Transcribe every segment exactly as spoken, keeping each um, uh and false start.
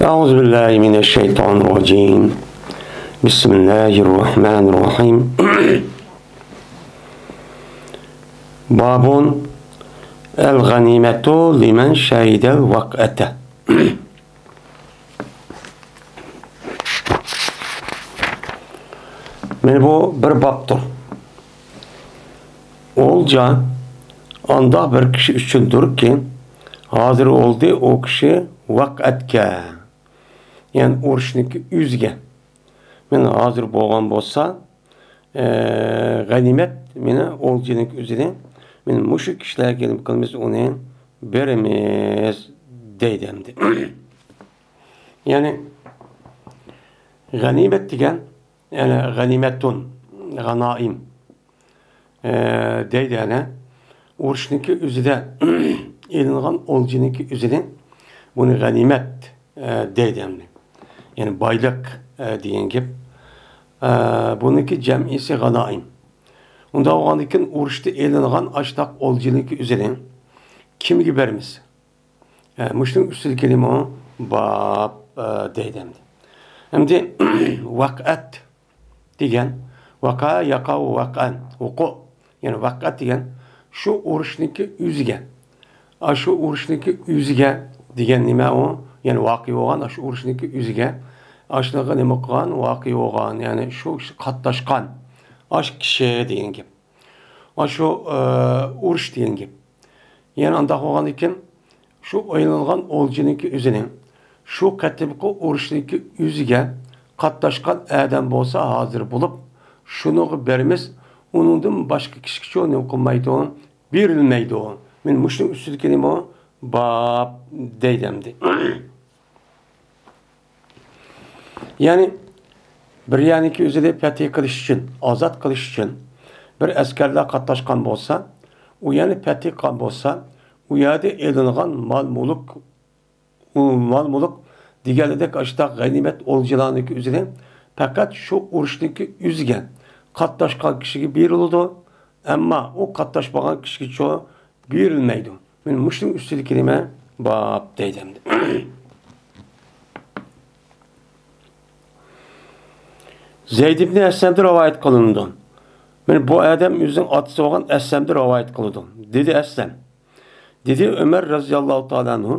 أعوذ بالله من الشيطان الرجيم. بسم الله الرحمن الرحيم. باب الغنيمة لمن شهد الوقعة. مانا بۇ بىر بابتۇر. ئولجا ئانداق بىر كىشى ئۈچۈندۇركى، ھازىر ئولدى ئۇ كىشى ۋەقئەتكە، يەنى ئۇرۇشنىڭكى ئۆزىگە. مانا ھازىر بولغان بولسا، ئە، غەنىيمەت، مانا ئولجىنىڭكى ئۆزىنى، مانا مۇشۇ كىشىلەرگە نېمە قىلىمىز، ئۇنى بېرىمىز دەيدۇ ئەمدى. يەنى غەنىيمەت دېگەن، يەنى غەنىيمەتۇن، غەنائىم، ئە، دەيدۇ، يەنى ئۇرۇشنىڭكى ئۆزىدە ئېلىنغان ئولجىنىڭكى ئۆزىنى، بۇنى غەنىيمەت، ئە، دەيدۇ ئەمدى. يەنى بايلىق، ئە، دېگەن گەپ. ئە، بۇنىڭكى جەمئىسى غەنائىم. ئۇنداق بولغاندىكىن ئۇرۇشتا ئېلىنغان ئاشتاق ئولجىنىڭكى ئۆزىنى كىمگە بېرىمىز؟ ئە، مۇشۇنىڭ ئۈستىدىكىنىمۇ باب، ئە، دەيدۇ ئەمدى. ئەمدى ۋەقئەت دېگەن، ۋەقە، يەقەئۇ ۋەقئەن، ۋۇقۇ. يەنى ۋەقئەت دېگەن شۇ ئۇرۇشنىڭكى ئۆزىگە. ئاشۇ ئۇرۇشنىڭكى ئۆزىگە دېگەن نېمە ئۇ؟ يەنى ۋەقە بولغان، ئاشۇ ئۇرۇشنىڭكى ئۆزىگە. ئاشۇنىڭغا نېمە قىلغان؟ ۋەقە بولغان، يەنى شۇ كىشى قاتناشقان. ئاشۇ كىشى دېگەن گەپ. ئاشۇ، ئە، ئۇرۇش دېگەن گەپ. يەنى ئانداق بولغاندىكىن، شۇ ئېلىنغان ئولجىنىڭكى ئۆزىنى، شۇ قېتىمقى ئۇرۇشنىڭكى ئۆزىگە قاتناشقان ئادەم بولسا ھازىر بولۇپ، شۇنىڭغا بېرىمىز، ئۇنىڭدىن باشقا كىشىگىچۇ نېمە قىلمايدۇ، بېرىلمەيدۇ. مانا مۇشۇنىڭ ئۈستىدىكىنىمۇ باب دەيدۇ ئەمدى. يەنى بىر يەرنىڭكى ئۆزىنى پەتھى قىلىش ئۈچۈن، ئازاد قىلىش ئۈچۈن بىر ئەسكەرلەر قاتناشقان بولسا، ئۇ يەرنى پەتھى قىلغان بولسا، ئۇ يەردە ئېلىنغان مال-مۈلۈك، ئۇ مال-مۈلۈك دېگەنلىدەك ئاشتاق غەنىيمەت ئولجىلارنىڭكى ئۆزىنى پەقەت شۇ ئۇرۇشنىڭكى ئۆزىگە قاتناشقان كىشىگە بېرىلىدۇ. ئەمما ئۇ قاتناشمىغان كىشىگىچۇ بېرىلمەيدۇ. مانا مۇشۇنىڭ ئۈستىدىكى نېمە؟ باب دەيدۇ ئەمدى. زەيد ئىبنى ئەسلەمدىن رىۋايەت قىلىنىدۇ. مانا بۇ ئادەم ئۆزىنىڭ ئاتىسى بولغان ئەسلەمدىن رىۋايەت قىلىدۇ. دېدى ئەسلەم. دېدى ئۆمەر رەزىياللاھۇ تائالا ئەنھۇ،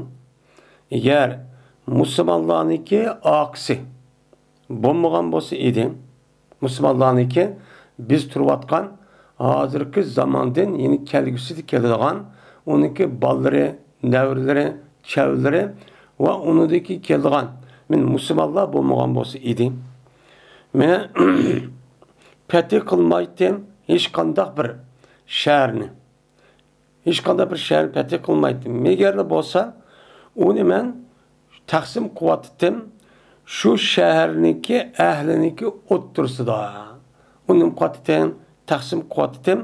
ئەگەر مۇسۇلمانلارنىڭكى ئاقىسى بولمىغان بولسا ئىدى، مۇسۇلمانلارنىڭكى بىز تۇرۇۋاتقان ھازىرقى زاماندىن يەنى كەلگۈسىدە كېلىدىغان ئۇنىڭكى بالىلىرى، نەۋرىلىرى، چەۋرىلىرى ۋە ئۇنىڭدىكى كېلىدىغان مەن مۇسۇلمانلار بولمىغان بولسا ئىدى، مەن پەتھى قىلمايتتىم ھېچقانداق بىر شەھەرنى. ھېچقانداق بىر شەھەرنى پەتھى قىلمايتتىم. ئەگەرلا بولسا، ئۇنى مەن تەقسىم قىلىۋاتتىم شۇ شەھەرنىڭكى ئەھلىنىڭكى ئوتتۇرىسىدا. ئۇنى نېمە قىلىۋاتتىم؟ تەقسىم قىلىۋاتتىم.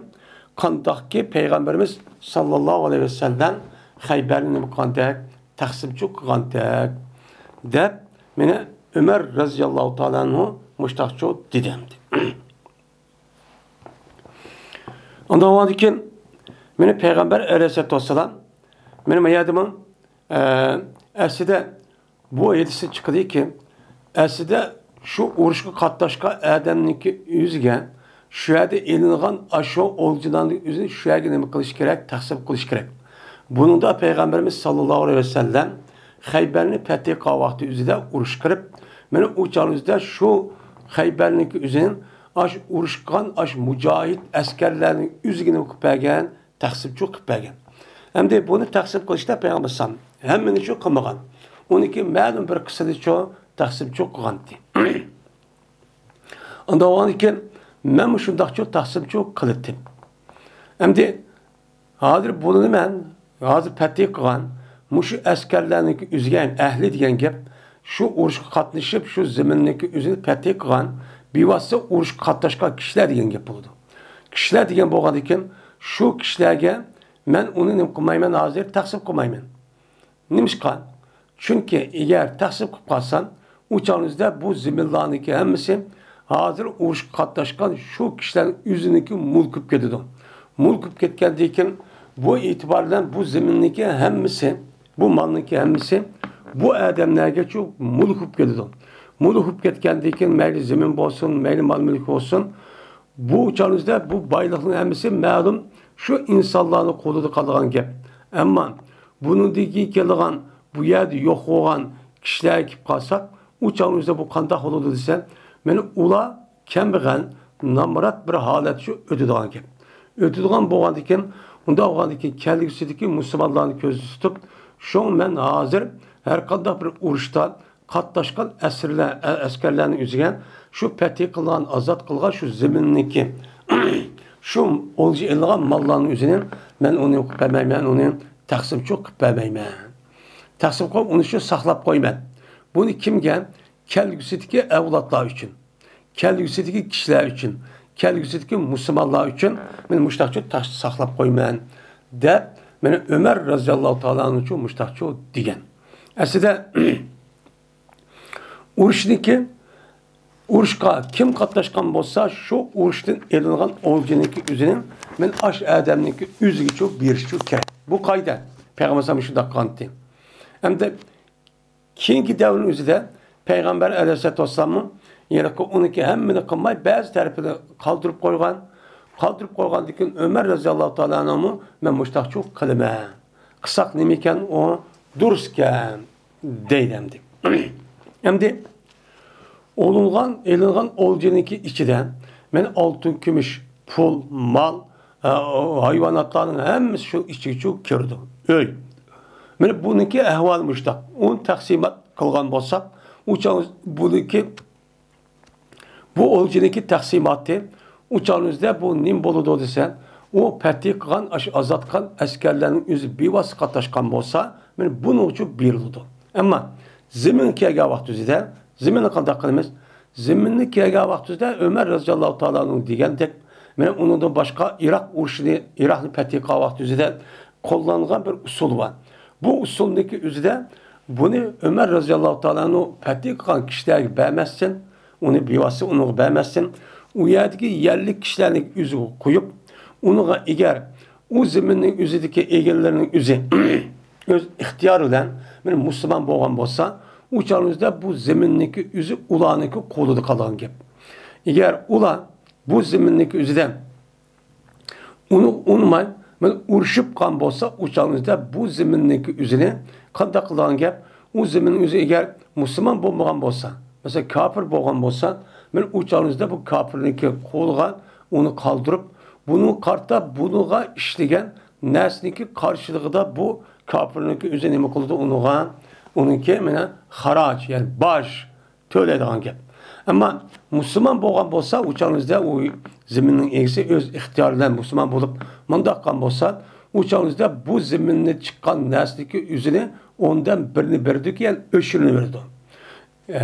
قانداقكى پەيغەمبىرىمىز ساللاللاھۇ ئەلەيھى ۋەسەللەم خەيبەرنى نېمە قىلغاندەك؟ تەقسىمچۇ قىلغاندەك، دەپ، مانا ئۆمەر رەزىياللاھۇ تائالا ئەنھۇ مۇشتاقچۇ دېدى ئەمدى. ئۇنداق بولغاندىكىن، مانا پەيغەمبەر ئەلەيھىسسالاتۇ ۋەسسالام، مانا ما يەردىمۇ، ئە، ئەسلىدە بۇ ھەدىستىن چىقىدۇكى، ئەسلىدە شۇ ئۇرۇشقا قاتناشقان ئادەمنىڭكى ئۆزىگە شۇ يەردە ئېلىنغان ئاشۇ ئولجىلارنىڭ ئۆزىنى شۇ يەرگە نېمە قىلىش كېرەك؟ تەقسىم قىلىش كېرەك. بۇنىڭدا پەيغەمبىرىمىز ساللاللاھۇ ئەلەيھى ۋەسەللەم خەيبەرنى پەتھى قىلغان ۋاقتى ئۆزىدە ئۇرۇش قىلىپ، مانا ئۇ چاغنىڭ ئۆزىدە شۇ خەيبەرنىڭكى ئۆزىنى ئاش ئۇرۇش قىلغان ئاش مۇجاھىد ئەسكەرلەرنىڭ ئۆزىگە نېمە قىلىپ بەرگەن؟ تەقسىمچۇ قىلىپ بەرگەن. ئەمدى بۇنى تەقسىم قىلىشتا پەيغەمبەر ئەلەيھىسسالام ھەممىنىچۇ قىلمىغان. ئۇنىڭكى مەلۇم بىر قىسمىنىچۇ تەقسىمچۇ قىلغانتى. ئۇنداق بولغاندىكىن، مەنمۇ شۇنداقچۇ تەقسىمچۇ قىلىتتىم. ئەمدى ھازىر بۇنى مەن ھازىر پەتھى قىلغان مۇشۇ ئەسكەرلەرنىڭكى ئۆزىگە ھەم ئەھلى دېگەن گەپ، شۇ ئۇرۇشقا قاتنىشىپ، شۇ زېمىننىڭكى ئۆزىنى پەتھى قىلغان، بىۋاسىتە ئۇرۇشقا قاتناشقان كىشىلەر دېگەن گەپ بولىدۇ. كىشىلەر دېگەن بولغاندىكىن، شۇ كىشىلەرگە مەن ئۇنى نېمە قىلمايمەن، ھازىر تەقسىم قىلمايمەن. نېمىشقا؟ چۈنكى ئەگەر تەقسىم قىلىپ قالسام، ئۇ چاغنىڭىزدا بۇ زېمىنلارنىڭكى ھەممىسى ھازىر ئۇرۇشقا قاتناشقان شۇ كىشىلەرنىڭ ئۆزىنىڭكى مۈلكى بولۇپ كېتىدۇ. مۈلكى بولۇپ كەتكەندىن كېيىن، بۇ ئېتىبار بىلەن بۇ زېمىننىڭكى ھەممىسى، بۇ مالنىڭكى ھەممىسى بۇ ئادەملەرگە شۇ مۈلۈك بولۇپ كېتىدۇ. مۈلۈك بولۇپ كەتكەندىن كېيىن مەيلى زېمىن بولسۇن، مەيلى مال-مۈلۈك بولسۇن، بۇ چاغنىڭىزدا بۇ بايلىقنىڭ ھەممىسى مەلۇم شۇ ئىنسانلارنىڭ قولىدا قالىدىغان گەپ. ئەمما بۇنىڭدىن كېيىن كېلىدىغان، بۇ يەردە يوق بولغان كىشىلەرگە كېلىپ قالساق، ئۇ چاغنىڭىزدا بۇ قانداق بولىدۇ دېسە، مانا ئۇلار كەمبەغەل، نامرات بىر ھالەتتە شۇ ئۆتىدىغان گەپ. ئۆتىدىغان بولغاندىكىن، ئۇنداق بولغاندىكىن كەلگۈسىدىكى مۇسۇلمانلارنى كۆزدە تۇتۇپ، شۇڭا مەن ھازىر ھەر قانداق بىر ئۇرۇشتا قاتناشقان ئەسىرلەر، ئە-، ئەسكەرلەرنىڭ ئۆزىگە شۇ پەتھى قىلغان، ئازاد قىلغان شۇ زېمىننىكى، شۇ ئولجا ئېلىنغان ماللارنىڭ ئۆزىنى مەن ئۇنى قىلىپ بەرمەيمەن، ئۇنى تەقسىمچۇ قىلىپ بەرمەيمەن. تەقسىم قىلىپ، ئۇنى شۇ ساقلاپ قويىمەن. بۇنى كىمگە؟ كەلگۈسىدىكى ئەۋلادلار ئۈچۈن. كەلگۈسىدىكى كىشىلەر ئۈچۈن، كەلگۈسىدىكى مۇسۇلمانلار ئۈچۈن مەن مۇشتاقچۇ تاش ساقلاپ قويىمەن، دەپ، مانا ئۆمەر رەزىياللاھۇ تائالا ئانھۇچۇ مۇشتاقچۇ دېگەن. ئەسلىدە، ئۇرۇشنىكى، ئۇرۇشقا كىم قاتناشقان بولسا، شۇ ئۇرۇشتىن ئېلىنغان ئولجىنىڭكى ئۆزىنى مەن ئاش ئادەمنىڭكى ئۆزىگىچۇ بېرىشچۇ كېرەك. بۇ قائىدە. پەيغەمبەر ئەلەيھىسسالام شۇنداق قىلغانتى. ئەمدى كېيىنكى دەۋرنىڭ ئۆزىدە پەيغەمبەر ئەلەيھىسسالاتۇ ۋەسسالاممۇ يەنە ئۇنىڭكى ھەممىنى قىلماي، بەزى تەرىپىنى قالدۇرۇپ قويغان. قالدۇرۇپ قويغاندىن كېيىن ئۆمەر رەزىياللاھۇ تائالا ئانھۇمۇ مەن مۇشتاقچۇ قىلىمەن. قىلساق نېمىكەن ئۇ؟ دۇرۇسكەن دەيدۇ ئەمدى. ئەمدى ئولۇنغان، ئېلىنغان ئولجىنىڭكى ئىچىدە مەن ئالتۇن، كۈمۈش، پۇل، مال، ئە، ھايۋاناتلارنىڭ ھەممىسى شۇ ئىچىگىچۇ كىرىدۇ. ئۆي. مانا بۇنىڭكى ئەھۋالى مۇشتاق. ئۇنى تەقسىمات قىلغان بولساق، ئۇ چاغ بۇنىڭكى، بۇ ئولجىنىڭكى تەقسىماتى، ئۇ چاغنىڭىزدا بۇ نېمە بولىدۇ دېسە، ئۇ پەتھى قىلغان، ئاش-، ئازاد قىلغان ئەسكەرلەرنىڭ ئۆزى بىۋاسىتە قاتناشقان بولسا، مانا بۇنىڭ ئۈچۈن بېرىلىدۇ. ئەمما زېمىنغا كەلگەن ۋاقتىمىزدا، زېمىننى قانداق قىلىمىز؟ زېمىننى كەلگەن ۋاقتىمىزدا ئۆمەر رەزىياللاھۇ تائالا ئانھۇ دېگەندەك، مانا ئۇنىڭدىن باشقا ئىراق ئۇرۇشىنى، ئىراقنى پەتھى قىلغان ۋاقتىمىزدا قوللانغان بىر ئۇسۇل بار. بۇ ئۇسۇلنىڭكى ئۆزىدە بۇنى ئۆمەر رەزىياللاھۇ تائالا ئانھۇ پەتھى قىلغان كىشىلەرگە بەرمەستىن، ئۇنى بىۋاسىتە ئۇنىڭغا بەرمەستىن، ئۇ يەردىكى يەرلىك كىشىلەرنىڭ ئۆزىگە قويۇپ، ئۇنىڭغا ئەگەر ئۇ زېمىننىڭ ئۆزىدىكى ئىگىلىرىنىڭ ئۆزى ئۆز ئىختىيارى بىلەن مانا مۇسۇلمان بولغان بولسا، ئۇ چاغنىڭىزدا بۇ زېمىننىڭكى ئۆزى ئۇلارنىڭكى قولىدا قالىدىغان گەپ. ئەگەر ئۇلار بۇ زېمىننىڭكى ئۆزىدە ئۇنى ئۇنىماي، مانا ئۇرۇشۇپ قالغان بولسا، ئۇ چاغنىڭىزدا بۇ زېمىننىڭكى ئۆزىنى قانداق قىلىدىغان گەپ؟ ئۇ زېمىننىڭ ئۆزى ئەگەر مۇسۇلمان بولمىغان بولسا، مەسىلەن، كاپىر بولغان بولسا، مانا ئۇ چاغنىڭىزدا بۇ كاپىرنىڭكى قولىغا ئۇنى قالدۇرۇپ، بۇنىڭغا قارىتا بۇنىڭغا ئىشلىگەن نەرسىنىڭكى قارشىلىقىدا بۇ كاپىرنىڭكى ئۆزى نېمە قىلىدۇ ئۇنىڭغا؟ ئۇنىڭكى مانا خاراج، يەنى باج تۆلەيدىغان گەپ. ئەمما مۇسۇلمان بولغان بولسا، ئۇ چاغنىڭىزدا ئۇ زېمىننىڭ ئىگىسى ئۆز ئىختىيارى بىلەن مۇسۇلمان بولۇپ، مۇنداق قىلغان بولسا، ئۇ چاغنىڭىزدا بۇ زېمىننى چىققان نەرسىدىكى ئۆزىنى ئوندىن بىرنى بېرىدۇكەن، ئۆشۈرنى بېرىدۇ. ئە،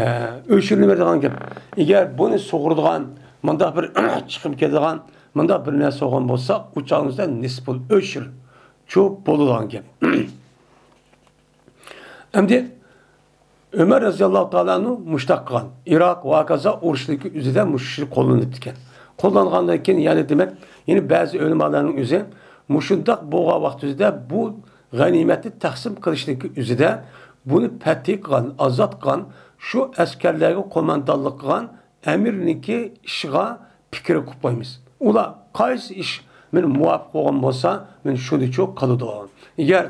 ئۆشۈرنى بېرىدىغان گەپ. ئەگەر بۇنى سۇغۇرىدىغان، مۇنداق بىر چىقىم كېلىدىغان، مۇنداق بىر نەرسە بولغان بولسا، ئۇ چاغنىڭىزدا نىسپۇل ئۆشۈر چوپ بولىدىغان گەپ. ئەمدى ئۆمەر رەزىياللاھۇ تائالا ئەنھۇ مۇشتاق قىلغان ئىراق ۋە ھاكازا ئۇرۇشلىرىدىكى ئۆزىدە مۇشۇ ئۇسۇل قوللىنىپتىكەن. قوللانغاندىن كېيىن يەنە دېمەك، يەنە بەزى ئۆلىمالارنىڭ ئۆزى مۇشۇنداق بولغان ۋاقتىدا بۇ غەنىيمەتنى تەقسىم قىلىشنىڭكى ئۆزىدە بۇنى پەتھى قىلغان، ئازاد قىلغان، شۇ ئەسكەرلەرگە قوماندانلىق قىلغان ئەمىرنىڭكى ئىشىغا پىكىر قىلىپ قويىمىز. ئۇلار قايسى ئىش مانا مۇۋاپىق بولغان بولسا، مانا شۇنىچۇ قىلىدۇ. ئەگەر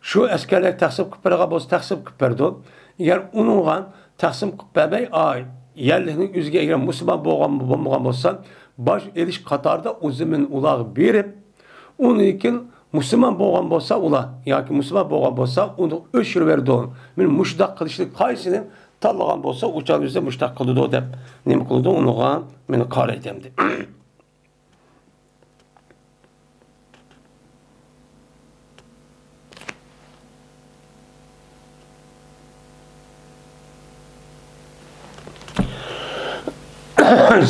شۇ ئەسكەرلەر تەقسىم قىلىپ بېرىدىغان بولسا، تەقسىم قىلىپ بېرىدۇ. ئەگەر ئۇنىڭغا تەقسىم قىلىپ بەرمەي، ئاي، يەرلىكنىڭ ئۆزىگە ئەگەر مۇسۇلمان بولغان، بولمىغان بولسا، باج ئېلىش قاتارىدا ئۇ زېمىن ئۇلارغا بېرىپ، ئۇنىڭدىن كېيىن مۇسۇلمان بولغان بولسا ئۇلار، ياكى مۇسۇلمان بولغان بولسا ئۇنى ئۆچۈرۈۋېرىدۇ. مانا مۇشۇنداق قىلىشنى قايسىنى تاللىغان بولسا، ئۇ چاغ ئۆزى مۇشۇنداق قىلىدۇ دەپ نېمە قىلىدۇ، ئۇنىڭغا مانا قارايدۇ ئەمدى.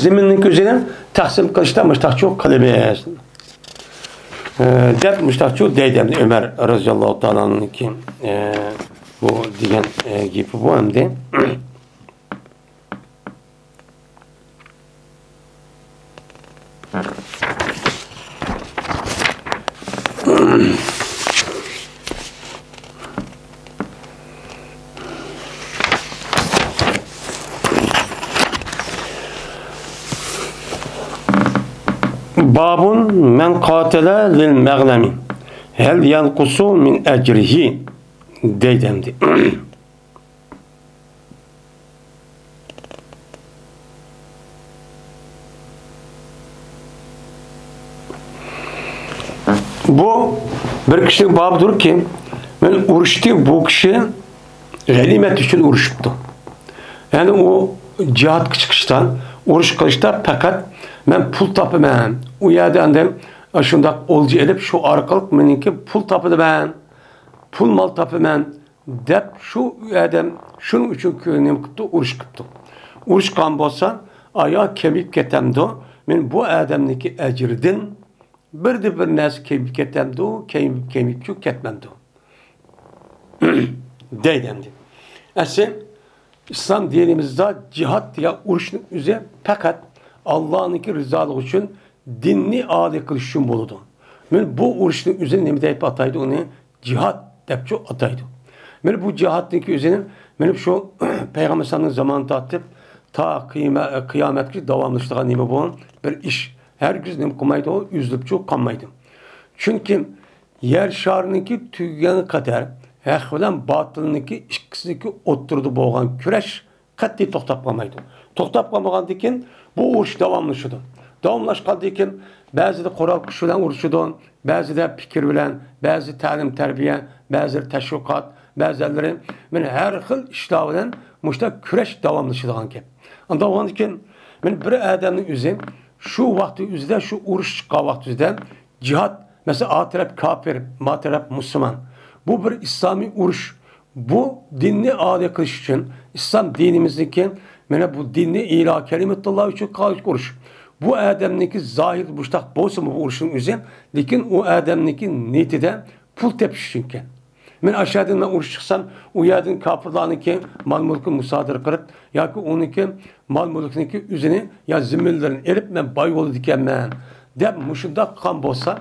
زېمىننىڭكى ئۆزىنى تەقسىم قىلىشتا مۇشتاقچۇ قىلىمىز، ئە، دەپ مۇشتاقچۇ دەيدۇ ئەمدى ئۆمەر رەزىياللاھۇ تائالا ئەنھۇنىڭكى، ئە، بۇ دېگەن، ئە، گېپى بۇ ئەمدى. باب من قاتل للمغنم هل ينقص من أجره دەيدۇ ئەمدى. بۇ بىر كىشىنىڭ بابىدۇركى، مەن ئۇرۇشتى، بۇ كىشى غەنىيمەت ئۈچۈن ئۇرۇشۇپتۇ. يەنى ئۇ جىھادقا چىقىشتا، ئۇرۇش قىلىشتا پەقەت مەن پۇل تاپىمەن، ئۇ يەردە ئاندىن شۇنداق ئولجا ئېلىپ، شۇ ئارقىلىق مېنىڭكى پۇل تاپىمەن، پۇل مال تاپىمەن دەپ شۇ ئادەم شۇنىڭ ئۈچۈن نېمە قىپتۇ، ئۇرۇش قىپتۇ. ئۇرۇشقان بولسا، ئايا كېمىيىپ كېتەمدۇ؟ مەن بۇ ئادەمنىڭكى ئەجرىدىن بىردە بىر نەرسە كېمىيىپ كېتەمدۇ؟ كېمىيىپ، كېمىيىپچۇ كەتمەمدۇ؟ دەيدۇ ئەمدى. ئەسلى ئىسلام دىنىمىزدا جىھاد دېگەن ئۇرۇشنىڭ ئۆزى پەقەت ئاللانىڭكى رىزالىقى ئۈچۈن دىننى ئالىي قىلىش ئۈچۈن بولىدۇ. مەن بۇ ئۇرۇشنىڭ ئۆزىنى نېمە دەپ ئاتايدۇ؟ ئۇنى جىھاد دەپچۇ ئاتايدۇ. مەن بۇ جىھادنىڭكى ئۆزىنى، مەن شۇ پەيغەمبەر ئەلەيھىسسالامنىڭ زامانىدىن تارتىپ تا قىيما-، قىيامەتكىچە داۋاملىشىدىغان نېمە بۇ؟ بىر ئىش. ھەرگىز نېمە قىلمايدۇ، ئۈزۈلۈپچۇ قالمايدۇ. چۈنكى يەر شارىنىڭكى تۈگىگەنگە قەدەر ھەق بىلەن باتىلنىڭكى ئىككىسىنىڭكى ئوتتۇرىدا بولغان كۈرەش قەتئىي توختاپ قالمايدۇ. توختاپ قالمىغاندىن كېيىن بۇ ئۇرۇش داۋاملىشىدۇ. داۋاملاشقاندىن كېيىن بەزىدە قورال كۈچ بىلەن ئۇرۇشىدۇ، بەزىدە پىكىر بىلەن، بەزى تەلىم تەربىيە، بەزىلىرى تەشۋىقات، بەزىلىرى مانا ھەر خىل ئىشلار بىلەن مۇشۇنداق كۈرەش داۋاملىشىدىغان گەپ. ئانداق بولغاندىن كېيىن مانا بىر ئادەمنىڭ ئۆزى شۇ ۋاقىت ئۆزىدە، شۇ ئۇرۇش چىققان ۋاقىت ئۆزىدە جىھاد، مەسىلەن، ئا تەرەپ كاپىر، ما تەرەپ مۇسۇلمان. بۇ بىر ئىسلامىي ئۇرۇش. بۇ دىننى ئالىي قىلىش ئۈچۈن، ئىسلام دىنىمىزنىڭكى، مانا بۇ دىننى ئىلا كەلىمەتۇللا ئۈچۈن قىلىش ئۇرۇش. بۇ ئادەمنىڭكى زاھىرى مۇشتاق بولسىمۇ بۇ ئۇرۇشنىڭ ئۆزى، لېكىن ئۇ ئادەمنىڭكى نىيىتىدە پۇل تېپىش ئۈچۈنكەن. مەن ئاشۇ يەردىن مەن ئۇرۇش چىقسام، ئۇ يەردىن كاپىرلارنىڭكى مال-مۈلكىنى مۇسادىرە قىلىپ ياكى ئۇنىڭكى مال-مۈلكىنىڭكى ئۆزىنى يا زىممىلىرىنى ئېلىپ، مەن باي بولىدىكەنمەن دەپ مۇشۇنداق قىلغان بولسا،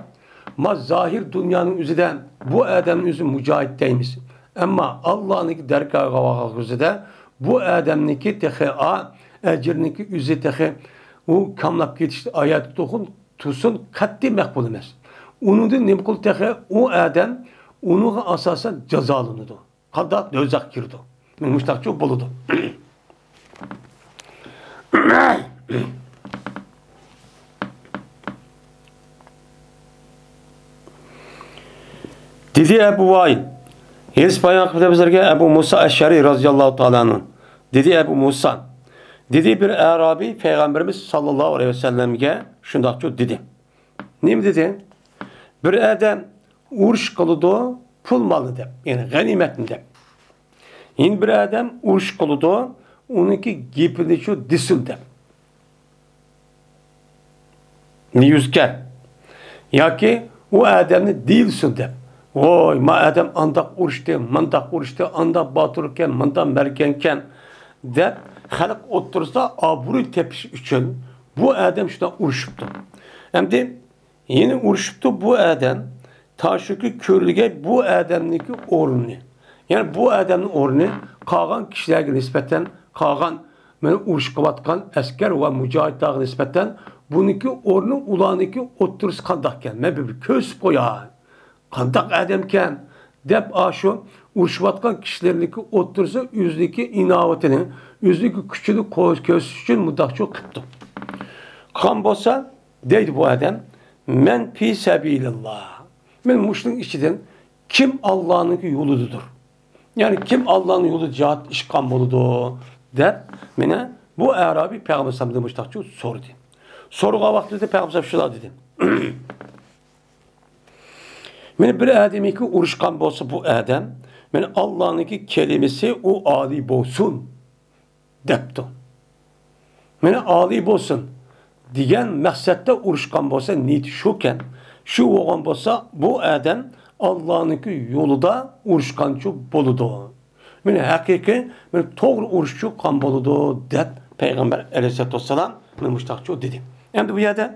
ما زاھىر دۇنيانىڭ ئۆزىدە بۇ ئادەمنىڭ ئۆزى مۇجاھىد دەيمىز. ئەمما ئاللانىڭكى دەرگاھىغا بارغان ئۆزىدە بۇ ئادەمنىڭكى تېخى ئا-، ئەجرىنىڭكى ئۆزى تېخى ئۇ كاملاپ كېتىشتە ئايەت تۇغۇن تۇرسۇن قەتئىي مەقبۇل ئەمەس. ئۇنىڭدىن نېمە قىلدى تېخى؟ ئۇ ئادەم ئۇنىڭغا ئاساسەن جازالىنىدۇ. قانداق؟ دوزاخقا كىرىدۇ. مۇشتاقچۇ بولىدۇ. دېدى ئەبۇ ۋائىل، ھەدىس بايان قىلدى بىزلەرگە ئەبۇ مۇسا ئەشئەرى رازىياللاھۇ تائالا ئەنھۇ. دېدى ئەبۇ مۇسا، دېدى بىر ئەرابىي پەيغەمبىرىمىز ساللاللاھۇ ئەلەيھى ۋەسەللەمگە شۇنداقچۇ دېدى. نېمە دېدى؟ بىر ئادەم ئۇرۇش قىلىدۇ، پۇل مالنى دەپ، يەنى غەنىيمەتنى دەپ. يەنە بىر ئادەم ئۇرۇش قىلىدۇ، ئۇنىڭكى گېپىنىچۇ دېسۇن دەپ. ليذكر. ياكى ئۇ ئادەمنى دېيىلسۇن دەپ. ۋوي، ما ئادەم ئانداق ئۇرۇشتى، مانداق ئۇرۇشتى، ئانداق باتۇركەن، مانداق مەركەنكەن دەپ خەلق ئوتتۇرىسىدا ئابرۇي تېپىش ئۈچۈن بۇ ئادەم شۇنداق ئۇرۇشۇپتۇ. ئەمدى يەنە ئۇرۇشۇپتۇ بۇ ئادەم. تاشۇكى كۆرۈلگەي بۇ ئادەمنىڭكى ئورنىنى. يەنى بۇ ئادەمنىڭ ئورنى قالغان كىشىلەرگە نىسبەتەن، قالغان مانا ئۇرۇش قىلىۋاتقان ئەسكەر ۋە مۇجاھىدلارغا نىسبەتەن بۇنىڭكى ئورنى، ئۇلارنىڭكى ئوتتۇرىسى قانداقكەن؟ مەن بىر، بىر كۆرسىتىپ قوياي. قانداق ئادەمكەن؟ دەپ ئاشۇ ئۇرۇشۇۋاتقان كىشىلەرنىڭكى ئوتتۇرىسى ئۆزىنىڭكى ئىناۋىتىنى، ئۆزىنىڭكى كۈچىنى كۆ-، كۆرسىتىش ئۈچۈن مۇنداقچۇ قىپتۇ. قىلغان بولسا، دەيدۇ بۇ ئادەم، مەن پى سەبىلىللا. مەن مۇشۇنىڭ ئىچىدىن كىم ئاللانىڭكى يولىدىدۇر؟ يەنى كىم ئاللانىڭ يولىدا جىھاد ئىشقان بولىدۇ؟ دەپ مانا بۇ ئەرابىي پەيغەمبەر ئەلەيھىسسالامدىن مۇشتاقچۇ سورىدى. سورىغان ۋاقتىدا پەيغەمبەر ئەلەيھىسسالام شۇنداق دېدى. مانا بىر ئادەمكى ئۇرۇشقان بولسا بۇ ئادەم، مانا ئاللانىڭكى كەلىمىسى ئۇ ئالىي بولسۇن دەپتۇ. مانا ئالىي بولسۇن دېگەن مەقسەتتە ئۇرۇشقان بولسا، نىيىتى شۇكەن، شۇ بولغان بولسا، بۇ ئادەم ئاللانىڭكى يولىدا ئۇرۇشقانچۇ بولىدۇ. مانا ھەقىقىي، مانا توغرا ئۇرۇشچۇ قان بولىدۇ دەپ پەيغەمبەر ئەلەيھىسسالاتۇ ۋەسسالام مانا مۇشتاقچۇ دېدى. ئەمدى بۇ يەردە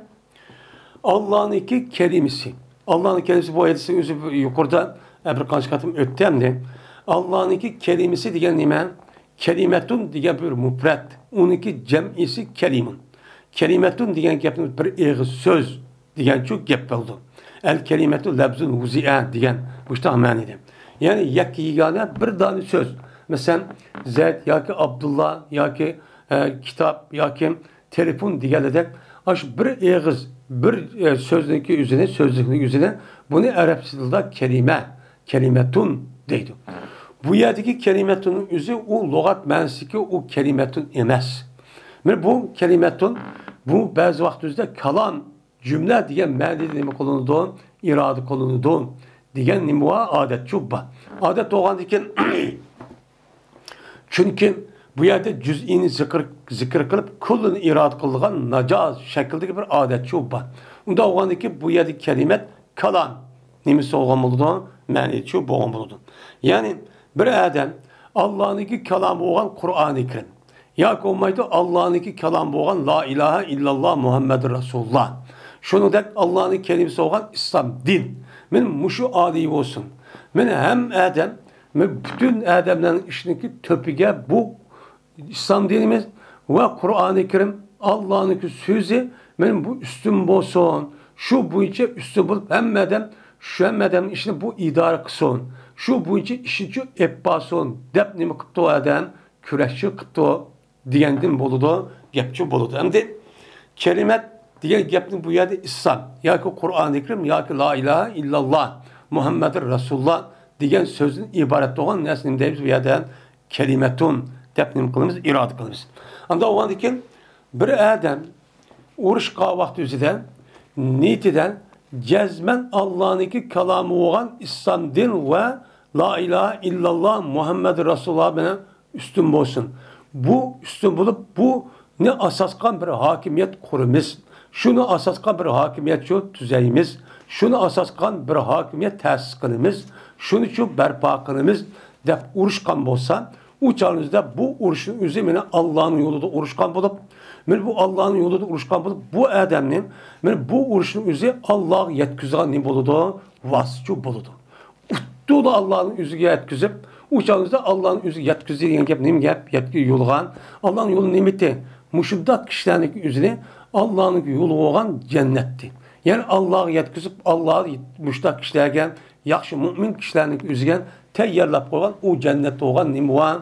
ئاللانىڭكى كەلىمىسى. ئاللانىڭ كەلىمىسى بۇ ھەدىسنىڭ ئۆزى يۇقىرىدا بىر قانچە قېتىم ئۆتتى ئەمدى. ئاللانىڭكى كەلىمىسى دېگەن نېمە؟ كەلىمەتۇن دېگەن بىر مۇپرەت. ئۇنىڭكى جەمئىسى كەلىمۇن. كەلىمەتۇن دېگەن گەپنىڭ بىر ئېغىز سۆز دېگەنچۇ گەپ بولىدۇ. ئەل كەلىمەتۇ لەفزۇن ۋۇزىئە دېگەن مۇشتاق مەنىدە. يەنى يەككە يېگانە بىر دانە سۆز. مەسىلەن، زەيد ياكى ئابدۇللا ياكى، ئە، كىتاب ياكى تېلېفون دېگەنلىدەك، ئاشۇ بىر ئېغىز، بىر، ئە، سۆزنىڭكى ئۆزىنى، سۆزلۈكنىڭ ئۆزىنى، بۇنى ئەرەبچە تىلدا كەلىمە، كەلىمەتۇن دەيدۇ. بۇ يەردىكى كەلىمەتۇننىڭ ئۆزى ئۇ لۇغەت مەنىسىدىكى ئۇ كەلىمەتۇن ئەمەس. مانا بۇ كەلىمەتۇن، بۇ بەزى ۋاقىت ئۆزىدە كالام، جۈملە دېگەن مەنىدە نېمە قىلىنىدۇ؟ ئىرادە قىلىنىدۇ دېگەن نېمە بار؟ ئادەتچۇ بار. ئادەت بولغاندىكىن، چۈنكى بۇ يەردە جۈزئىينى زىكىر، زىكىر قىلىپ، كۈللىنى ئىرادە قىلىدىغان ماجاز شەكلىدىكى بىر ئادەتچۇ بار. ئۇنداق بولغاندىكىن، بۇ يەردە كەلىمەت كالام نېمىسى بولغان بولىدۇ؟ مەنىچۇ بولغان بولىدۇ. يەنى بىر ئادەم ئاللانىڭكى كالامى بولغان قۇرئانى كەرىم ياكى بولمايدۇ ئاللانىڭكى كالامى بولغان لا ئىلاھە ئىللاللا مۇھەممەدۇر رەسۇلۇللا. شۇنىڭدەك ئاللانىڭ كەلىمىسى بولغان ئىسلام دىن. مانا مۇشۇ ئالىي بولسۇن. مانا ھەممە ئادەم، مانا پۈتۈن ئادەملەرنىڭ ئىشىنىڭكى تۆپىگە بۇ ئىسلام دىنىمىز ۋە قۇرئانى كەرىم ئاللانىڭكى سۆزى، مانا بۇ ئۈستۈن بولسۇن. شۇ بويىچە ئۈستۈن بولۇپ، ھەممە ئادەم، شۇ ھەممە ئادەمنىڭ ئىشىنى بۇ ئىدارە قىلسۇن. شۇ بويىچە ئىشىنچۇ ئېلىپ بارسۇن، دەپ نېمە قىپتۇ ئادەم؟ كۈرەشچۇ قىپتۇ دېگەندىن بولىدۇ، گەپچۇ بولىدۇ. ئەمدى كەلىمەت دېگەن گەپنى بۇ يەردە ئىسلام ياكى قۇرئانى كەرىم ياكى لا ئىلاھە ئىللاللا مۇھەممەدۇر رەسۇلۇللا دېگەن سۆزدىن ئىبارەت بولغان نەرسە نېمە دەيمىز بۇ يەردە؟ كەلىمەتۇن دەپ نېمە قىلىمىز؟ ئىرادە قىلىمىز. ئاندا بولغاندىن كېيىن بىر ئادەم ئۇرۇشقان ۋاقتى ئۆزىدە نىيىتىدە جەزمەن ئاللانىڭكى كالامى بولغان ئىسلام دىن ۋە لا ئىلاھە ئىللاللا مۇھەممەد رەسۇلۇللا بىلەن ئۈستۈن بولسۇن. بۇ ئۈستۈن بولۇپ، بۇنى ئاساس قىلغان بىر ھاكىمىيەت قۇرىمىز. شۇنى ئاساس قىلغان بىر ھاكىمىيەت شۇ تۈزەيمىز. شۇنى ئاساس قىلغان بىر ھاكىمىيەت تەسىس قىلىمىز. شۇنى شۇ بەرپا قىلىمىز، دەپ ئۇرۇشقان بولسا، ئۇ چاغىمىزدا بۇ ئۇرۇشنىڭ ئۆزى مانا ئاللانىڭ يولىدا ئۇرۇشقان بولۇپ، مانا بۇ ئاللانىڭ يولىدا ئۇرۇشقان بولۇپ، بۇ ئادەمنى مانا بۇ ئۇرۇشنىڭ ئۆزى ئاللاغا يەتكۈزىدىغان نېمە بولىدۇ؟ ۋاسىتىچۇ بولىدۇ. ئۇتتۇلا ئاللانىڭ ئۆزىگە يەتكۈزۈپ، ئۇ چاغىمىزدا ئاللانىڭ ئۆزىگە يەتكۈزدى دېگەن گەپ نېمە گەپ؟ يەتكۈ-، يولىغان. ئاللانىڭ يولى نېمىتى؟ مۇشۇنداق كىشىلەرنىڭكى ئۆزىنى ئاللانىڭ يولى بولغان جەننەتتى. يەنى ئاللاغا يەتكۈزۈپ، ئاللا مۇشۇنداق كىشىلەرگە، ياخشى مۆمىن كىشىلەرنىڭكى ئۆزىگە تەييارلاپ قويغان ئۇ جەننەت بولغان نېمە بار؟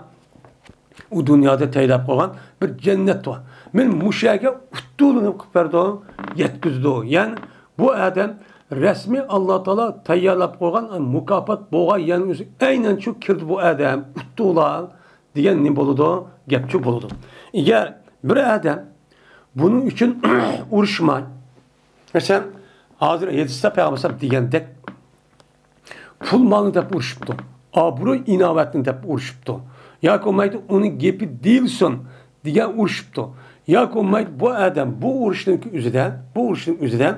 ئۇ دۇنيادا تەييارلاپ قويغان بىر جەننەت بار. مانا مۇشۇ يەرگە ئۇتتۇلىنىپ قىلىپ بەردى، يەتكۈزدى. يەنى بۇ ئادەم رەسمىي ئاللا تائالا تەييارلاپ قويغان مۇكاپات بولغان يەرنىڭ ئۆزى ئەينەن شۇ كىردى بۇ ئادەم، ئۇتتۇلا دېگەن نېمە بولىدۇ؟ گەپچۇ بولىدۇ. ئەگەر بىر ئادەم بۇنىڭ ئۈچۈن ئۇرۇشماي، مەسىلەن، ھازىر ھەدىستە پەيغەمبەر دېگەندەك، پۇل مالنى دەپ ئۇرۇشۇپتۇ، ئابرۇي ئىناۋەتنى دەپ ئۇرۇشۇپتۇ. ياكى بولمايدۇ، ئۇنىڭ گېپى دېيىلسۇن دېگەن ئۇرۇشۇپتۇ. ياكى بولمايدۇ، بۇ ئادەم بۇ ئۇرۇشنىڭكى ئۆزىدە، بۇ ئۇرۇشنىڭ ئۆزىدە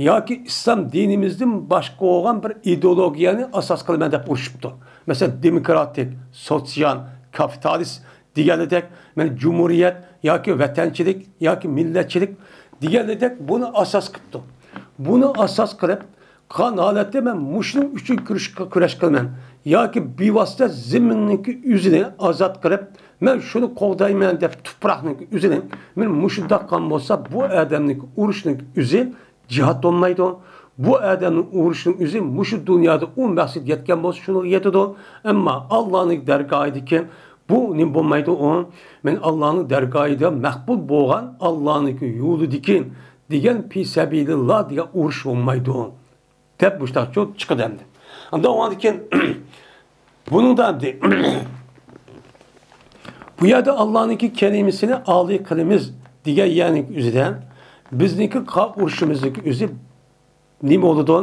ياكى ئىسلام دىنىمىزدىن باشقا بولغان بىر ئىدېئولوگىيەنى ئاساس قىلىمەن دەپ ئۇرۇشۇپتۇ. مەسىلەن، دېموكراتىك، سوتسىيال، كاپىتالىست دېگەنلىدەك، مانا جۇمھۇرىيەت ياكى ۋەتەنچىلىك ياكى مىللەتچىلىك دېگەنلىدەك بۇنى ئاساس قىپتۇ. بۇنى ئاساس قىلىپ قىلغان ھالەتتە مەن مۇشۇنىڭ ئۈچۈن كۈرەش، كۈرەش قىلىمەن ياكى بىۋاسىتە زېمىننىڭكى ئۆزىنى ئازاد قىلىپ، مەن شۇنى قوغدايمەن دەپ تۇپراقنىڭكى ئۆزىنى، مانا مۇشۇنداق قىلغان بولسا، بۇ ئادەمنىڭكى ئۇرۇشنىڭكى ئۆزى جىھاد بولمايدۇ. بۇ ئادەمنىڭ ئۇرۇشنىڭ ئۆزى مۇشۇ دۇنيادا ئۇ مەقسەت يەتكەن بولسا شۇنىڭغا يېتىدۇ. ئەمما ئاللانىڭ دەرگاھىدىكى بۇ نېمە بولمايدۇ ئۇ؟ مەن ئاللانىڭ دەرگاھىدا مەقبۇل بولغان ئاللانىڭكى يولىدىكى دېگەن پى سەبىلىللا دېگەن ئۇرۇش بولمايدۇ. دەپ مۇشۇنداق چوت چىقىدۇ ئەمدى. ئەمدى ئۇنىڭدىن كېيىن بۇنىڭدا ئەمدى بۇ يەردە ئاللانىڭكى كەلىمىسىنى ئالىي قىلىمىز دېگەن يەرنىڭ ئۆزىدە بىزنىڭكى قا-، ئۇرۇشىمىزنىڭكى ئۆزى نېمە بولىدۇ؟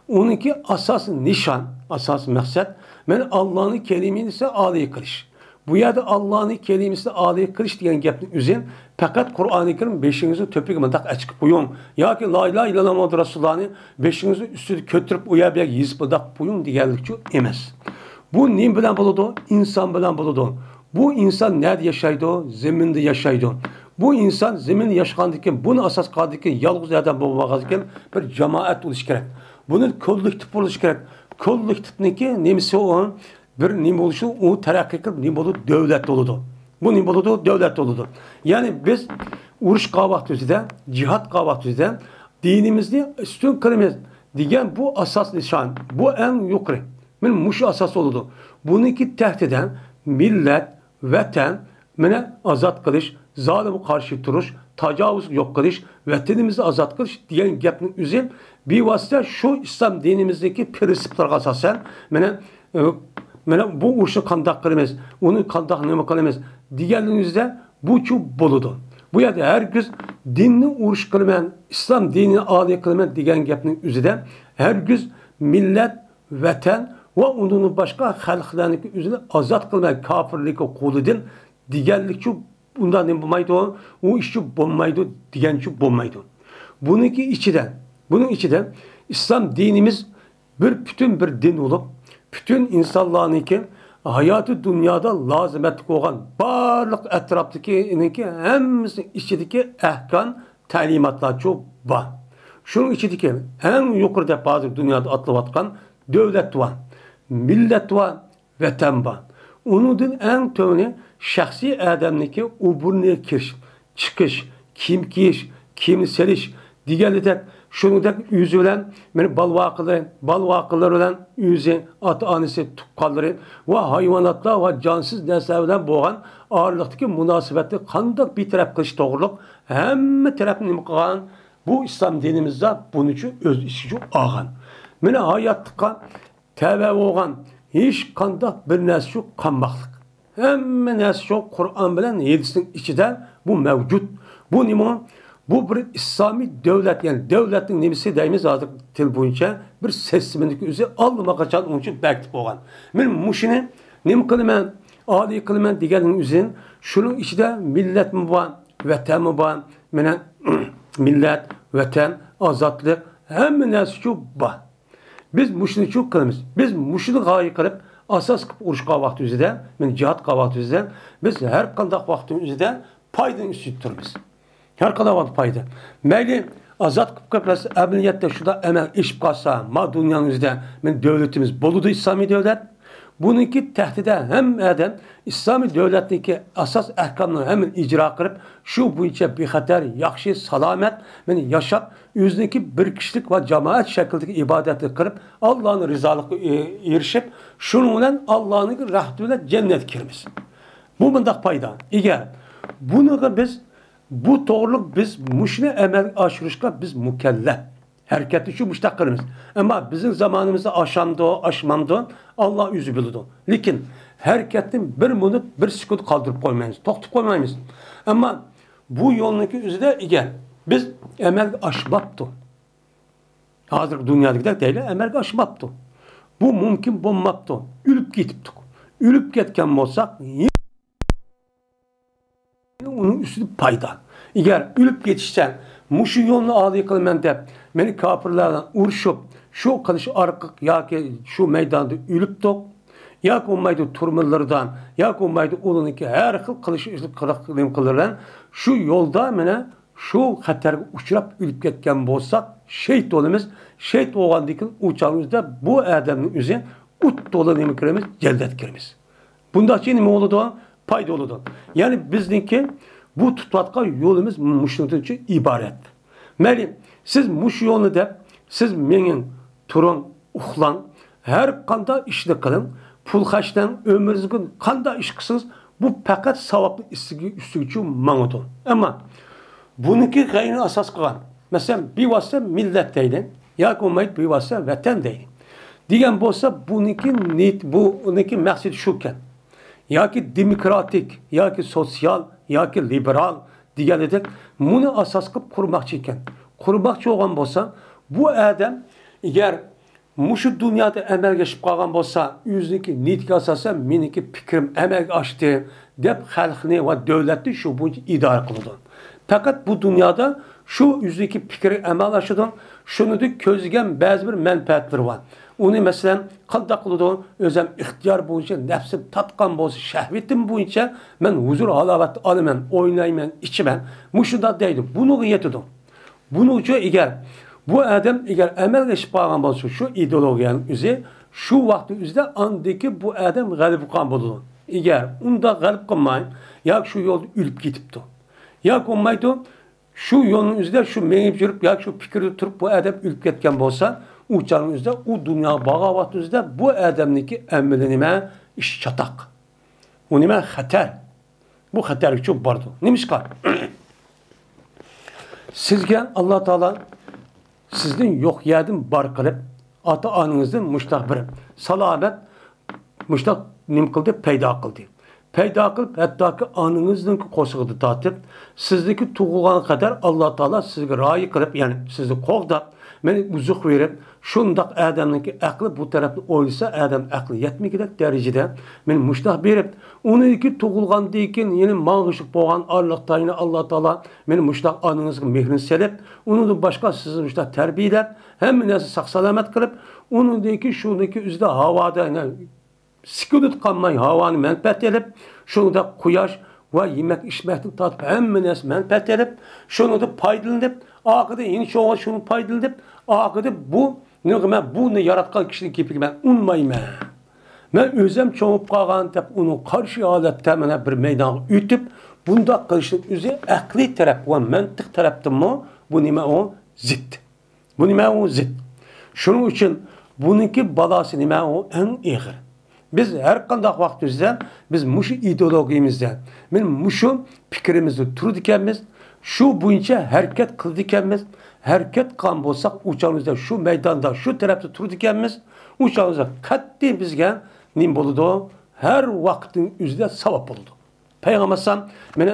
ئۇنىڭكى ئاساسىي نىشان، ئاساسىي مەقسەت، مەن ئاللانىڭ كەلىمىسىنى ئالىي قىلىش. بۇ يەردە ئاللانىڭ كەلىمىسىنى ئالىي قىلىش دېگەن گەپنىڭ ئۆزى پەقەت قۇرئانى كەرىم بېشىڭىزنىڭ تۆپىگە مۇنداق ئەچىقىپ قويۇڭ ياكى لا ئىلاھە ئىللاللا مۇھەممەدۇر رەسۇلۇللانى بېشىڭىزنىڭ ئۈستىدە كۆتۈرۈپ ئۇ يەر بۇ يەرگە يېزىپ مۇنداق قويۇڭ دېگەنلىكچۇ ئەمەس. بۇ نېمە بىلەن بولىدۇ؟ ئىنسان بىلەن بولىدۇ. بۇ ئىنسان نەدە ياشايدۇ؟ زېمىندا ياشايدۇ. بۇ ئىنسان زېمىندا ياشىغاندىن كېيىن، بۇنى ئاساس قىلغاندىن كېيىن، يالغۇز ئادەم بولمىغاندىن كېيىن، بىر جامائەت بولۇشى كېرەك. بۇنى كوللېكتىپ بولۇشى كېرەك. كوللېكتىپنىڭكى نېمىسى ئۇ؟ بىر نېمە بولۇشى، ئۇ تەرەققىي قىلىپ نېمە بولىدۇ؟ دۆلەت بولىدۇ. بۇ نېمە بولىدۇ؟ دۆلەت بولىدۇ. يەنى بىز ئۇرۇش قىلغان ۋاقتىمىزدا، جىھاد قىلغان ۋاقتىمىزدا دىنىمىزنى ئۈستۈن قىلىمىز دېگەن بۇ ئاساس نىشان، بۇ ئەڭ يۇقىرى. مانا مۇشۇ ئاساس بولىدۇ. بۇنىڭكى تەھتىدە مىللەت، ۋەتەن، مانا ئازاد قىلىش، زالىمغا قارشى تۇرۇش، تاجاۋۇزنى يوق قىلىش، ۋەتىنىمىزنى ئازاد قىلىش دېگەن گەپنىڭ ئۆزى بىۋاسىتە شۇ ئىسلام دىنىمىزدىكى پىرىنسىپلارغا ئاساسەن، مانا، ئە، مانا بۇ ئۇرۇشنى قانداق قىلىمىز، ئۇنى قانداق نېمە قىلىمىز دېگەننىڭ ئۆزىدە بۇچۇ بولىدۇ. بۇ يەردە ھەرگىز دىننى ئۇرۇش قىلىمەن، ئىسلام دىنىنى ئالىي قىلىمەن دېگەن گەپنىڭ ئۆزىدە ھەرگىز مىللەت، ۋەتەن ۋە ئۇنىڭدىن باشقا خەلقلەرنىڭكى ئۆزىنى ئازاد قىلىمەن كاپىرلىكى قولىدىن دېگەنلىكچۇ ئۇنداق نېمە بولمايدۇ، ئۇ ئىشچۇ بولمايدۇ دېگەنچۇ بولمايدۇ. بۇنىڭكى ئىچىدە، بۇنىڭ ئىچىدە ئىسلام دىنىمىز بىر پۈتۈن بىر دىن بولۇپ، پۈتۈن ئىنسانلارنىڭكى ھاياتى دۇنيادا لازىمەتلىك بولغان بارلىق ئەتراپتىكى ئىنىڭكى ھەممىسىنىڭ ئىچىدىكى ئەھكام، تەلىماتلارچۇ بار. شۇنىڭ ئىچىدىكى ئەڭ يۇقىرى دەپ ھازىر دۇنيادا ئاتىلىۋاتقان دۆلەت بار، مىللەت بار، ۋەتەن بار. ئۇنىڭدىن ئەڭ تۆۋىنى شەخسىي ئادەمنىڭكى ئوبورونا كىرىش، چىقىش، كىيىم كىيىش، كىيىم سېلىش دېگەندەك، شۇنىڭدەك ئۆزى بىلەن، مانا، بالا-ۋاقىلىرى، بالا-ۋاقىلىرى بىلەن ئۆزى، ئاتا-ئانىسى، تۇغقانلىرى ۋە ھايۋاناتلار ۋە جانسىز نەرسىلەر بىلەن بولغان ئارىلىقتىكى مۇناسىۋەتنى قانداق بىتەرەپ قىلىش توغرۇلۇق ھەممە تەرەپنى نېمە قىلغان؟ بۇ ئىسلام دىنىمىزدا بۇنىچۇ ئۆز ئىچىگە ئالغان. مانا ھاياتلىققا تەۋە بولغان ھېچقانداق بىر نەرسىچۇ قالماقلىق. ھەممە نەرسىچۇ قۇرئان بىلەن ھەدىسنىڭ ئىچىدە بۇ مەۋجۇت. بۇ نېمە؟ بۇ بىر ئىسلامىي دۆلەت، يەنى دۆلەتنىڭ نېمىسى دەيمىز ھازىر تىل بويىچە، بىر سىستېمىنىڭكى ئۆزى ئاللىماقاچان ئۇنچە بەكىتىپ بولغان. مانا مۇشۇنى نېمە قىلىمەن، ئالىي قىلىمەن دېگەننىڭ ئۆزى، شۇنىڭ ئىچىدە مىللەتمۇ بار، ۋەتەنمۇ بار، مانا مىللەت، ۋەتەن، ئازادلىق، ھەممە نەرسىچۇ بار. بىز مۇشۇنىچۇ قىلىمىز. بىز مۇشۇنى غايە قىلىپ، ئاساس قىلىپ ئۇرۇش قىلغان ۋاقتىمىزدا، مانا جىھاد قىلغان ۋاقتىمىزدا، بىز ھەر قانداق ۋاقتىمىزدا پايدىنىڭ ئۈستىدە تۇرىمىز. ھەر قانداق ۋاقىت پايدا. مەيلى ئازاد قىلىپ قويۇپ بەرسە، ئەمەلىيەتتە شۇنداق ئەمەل ئېشىپ قالسا، ما دۇنيانىڭ ئۆزىدە مانا دۆلىتىمىز بولىدۇ، ئىسلامىي دۆلەت. بۇنىڭكى تەھتىدە ھەممە ئادەم ئىسلامىي دۆلەتنىڭكى ئاساس ئەھكاملىرىنى ھەممىنى ئىجرا قىلىپ، شۇ بويىچە بىخەتەر، ياخشى، سالامەت، مانا ياشاپ، ئۆزىنىڭكى بىر كىشىلىك ۋە جامائەت شەكلىدىكى ئىبادەتنى قىلىپ، ئاللانىڭ رىزالىقىغا ئېرىشىپ، شۇنىڭ بىلەن ئاللانىڭ رەھمىتى بىلەن جەننەتكە كىرىمىز. بۇ مۇنداق پايدا. ئەگەر بۇنىڭغا بىز، بۇ توغرىلىق بىز مۇشۇنى ئەمەلگە ئاشۇرۇشقا بىز مۇكەللەپ. ھەرىكەتنى شۇ مۇشتاق قىلىمىز. ئەمما بىزنىڭ زامانىمىزدا ئاشامدۇ، ئاشمامدۇ، ئاللا ئۆزى بىلىدۇ. لېكىن ھەرىكەتنى بىر مىنۇت، بىر سېكۇنت قالدۇرۇپ قويمايمىز، توختىتىپ قويمايمىز. ئەمما بۇ يولنىڭكى ئۆزىدە ئەگەر بىز ئەمەلگە ئاشماپتۇ. ھازىرقى دۇنيادىكىدەك دەيلى، ئەمەلگە ئاشماپتۇ. بۇ مۇمكىن بولماپتۇ. ئۆلۈپ كېتىپتۇق. ئۆلۈپ كەتكەن بولساق، ئۇنىڭ ئۈستىدە پايدا. ئەگەر ئۆلۈپ كېتىشسەن، مۇشۇ يولنى ئالىي قىلىمەن دەپ، مېنى كاپىرلار بىلەن ئۇرۇشۇپ، شۇ قىلىش ئارقىلىق ياكى شۇ مەيداندا ئۆلۈپتۇق، ياكى بولمايدۇ تۈرمىلىرىدىن، ياكى بولمايدۇ ئۇلارنىڭكى ھەر خىل قىلىش قىلىق نېمە قىلىرلەن، شۇ يولدا مانا شۇ خەتەرگە ئۇچراپ ئۆلۈپ كەتكەن بولساق، شېھىت بولىمىز. شېھىت بولغاندىن كېيىن ئۇ چاغنىڭ ئۆزىدە بۇ ئادەمنىڭ ئۆزى ئوت تولا نېمە كىرىمىز، جەننەتكە كىرىمىز. بۇنداقچە نېمە بولىدۇ؟ پايدا بولىدۇ. يەنى بىزنىڭكى بۇ تۇتۇۋاتقان يولىمىز مۇشۇنىڭدىن ئىبارەت. مەيلى، سىز مۇشۇ يولنى دەپ، سىز مېڭىڭ، تۇرۇڭ، ئۇخلاڭ، ھەر قانداق ئىشنى قىلىڭ، پۇل خەجلەڭ، ئۆمرىڭىزگە قانداق ئىش قىلسىڭىز، بۇ پەقەت ساۋابنىڭ ئۈستىگە، ئۈستىگىچۇ ماڭىدۇ. ئەمما بۇنىڭكى غەيرىنى ئاساس قىلغان، مەسىلەن، بىۋاسىتە مىللەت دەيلى، ياكى بولمايدۇ بىۋاسىتە ۋەتەن دەيلى. دېگەن بولسا، بۇنىڭكى نىيىتى، بۇنىڭكى مەقسىتى شۇكەن. ياكى دېموكراتىك، ياكى سوتسىيال، ياكى لىبېرال دېگەنىدەك، مۇنى ئاساس قىلىپ قۇرماقچى ئىكەن. قۇرماقچى بولغان بولسا، بۇ ئادەم ئەگەر مۇشۇ دۇنيادا ئەمەلگە ئېشىپ قالغان بولسا، ئۆزىنىڭكى نىيىتىگە ئاساسەن، مېنىڭكى پىكرىم ئەمەلگە ئاشتى، دەپ خەلقنى ۋە دۆلەتنى شۇ بويىچە ئىدارە قىلىدۇ. پەقەت بۇ دۇنيادا شۇ ئۆزىنىڭكى پىكرى ئەمەلگە ئاشىدۇ. شۇنىڭدىن كۆزلىگەن بەزى بىر مەنپەئەتلىرى بار. ئۇنى، مەسىلەن، قانداق قىلىدۇ؟ ئۆزەم ئىختىيار بويىچە نەپسىم تارتقان بولسا، شەھۋىتىم بويىچە مەن ھۇزۇر ھالاۋەتنى ئالىمەن، ئوينايمەن، ئىچىمەن. مۇشۇنداق دەيدۇ. بۇنىڭغا يېتىدۇ. بۇنىڭ ئۈچۈن ئەگەر بۇ ئادەم ئەگەر ئەمەلگە ئېشىپ قالغان بولسا، شۇ ئىدېئولوگىيەنىڭ ئۆزى شۇ ۋاقىتنىڭ ئۆزىدە ئاندىكى بۇ ئادەم غەلىبە قىلغان بولىدۇ. ئەگەر ئۇنداق غەلىبە قىلماي، ياكى شۇ يولدا ئۆلۈپ كېتىپتۇ، ياكى بولمايدۇ، شۇ يولنىڭ ئۆزىدە شۇ مېڭىپ يۈرۈپ ياكى شۇ پىكىردە تۇرۇپ بۇ ئادەم ئۆلۈپ كەتكەن بولسا، ئۇ چاغنىڭ ئۆزىدە ئۇ دۇنياغا بارغان ۋاقىتنىڭ ئۆزىدە بۇ ئادەمنىڭكى ئەمىلى نېمە؟ ئىشى چاتاق. ئۇ نېمە؟ خەتەر. بۇ خەتەرگە چۈشۈپ بارىدۇ. نېمىشقا؟ سىزگە ئاللا تائالا سىزنى يوق يەردىن بار قىلىپ، ئاتا-ئانىڭىزدىن مۇشتاق بىر سالامەت، مۇشتاق نېمە قىلدى؟ پەيدا قىلدى. پەيدا قىلىپ، ھەتتاكى ئانىڭىزنىڭكى قورسىقىدا تارتىپ، سىزنىڭكى تۇغۇلغان قەدەر ئاللا تائالا سىزگە رىئايە قىلىپ، يەنى سىزنى قوغداپ، مېنى ئوزۇق بېرىپ، شۇنداق ئادەمنىڭكى ئەقلى بۇ تەرەپنى ئويلىسا، ئادەم ئەقلى يەتمىگۈدەك دەرىجىدە مېنى مۇشتاق بېرىپ، ئۇنىڭكى تۇغۇلغاندىن كېيىن يەنە ماڭغۇچىلىق بولغان ئارىلىقتا يەنە ئاللا تائالا مېنى مۇشتاق ئانىڭىزغا مېھرىنى سېلىپ، ئۇنىڭدىن باشقا سىزنى مۇشتاق تەربىيەلەپ، ھەممە نەرسە ساق-سالامەت قىلىپ، ئۇنىڭدىن كېيىن شۇنىڭكى ئۆزىدە ھاۋادا يەنە سېكۇنت قالماي ھاۋانى مەنپەئەت ئېلىپ، شۇنىڭدا قۇياش ۋە يېمەك-ئىچمەكتىن تارتىپ ھەممە نەرسە مەنپەئەت ئېلىپ، شۇنىڭدا پايدىلىنىپ، ئاخىرىدا يەنە شۇنىڭ شۇنى پايدىلىنىپ، ئاخىرىدا بۇ، نېمە، مەن بۇنى ياراتقان كىشىنىڭ گېپىگە مەن ئۇنىمايمەن. مەن ئۆزۈم چوڭىيىپ قالغان دەپ ئۇنىڭ قارشى ھالەتتە مانا بىر مەيدانغا ئۆتۈپ، بۇنداق قىلىشنىڭ ئۆزى ئەقلىي تەرەپ ۋە مەنتىق تەرەپتىنمۇ بۇ نېمە ئۇ؟ زىت. بۇ نېمە ئۇ؟ زىت. شۇنىڭ ئۈچۈن بۇنىڭكى بالاسى نېمە ئۇ؟ ئەڭ ئېغىر. بىز ھەر قانداق ۋاقىت ئۆتسە، بىز مۇشۇ ئىدېئولوگىيىمىزدە، مانا مۇشۇ پىكرىمىزدە تۇرىدىكەنمىز، شۇ بويىچە ھەرىكەت قىلىدىكەنمىز، ھەرىكەت قىلغان بولساق، ئۇ چاغىمىزدا شۇ مەيداندا، شۇ تەرەپتە تۇرىدىكەنمىز، ئۇ چاغىمىزدا قەتئىي بىزگە نېمە بولىدۇ؟ ھەر ۋاقىتنىڭ ئۆزىدە ساۋاب بولىدۇ. پەيغەمبەر ئەلەيھىسسالام، مېنى،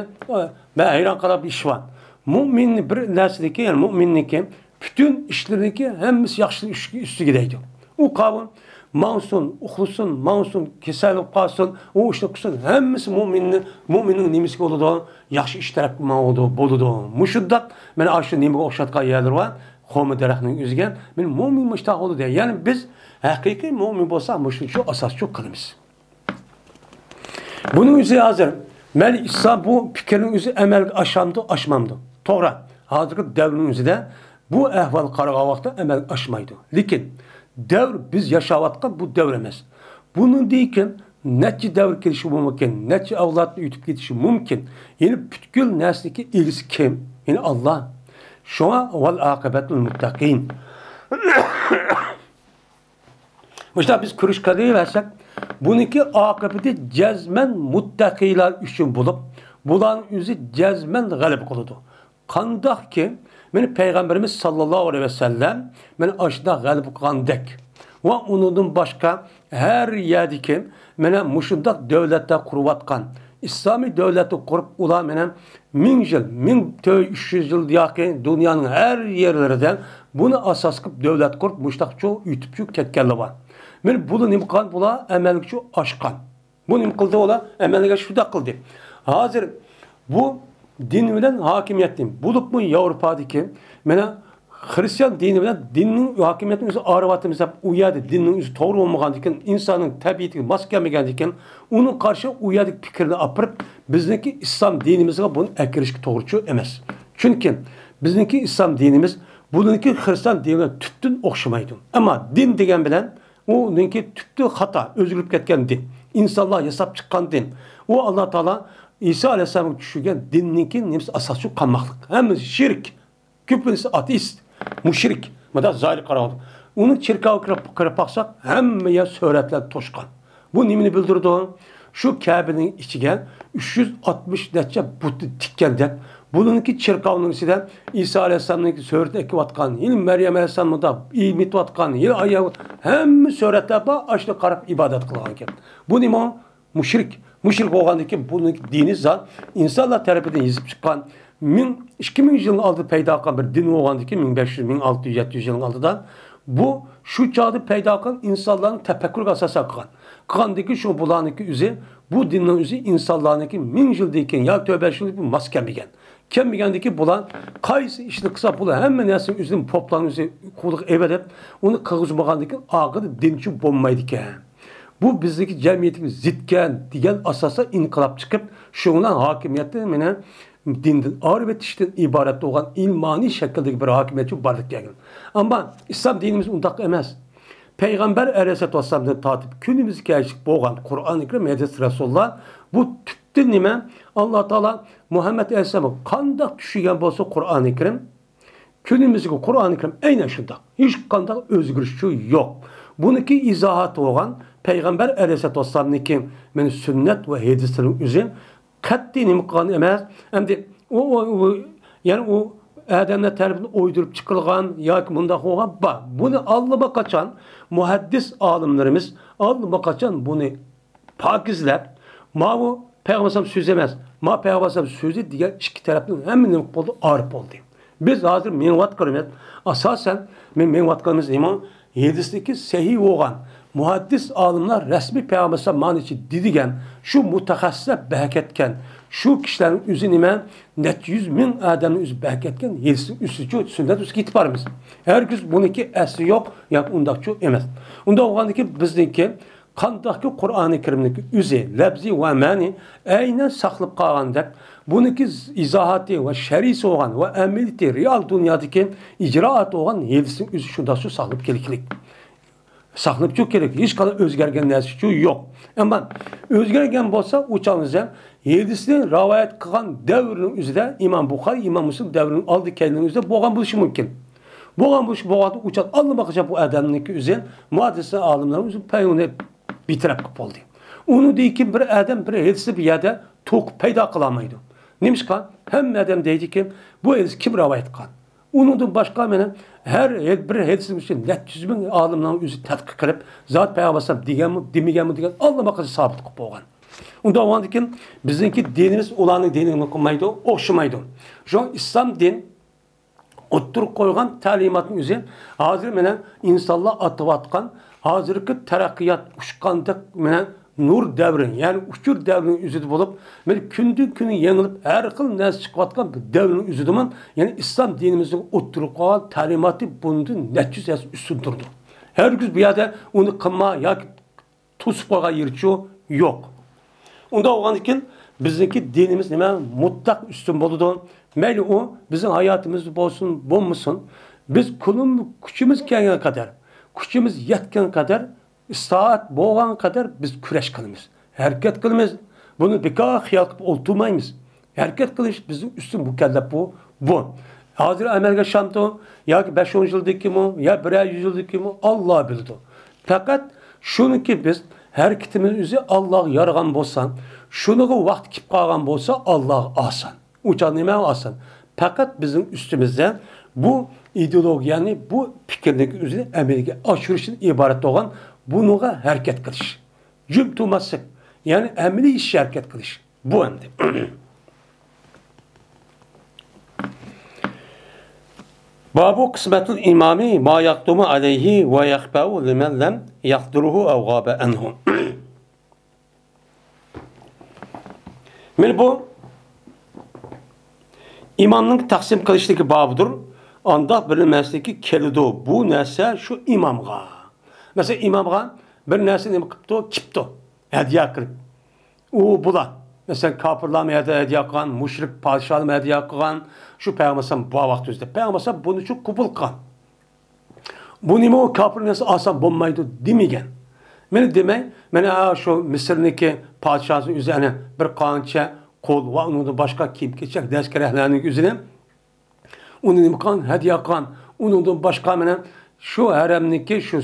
مەن ھەيران قالغان بىر ئىش بار. مۇئمىننى بىر نەرسىدىكى، يەنى مۇئمىننىڭكى پۈتۈن ئىشلىرىنىڭكى ھەممىسى ياخشىلىق ئۈستىگە، ئۈستىگە دەيدۇ. ئۇ قاۋۇل ماڭسۇن، ئۇخلىسۇن، ماڭسۇن، كېسەل بولۇپ قالسۇن، ئۇ ئىشنى قىلسۇن، ھەممىسى مۇئمىننى، مۇئمىننىڭ نېمىسىگە بولىدۇ؟ ياخشى ئىش تەرەپكە ماڭىدۇ، بولىدۇ. مۇشۇنداق، مانا ئاشۇ نېمىگە ئوخشاتقان يەرلىرى بار. خورما دەرەخنىڭ ئۆزىگە، مانا مۇئمىن مۇشتاق بولىدۇ دەيدۇ. يەنى بىز ھەقىقىي مۇئمىن بولساق، مۇشۇنچە ئاساسچۇ قىلىمىز. بۇنىڭ ئۆزى ھازىر مەن ئېيتسام، بۇ پىكىرنىڭ ئۆزى ئەمەلگە ئاشامدۇ، ئاشمامدۇ؟ توغرا، ھازىرقى دەۋرنىڭ ئۆزىدە بۇ ئەھۋالغا قارىغان ۋاقىتتا ئەمەلگە ئاشمايدۇ. لېكىن دەۋر بىز ياشاۋاتقان بۇ دەۋر ئەمەس. بۇنىڭدىن كېيىن نەچچە دەۋر كېلىشى مۇمكىن، نەچچە ئەۋلاد ئۆتۈپ كېتىشى مۇمكىن. يەنى پۈتكۈل نەرسىنىڭكى ئىگىسى كىم؟ يەنى ئاللا. شۇڭا ۋەل ئاقىبەتۇل مۇتتەقىن. مۇشۇنداق بىز كۈرەش قىلىۋەرسەك، بۇنىڭكى ئاقىۋىتى جەزمەن مۇتتەقىيلار ئۈچۈن بولۇپ، بۇلارنىڭ ئۆزى جەزمەن غەلىبە قىلىدۇ. قانداقكى، مانا پەيغەمبىرىمىز ساللاللاھۇ ئەلەيھى ۋەسەللەم مانا ئاشۇنداق غەلىبە قىلغاندەك ۋە ئۇنىڭدىن باشقا ھەر يەردىكى مانا مۇشۇنداق دۆلەتلەر قۇرۇۋاتقان، ئىسلامىي دۆلەتنى قۇرۇپ، ئۇلار مانا مىڭ يىل، مىڭ تۆت يۈز يىل ياقى دۇنيانىڭ ھەر يەرلىرىدە بۇنى ئاساس قىلىپ دۆلەت قۇرۇپ، مۇشتاقچۇ ئۆتۈپچۇ كەتكەنلەر بار. مانا بۇلار نېمە قىلغان؟ بۇلار ئەمەلگىچۇ ئاشقان. بۇ نېمە قىلدى ئۇلار؟ ئەمەلگە شۇنداق قىلدى. ھازىر بۇ دىن بىلەن ھاكىمىيەت دىن. بولۇپمۇ ياۋروپادىكى، مانا، خرىستىيان دىنى بىلەن دىننىڭ ھاكىمىيىتىنى ئۆزى ئايرىۋاتىمىز دەپ، ئۇ يەردە دىننىڭ ئۆزى توغرا بولمىغاندىكىن، ئىنساننىڭ تەبىئىتىگە ماس كەلمىگەندىكىن، ئۇنىڭ قارشى ئۇ يەردىكى پىكىرنى ئاپىرىپ، بىزنىڭكى ئىسلام دىنىمىزغا بۇنى ئەكىرىشكە توغرىچۇ ئەمەس. چۈنكى بىزنىڭكى ئىسلام دىنىمىز بۇنىڭكى خرىستىيان دىنى بىلەن تۈپتىن ئوخشىمايدۇ. ئەمما دىن دېگەن بىلەن ئۇنىڭكى تۈپتىن خاتا، ئۆزگىرىپ كەتكەن دىن. ئىنسانلار ياساپ چىققان دىن. ئۇ ئاللا تائالا ئىسا ئەلەيھىسسالامغا چۈشۈرگەن دىننىڭكى نېمىسى ئاساسچۇ قالماقلىق. ھەممىسى شىرك. كۆپىنچىسى ئاتېئىست، مۇشرىك. مۇنداق زاھىرىي قاراۋاتىدۇ. ئۇنى چېركاۋغا كىرىپ، كىرىپ باقساق، ھەممە يەر سۈرەتلەر توشقان. بۇ نېمىنى بىلدۈرىدۇ؟ شۇ كەبىنىڭ ئىچىگە ئۈچ يۈز ئاتمىش نەچچە بۇتنى تىككەندەك، بۇنىڭكى چېركاۋنىڭ ئىچىدە ئىسا ئەلەيھىسسالامنىڭ سۈرىتىنى ئېكىۋاتقان، يەنە مەريەم ئەلەيھىسسالام مۇنداق ئېمىتىۋاتقان، يەنە ئاياغ، ھەممە سۈرەتلەر بار، ئاشۇنى قاراپ ئىبادەت قىلغانىكەن. بۇ نېمە؟ مۇشرىك. مۇشرىك بولغاندىكىن بۇنىڭ دىنى زات ئىنسانلار تەرىپىدىن يېزىپ چىققان، مىڭ، ئىككى مىڭ يىلنىڭ ئالدىدا پەيدا قىلغان بىر دىن بولغاندىكىن، مىڭ بەش يۈز، مىڭ ئالتە يۈز، يەتتە يۈز يىلنىڭ ئالدىدا، بۇ شۇ چاغدا پەيدا قىلغان ئىنسانلارنىڭ تەپەككۇرىغا ئاساسەن قىلغان. قىلغاندىكىن شۇ بۇلارنىڭكى ئۆزى، بۇ دىننىڭ ئۆزى ئىنسانلارنىڭكى مىڭ يىلدىن كېيىن ياكى تۆت بەش يىل ماس كەلمىگەن. كەلمىگەندىكىن بۇلار قايسى ئىشنى قىلسا، بۇلار ھەممە نەرسىنى ئۆزىنىڭ پوپلارنى ئۆزى قولىغا ئېلىۋېلىپ، ئۇنى قىلغۇزمىغاندىكىن ئاخىرىدا دىنچۇ بولمايدىكەن. بۇ بىزنىڭكى جەمئىيىتىمىز زىتكەن دېگەن ئاساستا ئىنقىلاب چىقىپ، شۇنىڭ ھاكىمىيەتنى مانا دىندىن ئايرىۋېتىشتىن ئىبارەت بولغان ئىلمانىي شەكىلدىكى بىر ھاكىمىيەت بارلىققا كەلگەن. ئەمما ئىسلام دىنىمىز ئۇنداق ئەمەس. پەيغەمبەر ئەلەيھىسسالاتۇ ۋەسسالامدىن تارتىپ كۈنىمىزگە كەلگۈچە بولغان قۇرئانى كەرىم، ھەدىس رەسۇلۇللا، بۇ تۈپتىن نېمە؟ ئاللا تائالا مۇھەممەد ئەلەيھىسسالامغا قانداق چۈشۈرگەن بولسا قۇرئانى كەرىم، كۈنىمىزدىكى قۇرئانى كەرىم ئەينەن شۇنداق. ھېچقانداق ئۆزگىرىشچۇ يوق. بۇنىڭكى ئىزاھاتى بولغان پەيغەمبەر ئەلەيھىسسالاتۇ ۋەسسالامنىڭكى مېنى سۈننەت ۋە ھەدىسلىرىنىڭ ئۆزى قەتئىي نېمە قىلغان ئەمەس. ئەمدى ئۇ، ئۇ، ئۇ، يەنى ئۇ ئادەملەر تەرىپىدىن ئويدۇرۇپ چىقىلغان ياكى مۇنداق بولغان بار. بۇنى ئاللىماقاچان مۇھەددىس ئالىملىرىمىز ئاللىماقاچان بۇنى پاكىزلەپ، ماۋۇ پەيغەمبەر ئەلەيھىسسالام سۆزى ئەمەس، ما پەيغەمبەر ئەلەيھىسسالام سۆزى دېگەن ئىككى تەرەپنىڭ ھەممە نېمە بولدى؟ ئارىپ بولدى. بىز ھازىر مېڭىۋاتقىنىمىز، ئاساسەن، مەن مېڭىۋاتقىنىمىز نېمە؟ ھەدىستىكى سەھىھ بولغان، مۇھەددىس ئالىملار رەسمىي پەيغەمبەر ئەلەيھىسسالام مانا چى دېگەن، شۇ مۇتەخەسسىسلەر بەرىكەتكەن، شۇ كىشىلەرنىڭ ئۆزى نېمە؟ نەچچە يۈز مىڭ ئادەمنىڭ ئۆزى بەرىكەتكەن ھەدىسنىڭ ئۈستىچۇ سۈننەت ئۈستىگە يېتىپ بارىمىز. ھەرگىز بۇنىڭكى ئەسلى يوق ياكى ئۇنداقچۇ ئەمەس. ئۇنداق بولغاندىكىن بىزنىڭكى قانداقكى قۇرئانى كەرىمنىڭكى ئۆزى لەپزى ۋە مەنى ئەينەن ساقلىپ قالغاندەك، بۇنىڭكى ئىزاھاتى ۋە شەرھىسى بولغان ۋە ئەمەلىيىتى رېئال دۇنيادىكى ئىجرائات بولغان ھەدىسنىڭ ئۆزى شۇنداقچۇ ساقلىپ كېلىكلىك. ساقلىپچۇ كېلىك، ھېچقانداق ئۆزگەرگەن نەرسىچۇ يوق. ئەمما ئۆزگەرگەن بولسا، ئۇ چاغدا ھەدىسنى رىۋايەت قىلغان دەۋرنىڭ ئۆزىدە ئىمام بۇخارى، ئىمام مۇسلىم دەۋرىنىڭ ئالدى كەينىنىڭ ئۆزىدە بولغان بولۇشى مۇمكىن. بولغان بولۇشى بولغاندا ئۇ چاغدا ئاللىماقاچان بۇ ئادەمنىڭكى ئۆزى مۇھەددىس ئالىملار ئۆزى پەيغەمبەرنى بىتەرەپ قىلىپ بولدى. ئۇنىڭدىن كېيىن بىر ئادەم بىر ھەدىسنى بىر يەردە توقۇپ پەيدا قىلالمايدۇ. نېمىشقا؟ ھەممە ئادەم دەيدىكى، بۇ ھەدىس كىم رىۋايەت قىلغان؟ ئۇنىڭدىن باشقا مانا ھەر بىر ھەدىسنىڭ ئۈستىدە نەچچە يۈز مىڭ ئالىمنىڭ ئۆزى تەتقىق قىلىپ، زات پەيغەمبەر ئەلەيھىسسالام دېگەنمۇ، دېمىگەنمۇ دېگەن ئاللىماقاچان سابىت قىلىپ بولغان. ئۇنداق بولغاندىكىن بىزنىڭكى دىنىمىز ئۇلارنىڭ دىنىغا قىلمايدۇ، ئوخشىمايدۇ. شۇڭا ئىسلام دىن ئوتتۇرىغا قويغان تەلىماتنىڭ ئۆزى ھازىر مانا ئىنسانلار ئاتىۋاتقان ھازىرقى تەرەققىيات ئۇچقاندەك مانا نۇر دەۋرى، يەنى ئۇچۇر دەۋرىنىڭ ئۆزىدە بولۇپ، مانا كۈندىن كۈنگە يېڭىلىپ، ھەر خىل نەرسە چىقىۋاتقان بۇ دەۋرنىڭ ئۆزىدىمۇ، يەنى ئىسلام دىنىمىزنىڭ ئوتتۇرىغا قويغان تەلىماتى بۇنىڭدىن نەچچە يۈز ھەسسە ئۈستۈن تۇرىدۇ. ھەرگىز بۇ يەردە ئۇنى قىلما ياكى توسۇپ قويغان يېرىچۇ يوق. ئۇنداق بولغاندىكىن بىزنىڭكى دىنىمىز نېمە؟ مۇتلەق ئۈستۈن بولىدۇ. مەيلى ئۇ بىزنىڭ ھاياتىمىزدا بولسۇن، بولمىسۇن، بىز كۈلۈم-، كۈچىمىز كەلگەن قەدەر، كۈچىمىز يەتكەن قەدەر، ئىستائەت بولغان قەدەر بىز كۈرەش قىلىمىز، ھەرىكەت قىلىمىز. بۇنى بىكار خىيال قىلىپ ئولتۇرمايمىز. ھەرىكەت قىلىش بىزنىڭ ئۈستۈن مۇكەللەپ بۇ، بۇ. ھازىر ئەمەلگە ئاشامدۇ ياكى بەش ئون يىلدىن كېيىنمۇ، يا بىرەر يۈز يىلدىن كېيىنمۇ، ئاللا بىلىدۇ. پەقەت شۇنىكى بىز ھەرىكىتىمىز ئۆزى ئاللاغا يارىغان بولسا، شۇنىڭغا ۋاقتى كېلىپ قالغان بولسا، ئاللاغا ئاسان. ئۇ چاغ نېمە ئاسان؟ پەقەت بىزنىڭ ئۈستىمىزدە بۇ ئىدېئولوگىيەنى، بۇ پىكىرنىڭ ئۆزىنى ئەمەلگە ئاشۇرۇشتىن ئىبارەت بولغان بۇنىڭغا ھەرىكەت قىلىش. جۈم تۇرماسلىق، يەنى ئەمەلىي ئىش ھەرىكەت قىلىش. بۇ ئەمدى. بابۇ قىسمەتۇل ئىمامى ما يەقدۇمۇ ئەلەيھى ۋە يەخفەۋۇ لىمەن لەم يەقدۇرۇھۇ ئەۋ غابە ئەنھۇ. مانا بۇ ئىمامنىڭ تەقسىم قىلىشلىكى بابىدۇر. ئانداق بىر نەرسىلىكى كېلىدۇ. بۇ نەرسە شۇ ئىمامغا. مەسىلەن، ئىمامغا بىر نەرسە نېمە قىپتۇ؟ كىپتۇ. ھەدىيە قىلىپ. ئۇ بۇلار. مەسىلەن، كاپىرلارمۇ ھەدىيە، ھەدىيە قىلغان، مۇشرىك پادىشاھلارمۇ ھەدىيە قىلغان. شۇ پەيغەمبەر ئەلەيھىسسالام بار ۋاقتىمىزدا. پەيغەمبەر ئەلەيھىسسالام بۇنى شۇ قوبۇل قىلغان. بۇ نېمە ئۇ كاپىر نەرسە ئالسا بولمايدۇ دېمىگەن. مانا دېمەي، مانا شۇ مىسىرنىڭكى پادىشاھى ئۆزى ئەنە بىر قانچە قول ۋە ئۇنىڭدىن باشقا كىيىم-كېچەك، دەس-كەرەكلەرنىڭ ئۆزىنى ئۇنى نېمە قىلغان؟ ھەدىيە قىلغان. ئۇنىڭدىن باشقا مانا شۇ ھەرەمنىڭكى، شۇ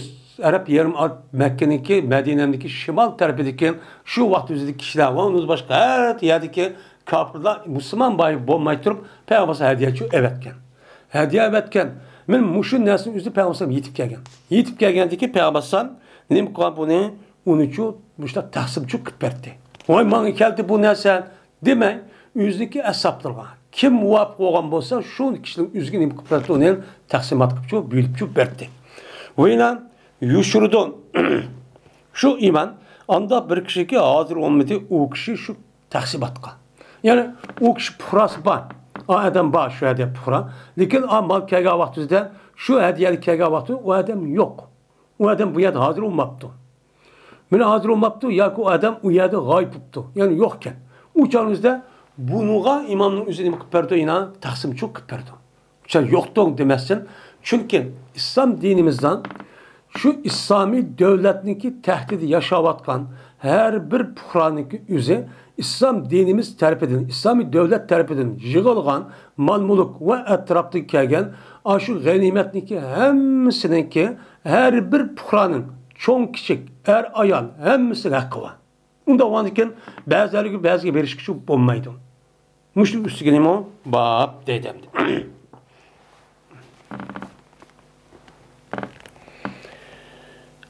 ئەرەب يېرىم ئارا، مەككىنىڭكى، مەدىنەمدىكى شىمال تەرىپىدىكى شۇ ۋاقىت ئۆزىدىكى كىشىلەر ۋە ئۇنىڭدىن باشقا ھەر يەردىكى كاپىرلار مۇسۇلمان بايى بولماي تۇرۇپ پەيغەمبەر ھەدىيەچۇ ئەۋەتكەن. ھەدىيە ئەۋەتكەن. مانا مۇشۇ نەرسىنى ئۆزى پەيغەمبەر ئەلەيھىسسالام يېتىپ كەلگەن. يېتىپ كەلگەندىكى پەيغەمبەر ئەلەيھىسسالام نېمە قىلغان بۇنى؟ ئۇنىچۇ مۇشۇنداق تەقسىمچۇ قىلىپ بەردى. ۋاي، ماڭا كەلدى بۇ نەرسە دېمەي، ئۆزىنىڭكى ئەسھابلىرىغا كىم مۇۋاپىق بولغان بولسا، شۇ كىشىنىڭ ئۆزىگە نېمە قىلىپ بەردى؟ ئۇنى تەقسىمات قىلىپچۇ، بۆلۈپچۇ بەردى. ۋەيلان يۇشۇرىدۇ. شۇ ئىمان ئانداق بىر كىشىكى ھازىر بولمىدى، ئۇ كىشى شۇ تەقسىماتقا. يەنى ئۇ كىشى پۇقراسى بار. ئا ئادەم بار شۇ يەردە پۇقرا. لېكىن ئا مال كەلگەن ۋاقتىدا، شۇ ھەدىيەلىك كەلگەن ۋاقتىدا ئۇ ئادەم يوق. ئۇ ئادەم بۇ يەردە ھازىر بولماپتۇ. مانا ھازىر بولماپتۇ ياكى ئۇ ئادەم ئۇ يەردە غايىب بوپتۇ. يەنى يوقكەن. ئۇ چاغىمىزدا بۇنىڭغا ئىمامنىڭ ئۆزى نېمە قىلىپ بەردى؟ يەنە تەقسىمچۇ قىلىپ بەردى. شۇ يوقتۇڭ دېمەستىن. چۈنكى ئىسلام دىنىمىزدا شۇ ئىسلامىي دۆلەتنىڭكى تەھتىدە ياشاۋاتقان ھەر بىر پۇقرانىڭكى ئۆزى ئىسلام دىنىمىز تەرىپىدىن، ئىسلامىي دۆلەت تەرىپىدىن يىغىلغان مال-مۈلۈك ۋە ئەتراپتىن كەلگەن ئاشۇ غەنىيمەتنىڭكى ھەممىسىنىڭكى ھەر بىر پۇقرانىڭ، چوڭ-كىچىك، ئەر-ئايال ھەممىسىگە ھەققى بار. ئۇنداق بولغاندىكىن بەزىلەرگە بەزىگە بېرىشكە شۇ بولمايدۇ. مۇشۇ ئۈستىگە نېمە باب دەيدۇ ئەمدى.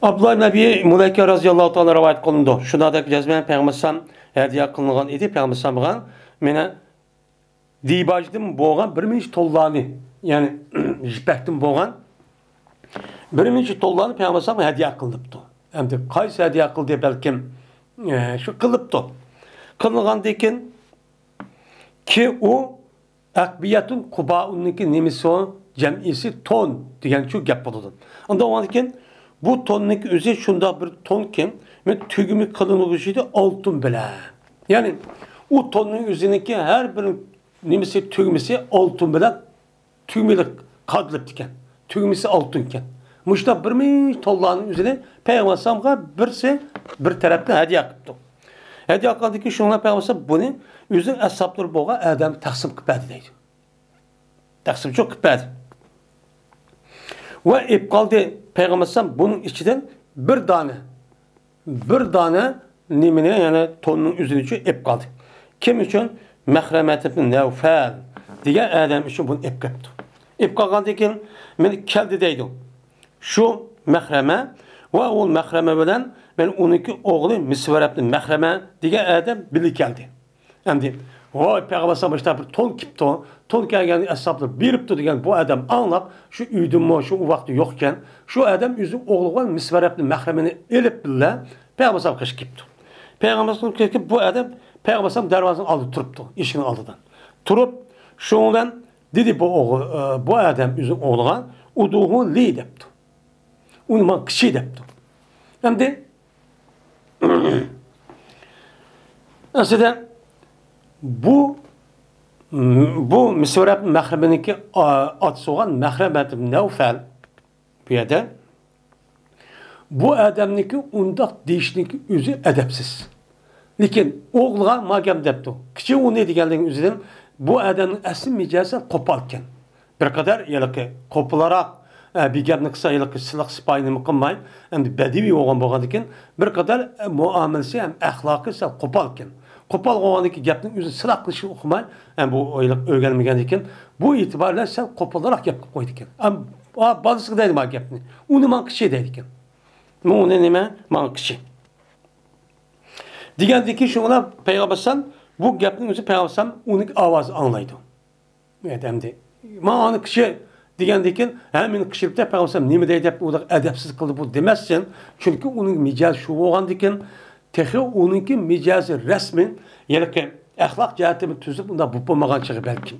ئابدۇللا ئىبن ئەبى مۇلەيكە رەزىياللاھۇ تائالا رىۋايەت قىلىنىدۇ. شۇنىڭدەك جەزمەن پەيغەمبەر ئەلەيھىسسالام ھەدىيە قىلىنغان ئىدى. پەيغەمبەر ئەلەيھىسسالام ماڭا مېنى دىباجدىن بولغان بىر مىڭ توننانى، يەنى يىپەكتىن بولغان بىر مىڭ توننانى پەيغەمبەر ئەلەيھىسسالامغا ھەدىيە قىلىنىپتۇ. ئەمدى قايسى ھەدىيە قىلدى؟ بەلكىم، ئە، شۇ قىلىپتۇ. قىلىنغاندىن كېيىن كى ئۇ ئەقبىيەتۇن قۇبائۇننىڭكى نېمىسى ئۇ؟ جەمئىسى تون دېگەن شۇ گەپ بولىدۇ. ئۇنداق بولغاندىن كېيىن بۇ توننىڭكى ئۆزى شۇنداق بىر تونكى، مەن تۈگمە قىلىنغۇچىدى ئالتۇن بىلەن. يەنى ئۇ توننىڭ ئۆزىنىڭكى ھەر بىر نېمىسى، تۈگمىسى ئالتۇن بىلەن تۈگمىلىك قادىلىپتىكەن. تۈگمىسى ئالتۇنكەن. مۇشۇنداق بىر مىڭ توننانىڭ ئۆزىنى پەيغەمبەر ئەلەيھىسسالامغا بىرسى بىر تەرەپتىن ھەدىيە قىپتۇ. ھەدىيە قىلغاندىن كېيىن شۇڭلار پەيغەمبەر ئەلەيھىسسالام بۇنى ئۆزىنىڭ ئەسھابلىرى بولغان ئادەمگە تەقسىم قىلىپ بەردى دەيدۇ. تەقسىمچۇ قىلىپ بەردى. ۋە ئېلىپ قالدى. پەيغەمبەر ئەلەيھىسسالام بۇنىڭ ئىچىدىن بىر دانە بىر دانە نېمىنى، يەنى توننىڭ ئۆزىنى ئۈچۈن ئېلىپ قالدى. كىم ئۈچۈن؟ مەخرەمەت ئىبن نەۋفەل دېگەن ئادەم ئۈچۈن بۇنى ئېلىپ قېپتۇ. ئېلىپ قالغاندىن كېيىن مېنى كەلدى دەيدۇ. شۇ مەخرەمە ۋە ئۇ مەخرەمە بىلەن مەن ئۇنىڭكى ئوغلى مىسۋەر ئىبن مەخرەمە دېگەن ئادەم بىللە كەلدى. ئەمدى، ۋاي، پەيغەمبەر ئەلەيھىسسالام مۇشۇنداق بىر تون كىپتۇ. تون كەلگەن ئەسھابلار بېرىپتۇ دېگەن بۇ ئادەم ئاڭلاپ، شۇ ئۆيدىمۇ شۇ ۋاقىتتا يوق ئىكەن. شۇ ئادەم ئۆزى ئوغلىغا مىسۋەر ئىبن مەخرەمىنى ئېلىپ بىللە پەيغەمبەر ئەلەيھىسسالام قېشىغا كېلىپتۇ. پەيغەمبەر ئەلەيھىسسالام كېلىپ، بۇ ئادەم پەيغەمبەر ئەلەيھىسسالام دەرۋازىنىڭ ئالدىدا تۇرۇپتۇ، ئىشىكنىڭ ئالدىدا. تۇرۇپ، شۇنىڭ بىلەن دېدى بۇ ئوغۇل، ئە، بۇ ئادەم ئۆزىنىڭ ئوغلىغا، «ئۇدۇھۇ لى» دەپتۇ. «ئۇنى ماڭا قىلچى» دەپتۇ. ئەمدى ئەسلىدە بۇ، بۇ مىسۋەر ئىبن مەخرەمىنىڭكى، ئا، ئاتىسى بولغان مەخرەمەت ئىبن نەۋفەل بۇ يەردە بۇ ئادەمنىڭكى ئۇنداق دېيىشنىڭكى ئۆزى ئەدەپسىز. لېكىن ئوغلىغا ما گەپ دەپتۇ. «قىلچى ئۇنى» دېگەنلىكىنىڭ ئۆزىدىن بۇ ئادەمنىڭ ئەسلى مىجەزى سەل قوپالكەن. بىر قەدەر ھېلىقى قوپىلاراق، ئە، بىر گەپنى قىلسا، ھېلىقى سىلىق سىپايى نېمە قىلماي، ئەمدى بەدىۋى بولغان بولغاندىكىن، بىر قەدەر، ئە، مۇئامىلىسى ھەم ئەخلاقى سەل قوپالكەن. قوپال بولغاندىكىن گەپنىڭ ئۆزىنى سىلاق قىلىشنى ئۇقماي، ھەم بۇ ھېلىقى ئۆگەنمىگەندىكىن، بۇ ئېتىبار بىلەن سەل قوپالراق گەپ قىلىپ قويىدىكەن. ئەم، ئا، بالىسىغا دەيدۇ ما گەپنى. «ئۇنى ماڭا قىلچى» دەيدىكەن. «مۇ ئۇنى نېمە؟ ماڭا قىلچى» دېگەندىكىن، شۇڭا پەيغەمبەر ئەلەيھىسسالام بۇ گەپنىڭ ئۆزى پەيغەمبەر ئەلەيھىسسالام ئۇنىڭ ئاۋازىنى ئاڭلايدۇ. ئەمدى، «ماڭا ئۇنى قىلچى» دېگەندىكىن، ھە، مېنى قىلچى دەپ، پەيغەمبەر ئەلەيھىسسالام نېمە دەي دەپ، ئۇ ئەدەپسىز قىلدى بۇ دېمەسسىن. چۈنكى ئۇنىڭ مىجەزى شۇ بولغاندىكىن، تېخى ئۇنىڭكى مىجەزى رەسمىي، يەنى ئەخلاق جەھەتتىن تۈزۈپ، ئۇنداق بولۇپ بولمىغان چېغى بەلكىم.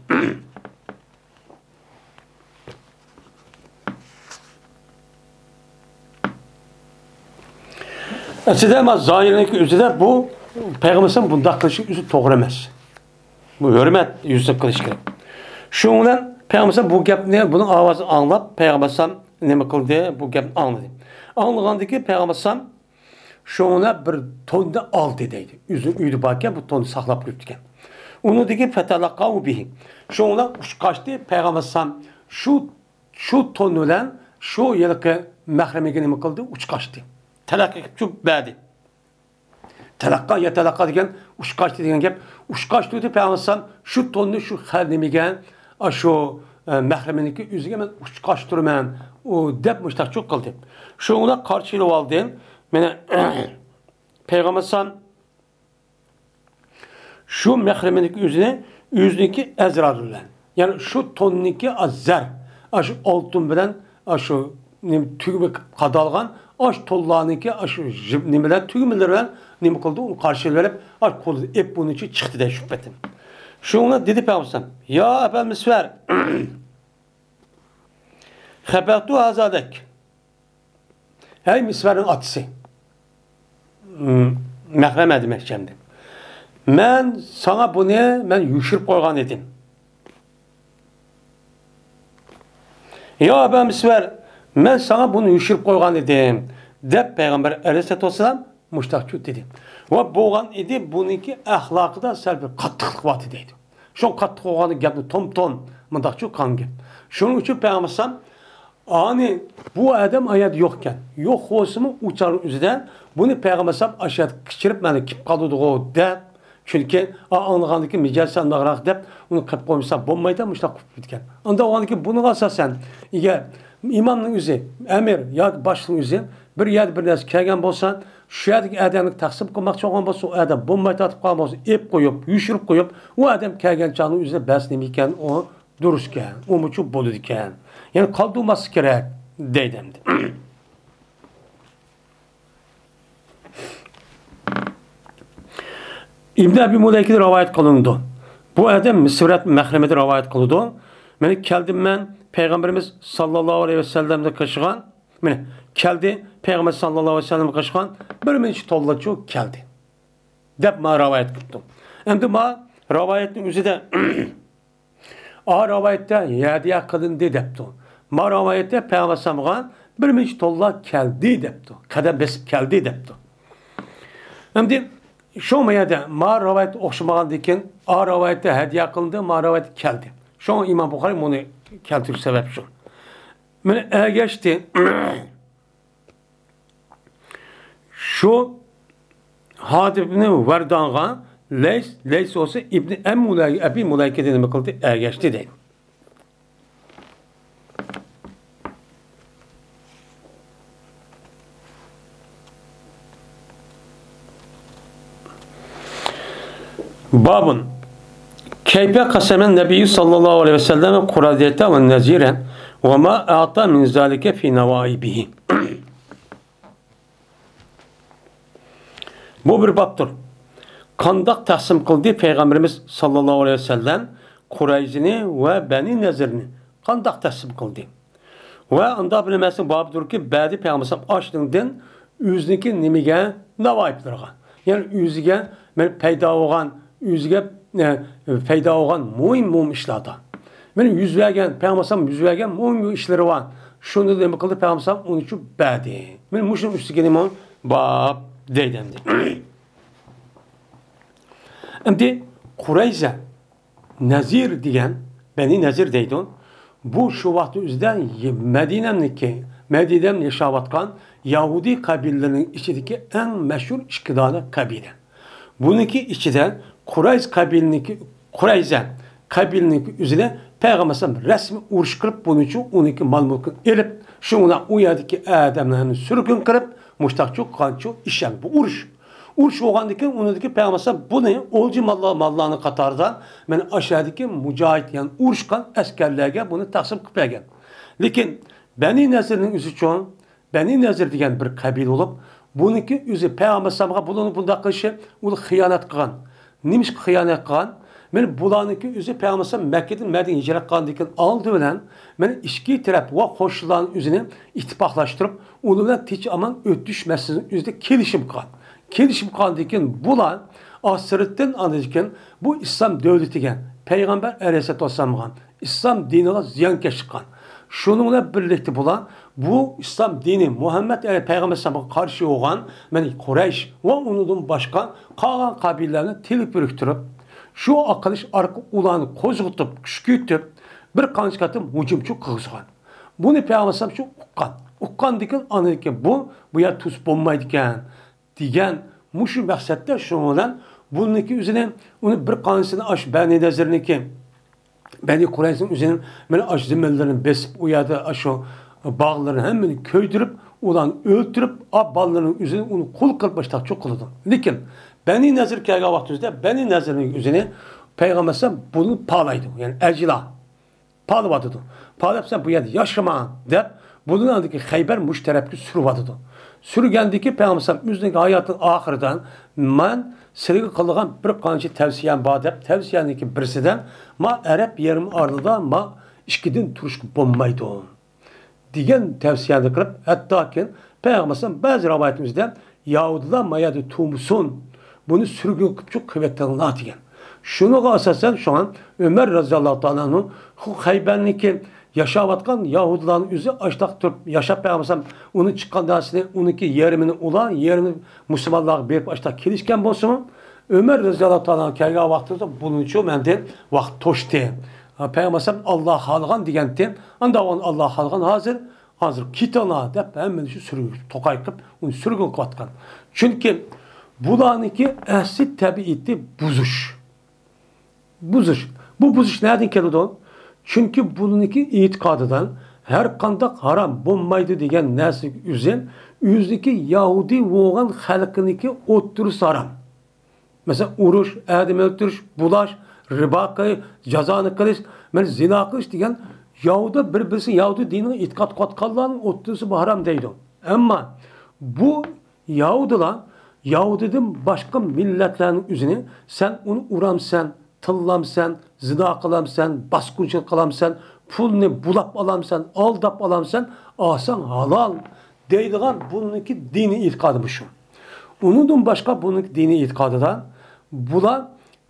ئەسلىدە، مانا زاھىرنىڭكى ئۆزىدە بۇ پەيغەمبەر ئەلەيھىسسالام بۇنداق قىلىشى ئۆزى توغرا ئەمەس. بۇ ھۆرمەت يۈزىسىدىن قىلىش كېرەك. شۇنىڭ بىلەن پەيغەمبەر ئەلەيھىسسالام بۇنىڭ ئاۋازىنى ئاڭلاپ، پەيغەمبەر ئەلەيھىسسالام نېمە قىلدى؟ بۇ گەپنى ئاڭلىدى. ئاڭلىغاندىن كېيىن پەيغەمبەر ئەلەيھىسسالام شۇڭا بىر توننى ئالدى دەيدۇ. ئۆزىنىڭ ئۆيىدە باركەن، بۇ توننى ساقلاپ قويۇپتىكەن. ئۇنىڭدىكى فەتەلەققاۋۇ بىھى. شۇڭا ئۇچقاچتى، پەيغەمبەر ئەلەيھىسسالام شۇ، شۇ تون بىلەن شۇ ھېلىقى مەھرىمىگە نېمە قىلدى؟ ئۇچقاچتى. تەلەققا قىلىپ بەردى. تەلەققا، يەتەلەققا دېگەن ئۇچقاچتى دېگەن گەپ. ئۇچقاچتى دېدى پەيغەمبەر ئەلەيھىسسالام، شۇ توننى شۇ خەر نېمىگە، ئاشۇ، ئە، مەھرىمىنىڭكى ئۆزىگە مەن ئۇچقاچتۇرىمەن، ئۇ دەپ مۇشتاق چۇ قىلدى. شۇڭا قارشى ئېلىۋالدى. مانا، پەيغەمبەر ئەلەيھىسسالام شۇ مەھرىمىنىڭكى ئۆزىنى، ئۆزىنىڭكى ئەزرارى بىلەن، يەنى شۇ توننىڭكى ئاز زەر، ئاشۇ ئالتۇن بىلەن، ئاشۇ نېمە، تۈگمە قىلىپ قادالغان، ئاشۇ تونلارنىڭكى ئاشۇ جىپ نېمىلەر، تۈگمىلىرى بىلەن نېمە قىلدى؟ ئۇنى قارشى ئېلىپ، ئاشۇ قولىدا ئېلىپ بۇنىڭ ئىچىگە چىقتى دەي شۇ پېتىم. شۇڭا دېدى پەيغەمبەر ئەلەيھىسسالام، يا ئەبا مىسۋەر، خەبەتۇ ھازا لەك. ھەي مىسۋەرنىڭ ئاتىسى. مم، مەھرەمە دېمەكچى ئەمدى. مەن ساڭا بۇنى مەن يوشۇرۇپ قويغان ئىدىم. يا ئەبا مىسۋەر، مەن ساڭا بۇنى يوشۇرۇپ قويغان ئىدىم، دەپ پەيغەمبەر ئەلەيھىسسالاتۇ ۋەسسالام مۇشتاق دېدى. ۋە بولغان ئىدى، بۇنىڭكى ئەخلاقىدا سەل بىر قاتتىقلىق بار ئىدى دەيدۇ. شۇ قاتتىق بولغان گەپنى توم-توم مۇنداقچۇ قىلغان گەپ. شۇنىڭ ئۈچۈن پەيغەمبەر ئەلەيھىسسالام، ئانى بۇ ئادەم ئايەردە يوق ئىكەن. يوق بولسىمۇ ئۇ چاغنىڭ ئۆزىدە بۇنى پەيغەمبەر ئەلەيھىسسالام ئاشۇ يەردە كېچىرىپ مانا كېلىپ قالىدىغۇ دەپ، چۈنكى ئا-، ئاڭلىغاندىن كېيىن مىجەز سالماقراق دەپ ئۇنى قىلىپ قويمىسا بولمايدۇ، مۇشۇنداق قىلىپ كېتىدىكەن. ئانداق بولغاندىن كېيىن بۇنىڭغا ئاساسەن، ئەگەر ئىمامنىڭ ئۆزى، ئەمىر ياكى باشلىقنىڭ ئۆزى بىر يەردە بىر نەرسە كەلگەن بولسا، شۇ يەردىكى ئادەمگە تەقسىم قىلماقچى بولغان بولسا، ئۇ ئادەم بولماي تارتىپ قالغان بولسا، ئېلىپ قويۇپ، يوشۇرۇپ قويۇپ، ئۇ ئادەم كەلگەن چاغنىڭ ئۆزىدە بەس نېمە ئىكەن، ئۇ دۇرۇس ئىكەن، ئۇمۇچۇ بولىدىكەن. يەنى قالدۇرماسلىق كېرەك دەيدۇ ئەمدى. ئىبن ئەبى مۇلەيكىدىن رىۋايەت قىلىنىدۇ. بۇ ئادەم مىسرەت مەخرىمىدىن رىۋايەت قىلىدۇ. مانا كەلدىم مەن پەيغەمبىرىمىز ساللاللاھۇ ئەلەيھى ۋەسەللەمدىن قېچىغان، مانا كەلدى، پەيغەمبەر ساللاللاھۇ ئەلەيھى ۋەسەللەمدىن قېچىغان بىر مۇنچە توللاچۇ كەلدى دەپ مانا رىۋايەت قىپتۇ. ئەمدى مانا رىۋايەتنىڭ ئۆزىدە ئا رىۋايەتتە ھەدىيە قىلىندى دەپتۇ. ما رىۋايەتتە پەيغەمبەر ئەلەيھىسسالامغا بىر مۇنچە توللا كەلدى دەپتۇ. قەدەم بېسىپ كەلدى دەپتۇ. ئەمدى شۇ ما يەردە ما رىۋايەت ئوخشىمىغاندىن كېيىن، ئا رىۋايەتتە ھەدىيە قىلىندى، ما رىۋايەتتە كەلدى. شۇڭا ئىمام بۇخارى بۇنى كەلتۈرۈش سەۋەب شۇ. مانا ئەگەشتى. شۇ ھاتىب ئىبنى ۋەردانغا لەيس، لەيس بولسا ئىبنى ئەم مۇلەي-، ئەبى مۇلەيكىدىن نېمە قىلدى؟ ئەگەشتى دەيدۇ. بابۇن. كەيفە قەسەمەن نەبىييۇ ساللاللاھۇ ئەلەيھى ۋەسەللەم قۇرەيزەتە ۋە نەزىرە ۋە ما ئەتا مىن زالىكە فى نەۋائىبىھى. بۇ بىر بابتۇر. قانداق تەقسىم قىلدى پەيغەمبىرىمىز ساللاللاھۇ ئەلەيھى ۋەسەللەم قۇرەيزىنى ۋە بەنى نەزىرنى؟ قانداق تەقسىم قىلدى؟ ۋە ئانداق بىر نېمەسىنىڭ بابىدۇركى، بەدى پەيغەمبەر ئەلەيھىسسالام ئاشۇنىڭدىن ئۆزىنىڭكى نېمىگە، ناۋايىپلىرىغا، يەنى ئۆزىگە مەن پەيدا بولغان، ئۆزىگە، ئە، پەيدا بولغان مۇھىم، مۇھىم ئىشلاردا. مەن يۈز بەرگەن، پەيغەمبەر ئەلەيھىسسالام يۈز بەرگەن مۇھىم، مۇھىم ئىشلىرى بار. شۇنى نېمە قىلدى؟ پەيغەمبەر ئەلەيھىسسالام ئۇنى شۇ بەردى. مەن مۇشۇنىڭ ئۈستىگە نېمە باب دەيدۇ ئەمدى. ئەمدى قۇرەيزە، نەزىر دېگەن، بەنى نەزىر دەيدۇ. بۇ شۇ ۋاقىت ئۆزىدە مەدىنەنىڭكى، مەدىنەدە ياشاۋاتقان يەھۇدىي قەبىلىلىرىنىڭ ئىچىدىكى ئەڭ مەشھۇر ئىككى دانە قەبىلە. بۇنىڭكى ئىچىدە قۇرەيز قەبىلىنىڭكى، قۇرەيزە قەبىلىنىڭكى ئۆزىنى پەيغەمبەر ئەلەيھىسسالام رەسمىي ئۇرۇش قىلىپ، بۇنىڭچۇ ئۇنىڭكى مال-مۈلكىنى ئېلىپ، شۇڭا ئۇ يەردىكى ئادەملەرنى سۈرگۈن قىلىپ، مۇشتاقچۇ قانچۇ ئىش، يەنى بۇ ئۇرۇش. ئۇرۇش بولغاندىن كېيىن ئۇنىڭدىكى پەيغەمبەر ئەلەيھىسسالام بۇنى ئولجا ماللار، ماللارنىڭ قاتارىدا مانا ئاشۇ يەردىكى مۇجاھىد، يەنى ئۇرۇشقان ئەسكەرلەرگە بۇنى تەقسىم قىلىپ بەرگەن. لېكىن بەنى نەزىرنىڭ ئۆزىچۇ، بەنى نەزىر دېگەن بىر قەبىلە بولۇپ، بۇنىڭكى ئۆزى پەيغەمبەر ئەلەيھىسسالامغا بۇلارنىڭ بۇنداق قىلىشى، ئۇلار خىيانەت قىلغان. نېمىشقا خىيانەت قىلغان؟ مانا بۇلارنىڭكى ئۆزى پەيغەمبەر ئەلەيھىسسالام مەككىدىن مەدىنىگە ھىجرەت قىلغاندىن كېيىن ئالدى بىلەن مانا ئىچكى تەرەپ ۋە قوشنىلارنىڭ ئۆزىنى ئىتتىپاقلاشتۇرۇپ، ئۇلار بىلەن تىنچ ئامان ئۆتۈش مەسىلىسىنىڭ ئۆزىدە كېلىشىم قىلغان. كېلىشىم قىلغاندىن كېيىن بۇلار ئاستىرتتىن ئاندىن كېيىن بۇ ئىسلام دۆلىتىگە، پەيغەمبەر ئەلەيھىسسالاتۇ ۋەسسالامغا، ئىسلام دىنىغا زىيانكەشلىك قىلغان. شۇنىڭ بىلەن بىرلىكتە بۇلار بۇ ئىسلام دىنى مۇھەممەد ئەلەي پەيغەمبەر ئەلەيھىسسالامغا قارشى بولغان، مانا قۇرەيش ۋە ئۇنىڭدىن باشقا قالغان قەبىلىلەرنى تىلىك بىرىكتۈرۈپ، شۇ ئارقىلىق ئۇلارنى قوزغىتىپ، كۈچەيتىپ، بىر قانچە قېتىم ھۇجۇمچۇ قىلغۇزغان. بۇنى پەيغەمبەر ئەلەيھىسسالام شۇ ئۇققان. ئۇققاندىن كېيىن ئاندىن كېيىن بۇ، بۇ يەر توسۇپ بولمايدىكەن دېگەن مۇشۇ مەقسەتتە، شۇنىڭ بىلەن بۇنىڭكى ئۆزىنى، ئۇنى بىر قانچىسىنى ئاشۇ بەنى نەزىرنىڭكى، بەنى قۇرەيزىنىڭ ئۆزىنىڭ مانا ئاشۇ زېمىنلىرىنى بېسىپ، ئۇ يەردە ئاشۇ باغلىرىنى ھەممىنى كۆيدۈرۈپ، ئۇلارنى ئۆلتۈرۈپ، ئا بالىلىرىنىڭ ئۆزىنى ئۇنى قۇل قىلىپ مۇشۇنداقچۇ قىلىدۇ. لېكىن بەنى نەزىر كەلگەن ۋاقتىمىزدا بەنى نەزىرنىڭ ئۆزىنى پەيغەمبەر ئەلەيھىسسالام بۇنى پالايدۇ، يەنى ئەجىلا. پالىۋاتىدۇ. پالىپ سەن بۇ يەردە ياشىما دەپ، بۇنى ئاندىكى خەيبەر مۇشۇ تەرەپكە سۈرۈۋاتىدۇ. سۈرگەندىكى پەيغەمبەر ئەلەيھىسسالام ئۆزىنىڭ ھاياتىنىڭ ئاخىرىدا، مەن سىلەرگە قىلىدىغان بىر قانچە تەۋسىيەم بار دەپ، تەۋسىيەنىڭكى بىرسىدە، ما ئەرەب يېرىم ئارىلىدا ما ئىككىدىن تۇرۇشقا بولمايدۇ دېگەن تەۋسىيەنى قىلىپ، ھەتتاكى پەيغەمبەر ئەلەيھىسسالام بەزى رىۋايىتىمىزدە يەھۇدىيلار ما يەردە تۇرمىسۇن، بۇنى سۈرگۈن قىلىپچۇ قىلىۋېتىڭلار دېگەن. شۇنىڭغا ئاساسەن شۇڭا ئۆمەر رەزىياللاھۇ تائالا ئەنھۇ خەيبەرنىڭكى ياشاۋاتقان يەھۇدىيلارنىڭ ئۆزى ئاشتاق تۇرۇپ ياشاپ بەرمىسەم، ئۇنى چىققان نەرسىنى، ئۇنىڭكى يېرىمىنى ئۇلار، يېرىمىنى مۇسۇلمانلارغا بېرىپ ئاشتاق كېلىشكەن بولسىمۇ، ئۆمەر رەزىياللاھۇ تائالا كەلگەن ۋاقتىدا بۇنىڭچۇ مەندىن ۋاقىت توشتى. پەيغەمبەر ئاللا خالىغان دېگەنتى، ئاندا ئاللا خالىغان ھازىر، ھازىر كېتىڭلار دەپ ھەممىنى شۇ سۈرگۈن توقاي قىلىپ، ئۇنى سۈرگۈن قىلىۋاتقان. چۈنكى بۇلارنىڭكى ئەسلى تەبىئىتى بۇزۇش. بۇزۇش. بۇ بۇزۇش نەدىن كېلىدۇ؟ چۈنكى بۇنىڭكى ئېتىقادىدا ھەر قانداق ھارام بولمايدۇ دېگەن نەرسىگە ئۆزى، ئۆزىنىڭكى يەھۇدىي بولغان خەلقىنىڭكى ئوتتۇرىسى ھارام. مەسىلەن، ئۇرۇش، ئادەم ئۆلتۈرۈش، بۇلاش، رىبا قىلىش، جازانى قىلىش، مەن زىنا قىلىش دېگەن يەھۇدىي بىر-بىرسى يەھۇدىي دىنىغا ئېتىقاد قىلىۋاتقانلارنىڭ ئوتتۇرىسى بۇ ھارام دەيدۇ. ئەمما بۇ يەھۇدىيلار، يەھۇدىيدىن باشقا مىللەتلەرنىڭ ئۆزىنى، سەن ئۇنى ئۇرامسەن، تىللامسەن، زىنا قىلامسەن، باسقۇنچىلىق قىلامسەن، پۇلنى بۇلاپ ئالامسەن، ئالداپ ئالامسەن، ئالساڭ ھالال دەيدىغان بۇنىڭكى دىنىي ئېتىقادى مۇشۇ. ئۇنىڭدىن باشقا بۇنىڭكى دىنىي ئېتىقادىدا بۇلار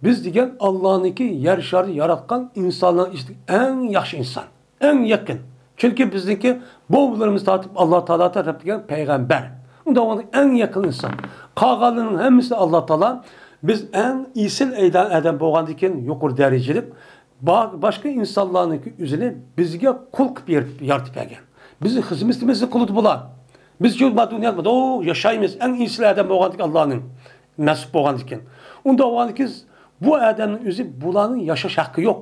بىز دېگەن ئاللانىڭكى يەر شارىدا ياراتقان ئىنسانلارنىڭ ئىچىدىكى ئەڭ ياخشى ئىنسان. ئەڭ يېقىن. چۈنكى بىزنىڭكى بوۋىلىرىمىز تارتىپ ئاللا تائالا تەرەپ كەلگەن پەيغەمبەر. ئۇنداق بولغاندا ئەڭ يېقىن ئىنسان. قالغانلىرىنىڭ ھەممىسى ئاللا تائالا بىز ئەڭ ئېسىل ئەيدا-، ئادەم بولغاندىن كېيىن يۇقىرى دەرىجىلىك با-، باشقا ئىنسانلارنىڭكى ئۆزىنى بىزگە قۇل قىلىپ يارىتىپ، يارىتىپ بەرگەن. بىزنىڭ خىزمىتىمىزنى قىلىدۇ بۇلار. بىز شۇ دۇنيادا ياشايمىز، ئەڭ ئېسىل ئادەم بولغاندىن كېيىن، ئاللانىڭ نەسىپ بولغاندىن كېيىن. ئۇنداق بولغاندىن كېيىن بۇ ئادەمنىڭ ئۆزى بۇلارنىڭ ياشاش ھەققى يوق.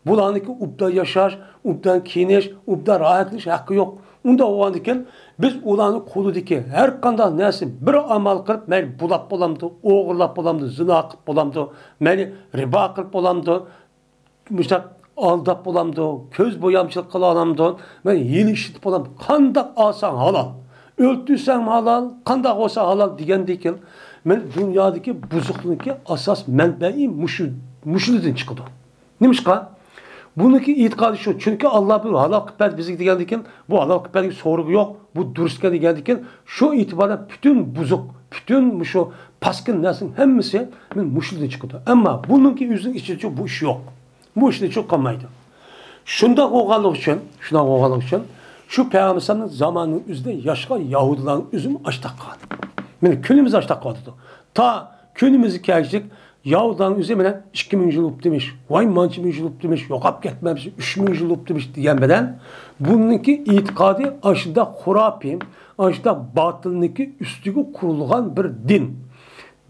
بۇلارنىڭكى ئوبدان ياشاش، ئوبدان كىيىنىش، ئوبدان راھەتلىنىش ھەققى يوق. ئۇنداق بولغاندىكىن، بىز ئۇلارنىڭ قولىدىكى ھەر قانداق نەرسە بىر ئامال قىلىپ، مەيلى بۇلاپ بولامدۇ، ئوغرىلاپ بولامدۇ، زىنا قىلىپ بولامدۇ، مەيلى رىبا قىلىپ بولامدۇ، مۇشۇنداق ئالداپ بولامدۇ، كۆز بويامچىلىق قىلالامدۇ، مەيلى ھىيلە ئىشلىتىپ بولامدۇ، قانداق ئالساڭ ھالال، ئۆلتۈرسەڭمۇ ھالال، قانداق بولسا ھالال دېگەندىكىن، مەن دۇنيادىكى بۇزۇقلۇقنىڭكى ئاساس مەنبەيى مۇشۇ، مۇشۇلىدىن چىقىدۇ. نېمىشقا؟ بۇنىڭكى ئېتىقادى شۇ. چۈنكى ئاللا بۇ ھالال قىلىپ بەردى بىزگە دېگەندىكىن، بۇ ھالال قىلىپ بەرگەن سورىقى يوق، بۇ دۇرۇسكەن دېگەندىكىن، شۇ ئېتىبارەن پۈتۈن بۇزۇق، پۈتۈن مۇشۇ پاسكىن نەرسىنىڭ ھەممىسى مەن مۇشۇدىن چىقىدۇ. ئەمما بۇنىڭكى ئۆزىنىڭ ئىچىدىچۇ بۇ ئىش يوق. بۇ ئىشنى چۈشىنىپ قالمايدۇ. شۇنداق بولغانلىقى ئۈچۈن، شۇنداق بولغانلىقى ئۈچۈن شۇ پەيغەمبەر ئەلەيھىسسالامنىڭ زامانىنىڭ ئۆزىدە ياشىغان يەھۇدىيلارنىڭ ئۆزىمۇ ئاشتاق قالدى. مانا كۈنىمىز ئاشتاق قالدى. تا كۈنىمىزگە كەلگۈچىلىك يەھۇدىيلارنىڭ ئۆزى مانا ئىككى مىڭ يىل بوپتىمىش، ۋاي مانچە مىڭ يىل بوپتىمىش، يوقاپ كەتمەمسىز، ئۈچ مىڭ يىل بوپتىمىش دېگەن بىلەن بۇنىڭكى ئېتىقادى ئاشۇنداق خۇراپىي، ئاشۇنداق باتىلنىڭكى ئۈستىگە قۇرۇلغان بىر دىن.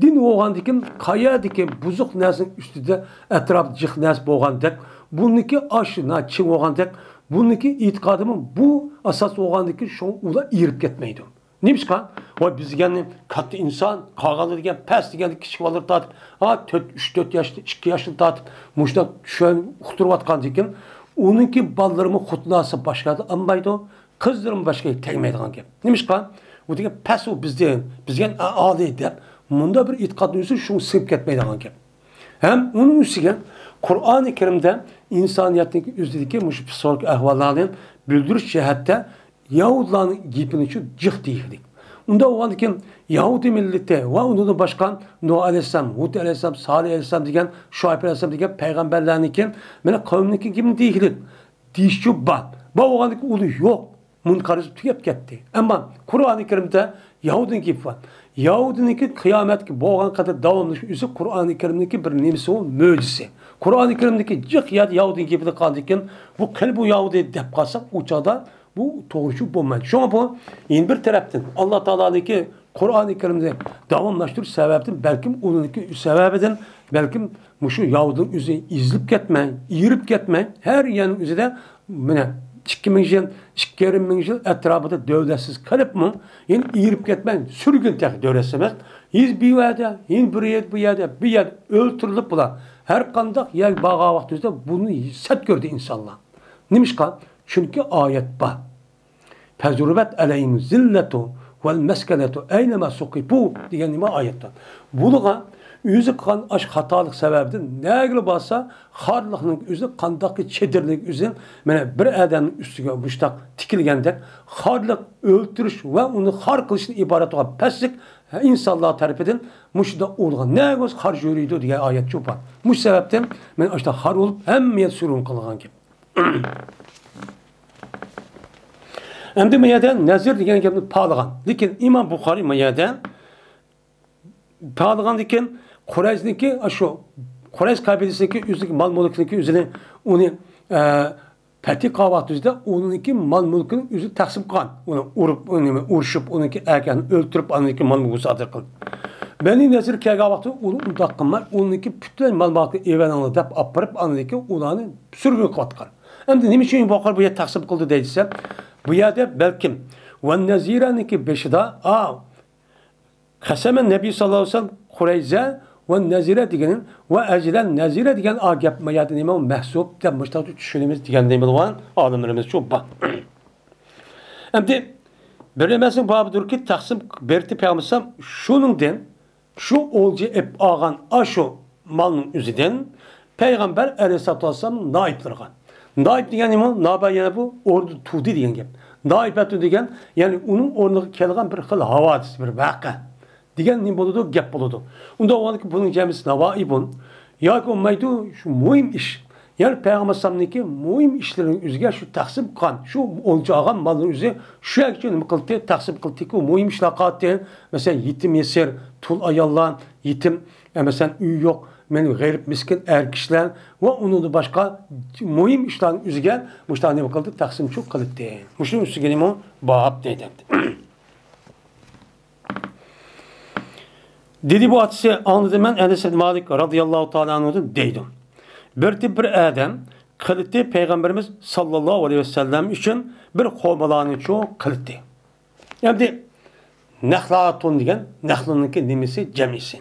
دىن بولغاندىكىن، قەيەردىكى بۇزۇق نەرسىنىڭ ئۈستىدە ئەتراپتا جىق نەرسە بولغاندەك، بۇنىڭكى ئاشۇ ناچىن بولغاندەك، بۇنىڭكى ئېتىقادىمۇ بۇ ئاساس بولغاندىكىن، شۇڭا ئۇلار ئېرىپ كەتمەيدۇ. نېمىشقا؟ ۋاي، بىز دېگەننى كاتتا ئىنسان، قالغانلار دېگەن پەس دېگەندە كىچىك بالىلار تارتىپ، ھا، تۆت، ئۈچ، تۆت ياشتا، ئىككى ياشتىن تارتىپ مۇشۇنداق چۈشەن-، ئۇقتۇرۇۋاتقاندىكىن، ئۇنىڭكى بالىلىرىمۇ خوتۇن ئالسا باشقا يەردە ئالمايدۇ. قىزلىرىمۇ باشقا تەگمەيدىغان گەپ. نېمىشقا؟ ئۇ دېگەن پەس، ئۇ بىزدىن، بىز دېگەن ئالىي دەپ، مۇنداق بىر ئېتىقادنىڭ ئۆزى شۇڭا سىڭىپ كەتمەيدىغان گەپ. ھەم ئۇنىڭ ئۈستىگە قۇرئانى كەرىمدە ئىنسانىيەتنىڭ ئۆزىدىكى مۇشۇ پسىخولوگىك ئەھۋاللارنى بىلدۈرۈش جەھەتتە يەھۇدىيلارنىڭ گېپىنى شۇ جىق دېيىشلىك. ئۇنداق بولغاندىكىن يەھۇدىي مىللىتى ۋە ئۇنىڭدىن باشقا نۇھ ئەلەيھىسسالام، ھۇد ئەلەيھىسسالام، سالىھ ئەلەيھىسسالام دېگەن، شۇئەيب ئەلەيھىسسالام دېگەن پەيغەمبەرلەرنىڭكى مانا قەۋمىنىڭكى گېپىنى دېيىشلىك. دېيىشچۇ بار. بار بولغاندىكىن ئۇنى يوق. مۇنكارىزم تۈگەپ كەتتى. ئەمما قۇرئانى كەرىمدە يەھۇدىينىڭ گېپى بار. يەھۇدىينىڭكى قىيامەتكە بولغان قەدەر داۋاملىشىش ئۆزى قۇرئانى كەرىمنىڭكى بىر نېمىسى، ئۇ مۆجىزىسى. قۇرئانى كەرىمدىكى جىق يەردە يەھۇدىينىڭ گېپىنى قىلغاندىكىن، بۇ قېنى بۇ يەھۇدىي دەپ قالساق، ئۇ چاغدا بۇ توغرا چۈشىنىپ بولمايدۇ. شۇڭا بۇ يەنە بىر تەرەپتىن ئاللا تائالانىڭكى قۇرئانى كەرىمنى داۋاملاشتۇرۇش سەۋەبىدىن، بەلكىم ئۇنىڭكى سەۋەبىدىن، بەلكىم مۇشۇ يەھۇدىينىڭ ئۆزى ئېزىلىپ كەتمەي، ئېرىپ كەتمەي، ھەر يەرنىڭ ئۆزىدە مانا ئىككى مىڭ يىل، ئىككى يېرىم مىڭ يىل ئەتراپىدا دۆلەتسىز قېلىپمۇ، يەنە ئېرىپ كەتمەي، سۈرگۈن تېخى دۆلەتسىز ئەمەس. يەنە بىر يەردە، يەنە بىر يەردە، بۇ يەردە، بۇ يەردە ئۆلتۈرۈلۈپ بۇلار. ھەر قانداق يەرگە بارغان ۋاقتىمىزدا بۇنى سەت كۆردى ئىنسانلار. نېمىشقا؟ چۈنكى ئايەت بار. فَضُرِبَتْ عَلَيْهِمُ الذِّلَّةُ وَالْمَسْكَنَةُ أَيْنَمَا ثُقِفُوا دېگەن نېمە ئايەتتە. بۇلارغا ئۆزى قىلغان ئاش خاتالىق سەۋەبىدىن نەگىلا بارسا، خارلىقنىڭ ئۆزى قانداقكى چېدىرنىڭ ئۆزى، مانا بىر ئادەمنىڭ ئۈستىگە مۇشتاق تىكىلگەندەك، خارلىق ئۆلتۈرۈش ۋە ئۇنى خار قىلىشتىن ئىبارەت بولغان پەسلىك ئىنسانلار تەرىپىدىن مۇشۇنداق ئۇرۇلغان. نەگە بولسا خار يۈرىدۇ دېگەن ئايەت شۇ بار. مۇشۇ سەۋەبتىن مانا ئاشۇنداق خار بولۇپ، ھەممە يەر سۈرگۈن قىلغان گەپ. ئەمدى ما يەردە نەزىر دېگەن گەپنى پالىغان. لېكىن ئىمام بۇخارىي ما يەردە پالىغاندىكىن قۇرەيشنىڭكى، شۇ قۇرەيش قەبىلىسىنىڭكى ئۆزىنىڭكى مال مۈلكىنىڭكى ئۆزىنى، ئۇنى، ئە، پەتھى قىلغان ۋاقتىدا ئۇنىڭكى مال مۈلكىنى ئۆزى تەقسىم قىلغان. ئۇنى ئۇرۇپ، ئۇنى ئۇرۇشۇپ، ئۇنىڭكى ئەركەننى ئۆلتۈرۈپ، ئاندىن كېيىن مال مۈلكىنى مۇسادىرە قىلدى. بەنى نەزىر كەلگەن ۋاقتىدا ئۇنى ئۇنداق قىلماي، ئۇنىڭكى پۈتۈن مال مۈلكىنى ئېلىۋېلىڭلار دەپ ئاپىرىپ، ئاندىن كېيىن ئۇلارنى سۈرگۈن قىلىۋاتقان. ئەمدى نېمە ئۈچۈن بۇ قەدەر بۇ يەردە تەقسىم قىلدى دەيسە، بۇ يەردە بەلكىم ۋەن نەزىرەنىڭكى بېشىدا، ئا، قەسەمەن نەبىي ساللاللاھۇ ئەلەيھى ۋەسەللەم قۇرەيزە ۋەن نەزىرە دېگىنى ۋە ئەجرەن نەزىرە دېگەن ئا گەپ ما يەردە نېمە مەھسۇپ دەپ مۇشۇنداق چۈشىنىمىز دېگەن نېمە بار ئالىملىرىمىز شۇ بار. ئەمدى بىر ئەمەسنىڭ بابىدۇركى تەقسىم بېرىتى پەيغەمبەر شۇنىڭدىن شۇ ئولجا ئېلىپ ئالغان ئاشۇ مالنىڭ ئۆزىدىن پەيغەمبەر ئەلەيھىسسالاتۇ ۋەسسالام نائىپلىرىغا. نائىپ دېگەن نېمە؟ نابا يەنە بۇ ئورنىدا تۇردى دېگەن گەپ. نائىپەتۇ دېگەن، يەنى ئۇنىڭ ئورنىغا كەلگەن بىر خىل ھاۋادىس، بىر ۋەقە دېگەن نېمە بولىدۇ؟ گەپ بولىدۇ. ئۇنداق بولغاندىكىن بۇنىڭ جەمئىسى نائىبۇن. ياكى بولمايدۇ، شۇ مۇھىم ئىش. يەنى پەيغەمبەر ئەلەيھىسسالامنىڭكى مۇھىم ئىشلىرىنىڭ ئۆزىگە شۇ تەقسىم قىلغان، شۇ ئولجا ئالغان مالنىڭ ئۆزى شۇ يەرگىچە نېمە قىلدى؟ تەقسىم قىلدىكى، ئۇ مۇھىم ئىشلار قالدى. مەسىلەن، يېتىم يېسىر، تۇل ئاياللار، يېتىم، ئە، مەسىلەن، ئۆيى يوق، مەن غېرىب مىسكىن ئەر كىشىلەر ۋە ئۇنىڭدىن باشقا مۇھىم ئىشلارنىڭ ئۆزىگە مۇشۇنداق نېمە قىلدى؟ تەقسىمچۇ قىلدى. مۇشۇنىڭ ئۈستىگە نېمە؟ باب دەيدۇ. دېدى بۇ ئاتىسى، ئاڭلىدىم مەن ئەنەس ئىبن مالىك رازىياللاھۇ تائالا ئەنھۇدىن دەيدۇ. بىر، بىر ئادەم قىلدى پەيغەمبىرىمىز ساللاللاھۇ ئەلەيھى ۋەسەللەم ئۈچۈن بىر خورمىلارنى چوڭ قىلدى. ئەمدى نەخلاتۇن دېگەن نەخلىنىڭكى نېمىسى جەمئىسى.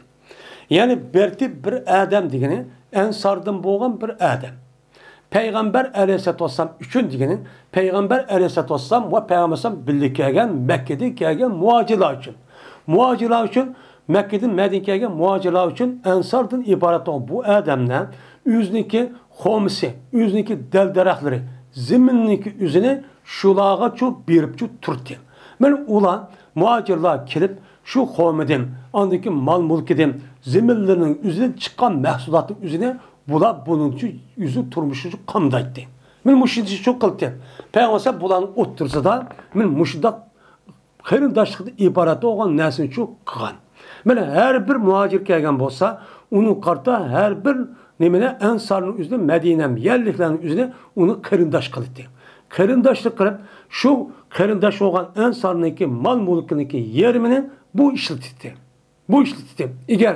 يەنى بىردى بىر ئادەم دېگىنى ئەنساردىن بولغان بىر ئادەم. پەيغەمبەر ئەلەيھىسسالاتۇ ۋەسسالام ئۈچۈن دېگىنى پەيغەمبەر ئەلەيھىسسالاتۇ ۋەسسالام ۋە پەيغەمبەر ئەلەيھىسسالام بىللە كەلگەن مەككىدىن كەلگەن مۇھاجىرلار ئۈچۈن. مۇھاجىرلار ئۈچۈن، مەككىدىن مەدىنىگە كەلگەن مۇھاجىرلار ئۈچۈن ئەنساردىن ئىبارەت بولغان بۇ ئادەملەر ئۆزىنىڭكى خورمىسى، ئۆزىنىڭكى دەل-دەرەخلىرى، زېمىننىڭكى ئۆزىنى شۇلارغا چۇ بېرىپ چۇ تۇردى. مانا ئۇلار مۇھاجىرلار كېلىپ شۇ خورمىدىن، ئاندىن كېيىن مال-مۈلكىدىن، زېمىنلىرىنىڭ ئۆزىدىن چىققان مەھسۇلاتنىڭ ئۆزىنى بۇلار بۇنىڭچۇ ئۆزى تۇرمۇشىنى قامدايتتى. مانا مۇشۇنچە شۇ قىلدى. پەيغەمبەر بۇلارنىڭ ئوتتۇرىسىدا مانا مۇشۇنداق قېرىنداشلىقتىن ئىبارەت بولغان نەرسىنى چۇ قىلغان. مانا ھەر بىر مۇھاجىر كەلگەن بولسا، ئۇنىڭ قارىتا ھەر بىر نېمىنى ئەنسارنىڭ ئۆزىنى، مەدىنە يەرلىكلەرنىڭ ئۆزىنى ئۇنى قېرىنداش قىلدى. قېرىنداشلىق قىلىپ، شۇ قېرىنداش بولغان ئەنسارنىڭكى مال-مۈلكىنىڭكى يېرىمىنى بۇ ئىشلىتىتتى. بۇ ئىشلىتىتتى. ئەگەر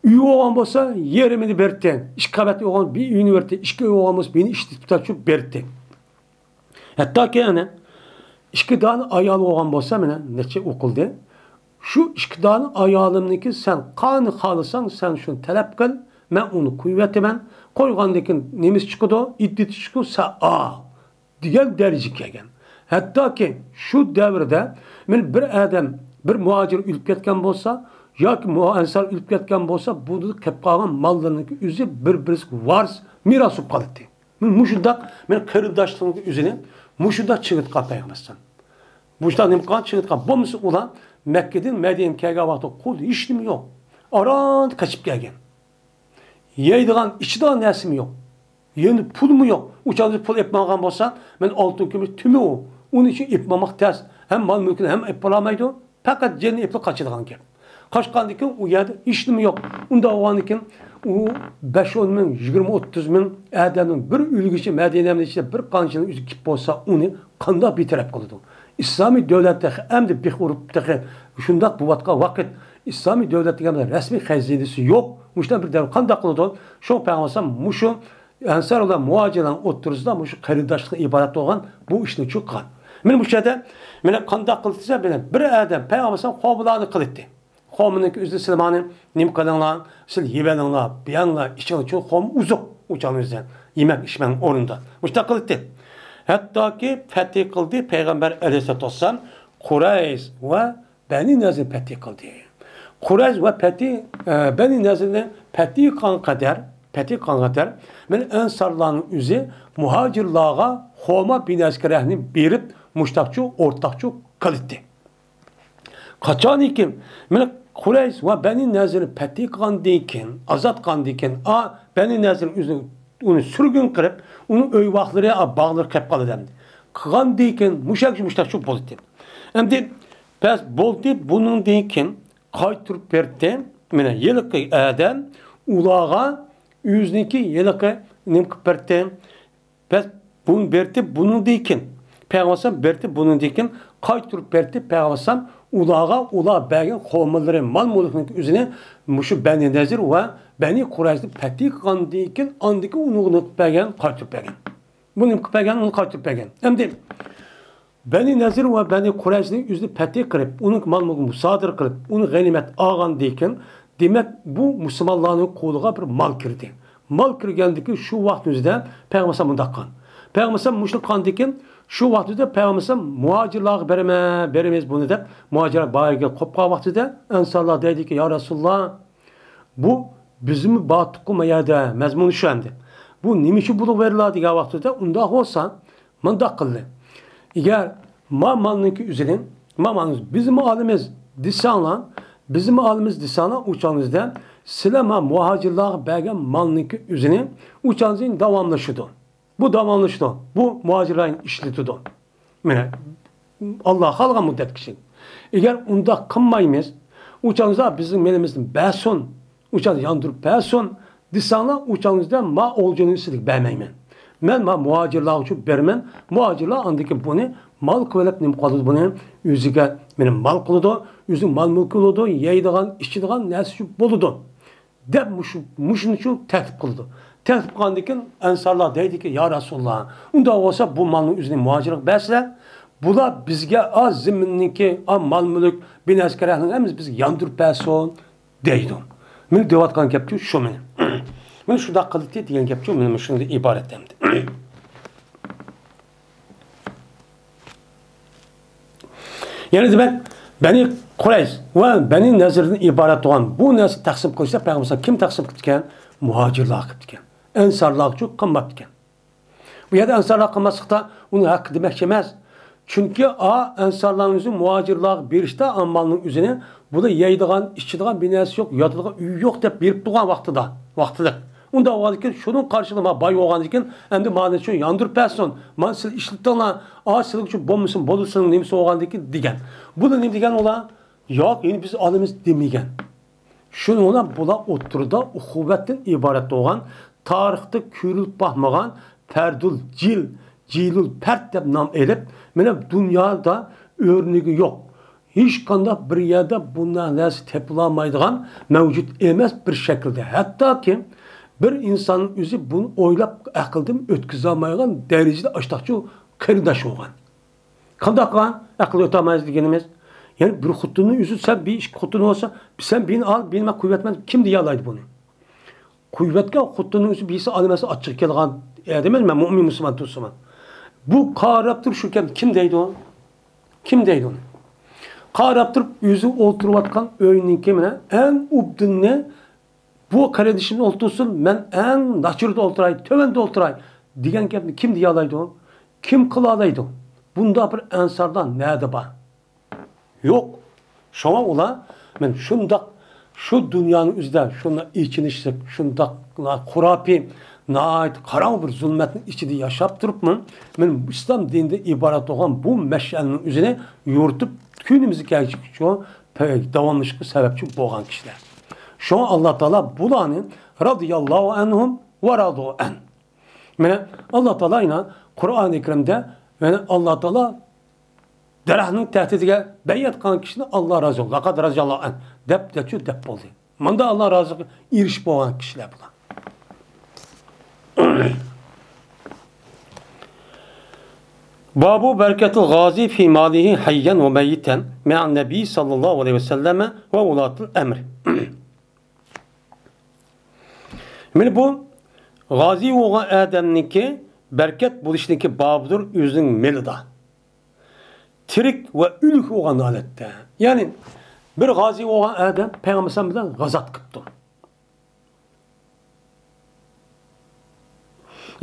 ئۆي بولغان بولسا، يېرىمىنى بېرىتتى. ئىككى قەۋەتلىك بولغان بىر ئۆينى بېرىتتى. ئىككى ئۆي بولغان بولسا، بىرنى ئىشلىتىپ تۇرۇپ بېرىتتى. ھەتتاكى ئەنە ئىككى دانە ئايال بولغان بولسا، مانا نەچچە ئوقۇلدى. شۇ ئىككى دانە ئايالىمنىڭكى سەن قانى خالىساڭ، سەن شۇنى تەلەپ قىل، مەن ئۇنى قويۇۋېتىمەن. قويغاندىن كېيىن نېمىسى چىقىدۇ؟ ئىددىتى چىقىدۇ، سەن ئال دېگەن دەرىجىگە كەلگەن. ھەتتاكى شۇ دەۋردە مانا بىر ئادەم، بىر مۇھاجىر ئۆلۈپ كەتكەن بولسا ياكى مۇ-، ئەنسار ئۆلۈپ كەتكەن بولسا، بۇنىڭدا قېلىپ قالغان ماللىرىنىڭكى ئۆزى بىر-بىرسىگە ۋارىس، مىراس بولۇپ قالاتتى. مانا مۇشۇنداق مانا قېرىنداشلىقنىڭ ئۆزىنى مۇشۇنداق چىڭىتقان پەيغەمبەر ئەلەيھىسسالام. مۇشۇنداق نېمە قىلغان؟ چىڭىتقان. بولمىسا ئۇلار مەككىدىن مەدىنىگە كەلگەن ۋاقىتتا قولىدا ھېچنېمە يوق. ئاران قېچىپ كەلگەن. يەيدىغان، ئىچىدىغان نەرسىمۇ يوق. يەنە پۇلمۇ يوق. ئۇ چاغدا پۇل ئېلىپ ماڭغان بولسا، مانا ئالتۇن كۈمۈش تۈمى ئۇ. ئۇنىڭ ئۈچۈن ئېلىپ ماڭماق تەس. ھەم مال-مۈلكىنى ھەم ئېلىپ بارالمايدۇ. پەقەت جېنىنى ئېلىپلا قاچىدىغان گەپ. قاچقاندىن كېيىن ئۇ يەردە ھېچنېمە يوق. ئۇنداق بولغاندىن كېيىن ئۇ بەش ئون مىڭ، يىگىرمە ئوتتۇز مىڭ ئادەمنىڭ بىر ئۆلگۈچى مەدىنەنىڭ ئىچىدە بىر قانچىنىڭ ئۆزى كېلىپ بولسا، ئۇنى قانداق بىتەرەپ قىلىدۇ؟ ئىسلامىي دۆلەت تېخى ئەمدى بىخ ئۇرۇپ تېخى شۇنداق بولۇۋاتقان ۋاقىت، ئىسلامىي دۆلەت دېگەن رەسمىي خەزىنىسى يوق. مۇشۇنداق بىر دەۋر قانداق قىلىدۇ؟ شۇڭا پەيغەمبەر ئەلەيھىسسالام مۇشۇ ئەنسار بىلەن مۇھاجىرلارنىڭ ئوتتۇرىسىدا مۇشۇ قېرىنداشلىقتىن ئىبارەت بولغان بۇ ئىشنى چۇ قىلغان. مانا مۇشۇ يەردە مانا قانداق قىلدى دېسە، مانا بىر ئادەم پەيغەمبەر ئەلەيھىسسالام خورمىلارنى قىلىتتى. خورمىنىڭكى ئۆزى سىلەرنى نېمە قىلىڭلار، سىلەر يېۋېلىڭلار، بېيەڭلار، ئىچىڭلار، چۈنكى خورما ئوزۇق، ئۇ چاغنىڭ ئۆزىدە يېمەك ئىچمەك ئورنىدا. مۇشۇنداق قىلىتتى. ھەتتاكى پەتھى قىلدى پەيغەمبەر ئەلەيھىسسالاتۇ ۋەسسالام قۇرەيش ۋە بەنى نەزىرنى پەتھى قىلدى. قۇرەيش ۋە پەتھى، ئە، بەنى نەزىرنى پەتھى قىلغان قەدەر، پەتھى قىلغان قەدەر، مانا ئەنسارلارنىڭ ئۆزى مۇھاجىرلارغا خورما بىنەسكە رەھنى بېرىپ، مۇشتاقچۇ، ئورتاقچۇ قىلىتتى. قاچانكى، مانا قۇرەيش ۋە بەنى نەزىرنى پەتھى قىلغاندىن كېيىن، ئازاد قىلغاندىن كېيىن، ئا، بەنى نەزىرنىڭ ئۆزىنى ئۇنى سۈرگۈن قىلىپ، ئۇنىڭ ئۆي-ۋاقلىرى، باغلىرى قېلىپ قالىدۇ ئەمدى. قىلغاندىن كېيىن مۇشۇ مۇشتاقچۇ بولدى. ئەمدى بەس بولدى، بۇنىڭدىن كېيىن قايتۇرۇپ بەردى. مانا ھېلىقى ئادەم ئۇلارغا ئۆزىنىڭكى ھېلىقى نېمە قىلىپ بەردى؟ بەس بۇنى بەردى، بۇنىڭدىن كېيىن پەيغەمبەر ئەلەيھىسسالام بەردى، بۇنىڭدىن كېيىن قايتۇرۇپ بەردى پەيغەمبەر ئەلەيھىسسالام ئۇلارغا، ئۇلار بەرگەن قومانلىرى، مال-مۈلۈكنىڭ ئۆزىنى مۇشۇ بەنى نەزىر ۋە بەنى قۇرەيزىنى پەتھى قىلغاندىن كېيىن ئاندىن كېيىن ئۇنى قىلىپ بەرگەن، قايتۇرۇپ بەرگەن. بۇ نېمە قىلىپ بەرگەن؟ ئۇنى قايتۇرۇپ بەرگەن. ئەمدى بەنى نەزىر ۋە بەنى قۇرەيزىنى ئۆزىنى پەتھى قىلىپ، ئۇنىڭ مال-مۈلكىنى مۇسادىرە قىلىپ، ئۇنى غەنىيمەت ئالغاندىن كېيىن، دېمەك، بۇ مۇسۇلمانلارنىڭ قولىغا بىر مال كىردى. مال كىرگەندىن كېيىن شۇ ۋاقىت ئۆزىدە پەيغەمبەر ئەلەيھىسسالام مۇنداق قىلغان. پەيغەمبەر ئەلەيھىسسالام مۇشۇنى قىلغاندىن كېيىن شۇ ۋاقىت ئۆزىدە پەيغەمبەر ئەلەيھىسسالام مۇھاجىرلارغا بېرىمەن، بېرىمىز بۇنى دەپ، مۇھاجىرلار بايىگە قوپقان ۋاقتىدا ئەنسارلار دەيدىكى، يا رەسۇلاللا، بۇ بىزمۇ باتۇققۇ ما يەردە، مەزمۇنى شۇ ئەمدى. بۇ نېمە ئۈچۈن بۇلار بېرىلىدۇ دېگەن ۋاقتىدا، ئۇنداق بولسا، مۇنداق قىلدى. ئەگەر ما مالنىڭكى ئۆزىنى، ما مالنىڭ بىزمۇ ئالىمىز دېسەڭلار، بىزمۇ ئالىمىز دېسەڭلار، ئۇ چاغىڭىزدا سىلەر ما مۇھاجىرلارغا بەرگەن مالنىڭكى ئۆزىنى ئۇ چاغىڭىزدا داۋاملىشىدۇ. بۇ داۋاملىشىدۇ. بۇ مۇھاجىرلارنى ئىشلىتىدۇ. مانا، ئاللا خالىغان مۇددەتكىچە. ئەگەر ئۇنداق قىلمايمىز، ئۇ چاغىڭىزدا بىزنىڭ مېلىمىزنى بەرسۇن، ئۇ چاغدا ياندۇرۇپ بەرسۇن دېسەڭلار، ئۇ چاغىڭىزدا ما ئولجىنىڭ ئىچىدىكى بەرمەيمەن. مەن ما مۇھاجىرلار ئۈچۈن بېرىمەن. مۇھاجىرلار ئاندىن كېيىن بۇنى مال قىلىۋېلىپ نېمە قىلىدۇ بۇنى؟ ئۆزىگە مېنى مال قىلىدۇ، ئۆزىنىڭ مال مۈلكى بولىدۇ، يەيدىغان، ئىچىدىغان نەرسىسى بولىدۇ. دەپ مۇشۇ، مۇشۇنىچۇ تەكلىپ قىلىدۇ. تەكلىپ قىلغاندىن كېيىن ئەنسارلار دەيدىكى، يا رەسۇلاللا، ئۇنداق بولسا بۇ مالنىڭ ئۆزىنى مۇھاجىرغا بەرسىلە، بۇلار بىزگە ئا زىممىنىڭكى، ئا مال-مۈلۈك، بىنەسى كېرەكنىڭ ھەممىسى بىزگە ياندۇرۇپ بەرسۇن دەيدۇ. مېنى دەۋاتقان گەپچۇ شۇ مېنى. مېنى شۇنداق قىلدى دېگەن گەپچۇ مېنى مۇشۇندىن ئىبارەت ئەمدى. يەنە دېمەك، بەنى قۇرەيز ۋە بەنى نەزىردىن ئىبارەت بولغان بۇ نەرسە تەقسىم قىلىشتا پەيغەمبەر كىم تەقسىم قىپتىكەن؟ مۇھاجىرلارغا قىپتىكەن. ئەنسارلارغىچۇ قىلماپتىكەن. بۇ يەردە ئەنسارلار قىلماسلىقتا ئۇنىڭ ھەققى دېمەكچى ئەمەس. چۈنكى ئا ئەنسارلارنىڭ ئۆزى مۇھاجىرلارغا بېرىشتە ئامالنىڭ ئۆزىنى بۇلار يەيدىغان، ئىچىدىغان بىر نەرسە يوق، ياتىدىغان ئۆي يوق دەپ بېرىپ تۇرغان ۋاقتىدا، ۋاقتىدا. ئۇنداق بولغاندىكىن شۇنىڭ قارشىلىقىدا ما باي بولغاندىكىن ئەمدى مانا شۇ ياندۇرۇپ بەرسۇن، مانا سىلەر ئىشلىتىڭلار، ئا سىلەرگە شۇ بولمىسۇن، بولىدۇ سىلەرنىڭ نېمىسى بولغاندىكىن دېگەن. بۇلار نېمە دېگەن ئۇلار؟ ياق، يەنە بىز ئالىمىز دېمىگەن. شۇنىڭ بىلەن بۇلار ئوتتۇرىدا ئۇخۇۋەتتىن ئىبارەت بولغان، تارىختا كۆرۈلۈپ باقمىغان پەردۇل جىل، جىلۇل پەرد دەپ نام ئېلىپ، مانا دۇنيادا ئۆرنىگى يوق. ھېچقانداق بىر يەردە بۇنداق نەرسە تېپىلالمايدىغان، مەۋجۇت ئەمەس بىر شەكىلدە. ھەتتاكى بىر ئىنساننىڭ ئۆزى بۇنى ئويلاپ ئەقىلدىن ئۆتكۈزەلمەيدىغان دەرىجىدە ئاشتاقچۇ قېرىنداش بولغان. قانداق قىلغان؟ ئەقىل ئۆتەلمەيدۇ دېگىنىمىز. يەنى بىر خوتۇننىڭ ئۆزى سەن بىر ئىككى خوتۇن بولسا، سەن بىرنى ئال، بىرنى مەن قويۇۋەتمەن، كىم دېيەلەيدۇ بۇنى؟ قويۇۋەتكەن خوتۇننىڭ ئۆزى بىرسى ئالىمەس ئاچچىقى كەلگەن ئادەم ئەمەس، مەن مۇئمىن مۇسۇلمان تۇرسىمەن. بۇ قاراپ تۇرۇپ شۇ گەپنى كىم دەيدۇ؟ كىم دەيدۇ ئۇنى؟ قاراپ تۇرۇپ ئۆزى ئولتۇرۇۋاتقان ئۆينىڭكى مانا ئەڭ ئوبدىنىنى بۇ قېرىندىشىم ئولتۇرسۇن، مەن ئەڭ ناچىرىدا ئولتۇراي، تۆۋەندە ئولتۇراي دېگەن گەپنى كىم دېيەلەيدۇ؟ كىم قىلالايدۇ؟ بۇنداق بىر ئەنسارلار نەدە بار؟ يوق. شۇڭا ئۇلار، مەن شۇنداق، شۇ دۇنيانىڭ ئۆزىدە شۇنداق ئېچىنىشلىق، شۇنداق خۇراپىي، ناھايىتى قاراڭغۇ بىر زۇلمەتنىڭ ئىچىدە ياشاپ تۇرۇپمۇ، مەن ئىسلام دىنىدىن ئىبارەت بولغان بۇ مەشئەلنىڭ ئۆزىنى يورۇتۇپ، كۈنىمىزگە كەلگۈچە داۋاملىشىشقا سەۋەبچى بولغان كىشىلەر. شۇڭا ئاللا تائالا بۇلارنى رازىياللاھۇ ئەنھۇم ۋە رازۇ ئەن. مانا ئاللا تائالا يەنە قۇرئانى كەرىمدە، يەنى ئاللا تائالا دەرەخنىڭ تەھتىدىگە بەيئەت قىلغان كىشىنى ئاللا رازى، لەقەد رازىياللاھۇ ئەن دەپ، دەپچۇ دەپ بولدى. ماندا ئاللا رازىلىقىغا ئېرىشىپ بولغان كىشىلەر بۇلار. بابۇ بەرىكەتىل غازى فى مالىھى ھەييەن ۋە مەييىتەن مەئەن نەبىي سەللەللاھۇ ئەلەيھى ۋەسەللەم ۋە ۋۇلاتىل ئەمر. مانا بۇ غازى بولغان ئادەمنىڭكى بەرىكەت بولۇشنىڭكى بابىدۇر ئۆزىنىڭ مېلىدا. تىرىك ۋە ئۆلۈك بولغان ھالەتتە. يەنى بىر غازى بولغان ئادەم پەيغەمبەر بىلەن غازات قىپتۇ.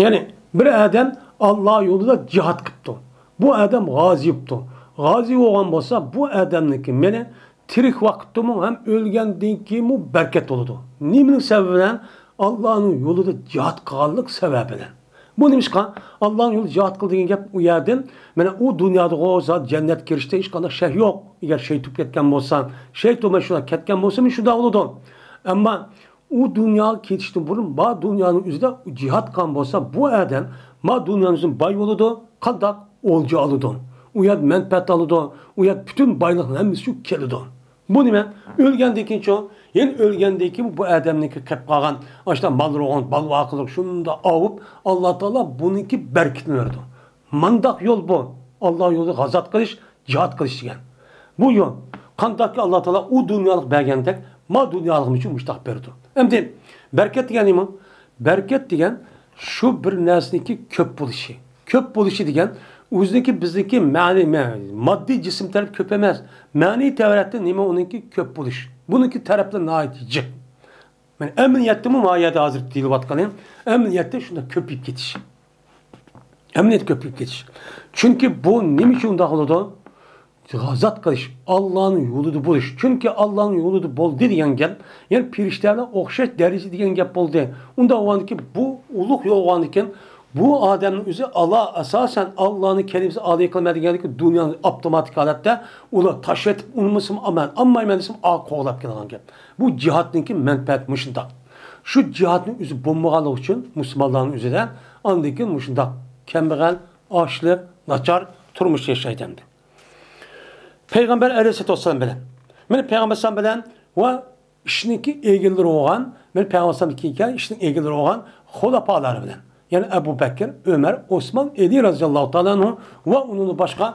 يەنى بىر ئادەم ئاللا يولىدا جىھاد قىپتۇ. بۇ ئادەم غازى بوپتۇ. غازى بولغان بولسا، بۇ ئادەمنىڭكى مېلى تىرىك ۋاقىتتىمۇ ھەم ئۆلگەندىن كېيىنمۇ بەرىكەت بولىدۇ. نېمىنىڭ سەۋەبى بىلەن؟ ئاللانىڭ يولىدا جىھاد قىلغانلىق سەۋەبى بىلەن. بۇ نېمىشقا؟ ئاللانىڭ يولىدا جىھاد قىل دېگەن گەپ ئۇ يەردىن، مانا ئۇ دۇنيادىغۇ زادى جەننەتكە كىرىشتە ھېچقانداق شەك يوق. ئەگەر شەك تۇرۇپ كەتكەن بولسا، شەك تۇرماي شۇنداق كەتكەن بولسا، مانا شۇنداق بولىدۇ. ئەمما ئۇ دۇنياغا كېتىشتىن بۇرۇن ما دۇنيانىڭ ئۆزىدە جىھاد قىلغان بولسا، بۇ ئادەم ما دۇنيانىڭ ئۆزىدىن باي بولىدۇ. قانداق؟ ئولجا ئالىدۇ. ئۇ يەردە مەنپەئەت ئالىدۇ. ئۇ يەردە پۈتۈن بايلىقنىڭ ھەممىسى شۇ كېلىدۇ. بۇ نېمە؟ ئۆلگەندىن كېيىنچۇ؟ يەنە ئۆلگەندىن كېيىن بۇ ئادەمنىڭكى قېلىپ قالغان ئاشۇنداق مال روغان، بال ۋاقىلىق شۇنداق ئاۋۇپ، ئاللا تائالا بۇنىڭكى بەرىكىتىنى بېرىدۇ. مانداق يول بۇ. ئاللا يولىدا غازات قىلىش، جىھاد قىلىش دېگەن. بۇ يول. قانداقكى ئاللا تائالا ئۇ دۇنيالىق بەرگەندەك، ما دۇنيالىقىمىزچۇ مۇشتاق بېرىدۇ. ئەمدى بەرىكەت دېگەن نېمە؟ بەرىكەت دېگەن شۇ بىر نەرسىنىڭكى كۆپ بولۇشى. كۆپ بولۇشى دېگەن ئۆزىنىڭكى، بىزنىڭكى مەنىي، مە-، ماددىي جىسىم تەرەپ كۆپ ئەمەس. مەنىي تەرەپتىن نېمە ئۇنىڭكى؟ كۆپ بولۇش. بۇنىڭكى تەرەپلىرى ناھايىتى جىق. مانا ئەمەلىيەتتىمۇ ما يەردە ھازىر دېيىلىۋاتقىنى، ئەمەلىيەتتە شۇنداق كۆپىيىپ كېتىش. ئەمەلىيەتتە كۆپىيىپ كېتىش. چۈنكى بۇ نېمە ئۈچۈن ئۇنداق بولىدۇ؟ غازات قىلىش، ئاللانىڭ يولىدا بولۇش. چۈنكى ئاللانىڭ يولىدا بولدى دېگەن گەپ، يەنى پەرىشتىلەر بىلەن ئوخشاش دەرىجىدە دېگەن گەپ بولدى. ئۇنداق بولغاندىكىن، بۇ ئۇلۇغ يول بولغاندىكىن، بۇ ئادەمنىڭ ئۆزى ئاللا ئاساسەن ئاللانىڭ كەلىمىسىنى ئادا قىلىمەن دېگەندىكىن دۇنيانى ئاپتوماتىك ھالەتتە ئۇلار تاشلىۋېتىپ، ئۇنىمىسىمۇ ئالمايمەن، ئالمايمەن دېسىمۇ ئا قوغلاپ كېلىدىغان گەپ. بۇ جىھادنىڭكى مەنپەئەتى مۇشۇنداق. شۇ جىھادنىڭ ئۆزى بولمىغانلىقى ئۈچۈن مۇسۇلمانلارنىڭ ئۆزىدە ئاندىن كېيىن مۇشۇنداق كەمبەغەل، ئاچلىق، ناچار تۇرمۇش ياشايدۇ ئەمدى. پەيغەمبەر ئەلەيھىسسالاتۇ ۋەسسالام بىلەن، مانا پەيغەمبەر ئەلەيھىسسالام بىلەن ۋە ئىشنىڭكى ئىگىلىرى بولغان، مانا پەيغەمبەر ئەلەيھىسسالامدىن كېيىنكى ئىشنىڭ ئىگىلىرى بولغان خۇلەپالار بىلەن، يەنى ئەبۇ بەكىر، ئۆمەر، ئوسمان، ئەلى رەزىياللاھۇ تائالا ئەنھۇ ۋە ئۇنىڭدىن باشقا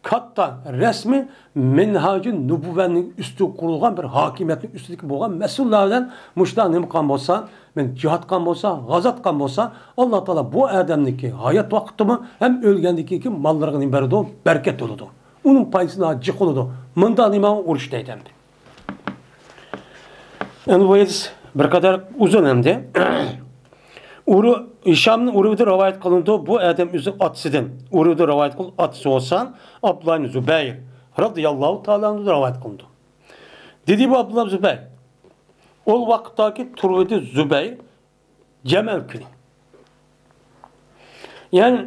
كاتتا رەسمىي مىنھاجى نۇبۇۋۋەنىڭ ئۈستىگە قۇرۇلغان بىر ھاكىمىيەتنىڭ ئۈستىدىكى بولغان مەسئۇللار بىلەن مۇشۇنداق نېمە قىلغان بولسا، مەن جىھاد قىلغان بولسا، غازات قىلغان بولسا، ئاللا تائالا بۇ ئادەمنىڭكى ھايات ۋاقتىمۇ ھەم ئۆلگەندىن كېيىنكى ماللىرىغا نېمە بەرىدۇ؟ بەرىكەت بولىدۇ. ئۇنىڭ پايدىسى ناھايىتى جىق بولىدۇ. مۇنداق نېمە ئۇرۇش دەيدۇ ئەمدى. ئەمدى بۇ ھەدىس بىر قەدەر ئۇزۇن ئەمدى. ئۇرۇ-، ھىشامنىڭ ئۇرۋىدىن رىۋايەت قىلىنىدۇ. بۇ ئادەم ئۆزى ئاتىسىدىن. ئۇرۋىدىن رىۋايەت قىلىدۇ. ئاتىسى بولسا ئابدۇللا ئىبن زۇبەير رەزىياللاھۇ تائالا ئەنھۇدىن رىۋايەت قىلىنىدۇ. دېدى بۇ ئابدۇللا ئىبن زۇبەير. ئۇ ۋاقىتتىكى تۇرۋىدى زۇبەير جەمەل كۈنى. يەنى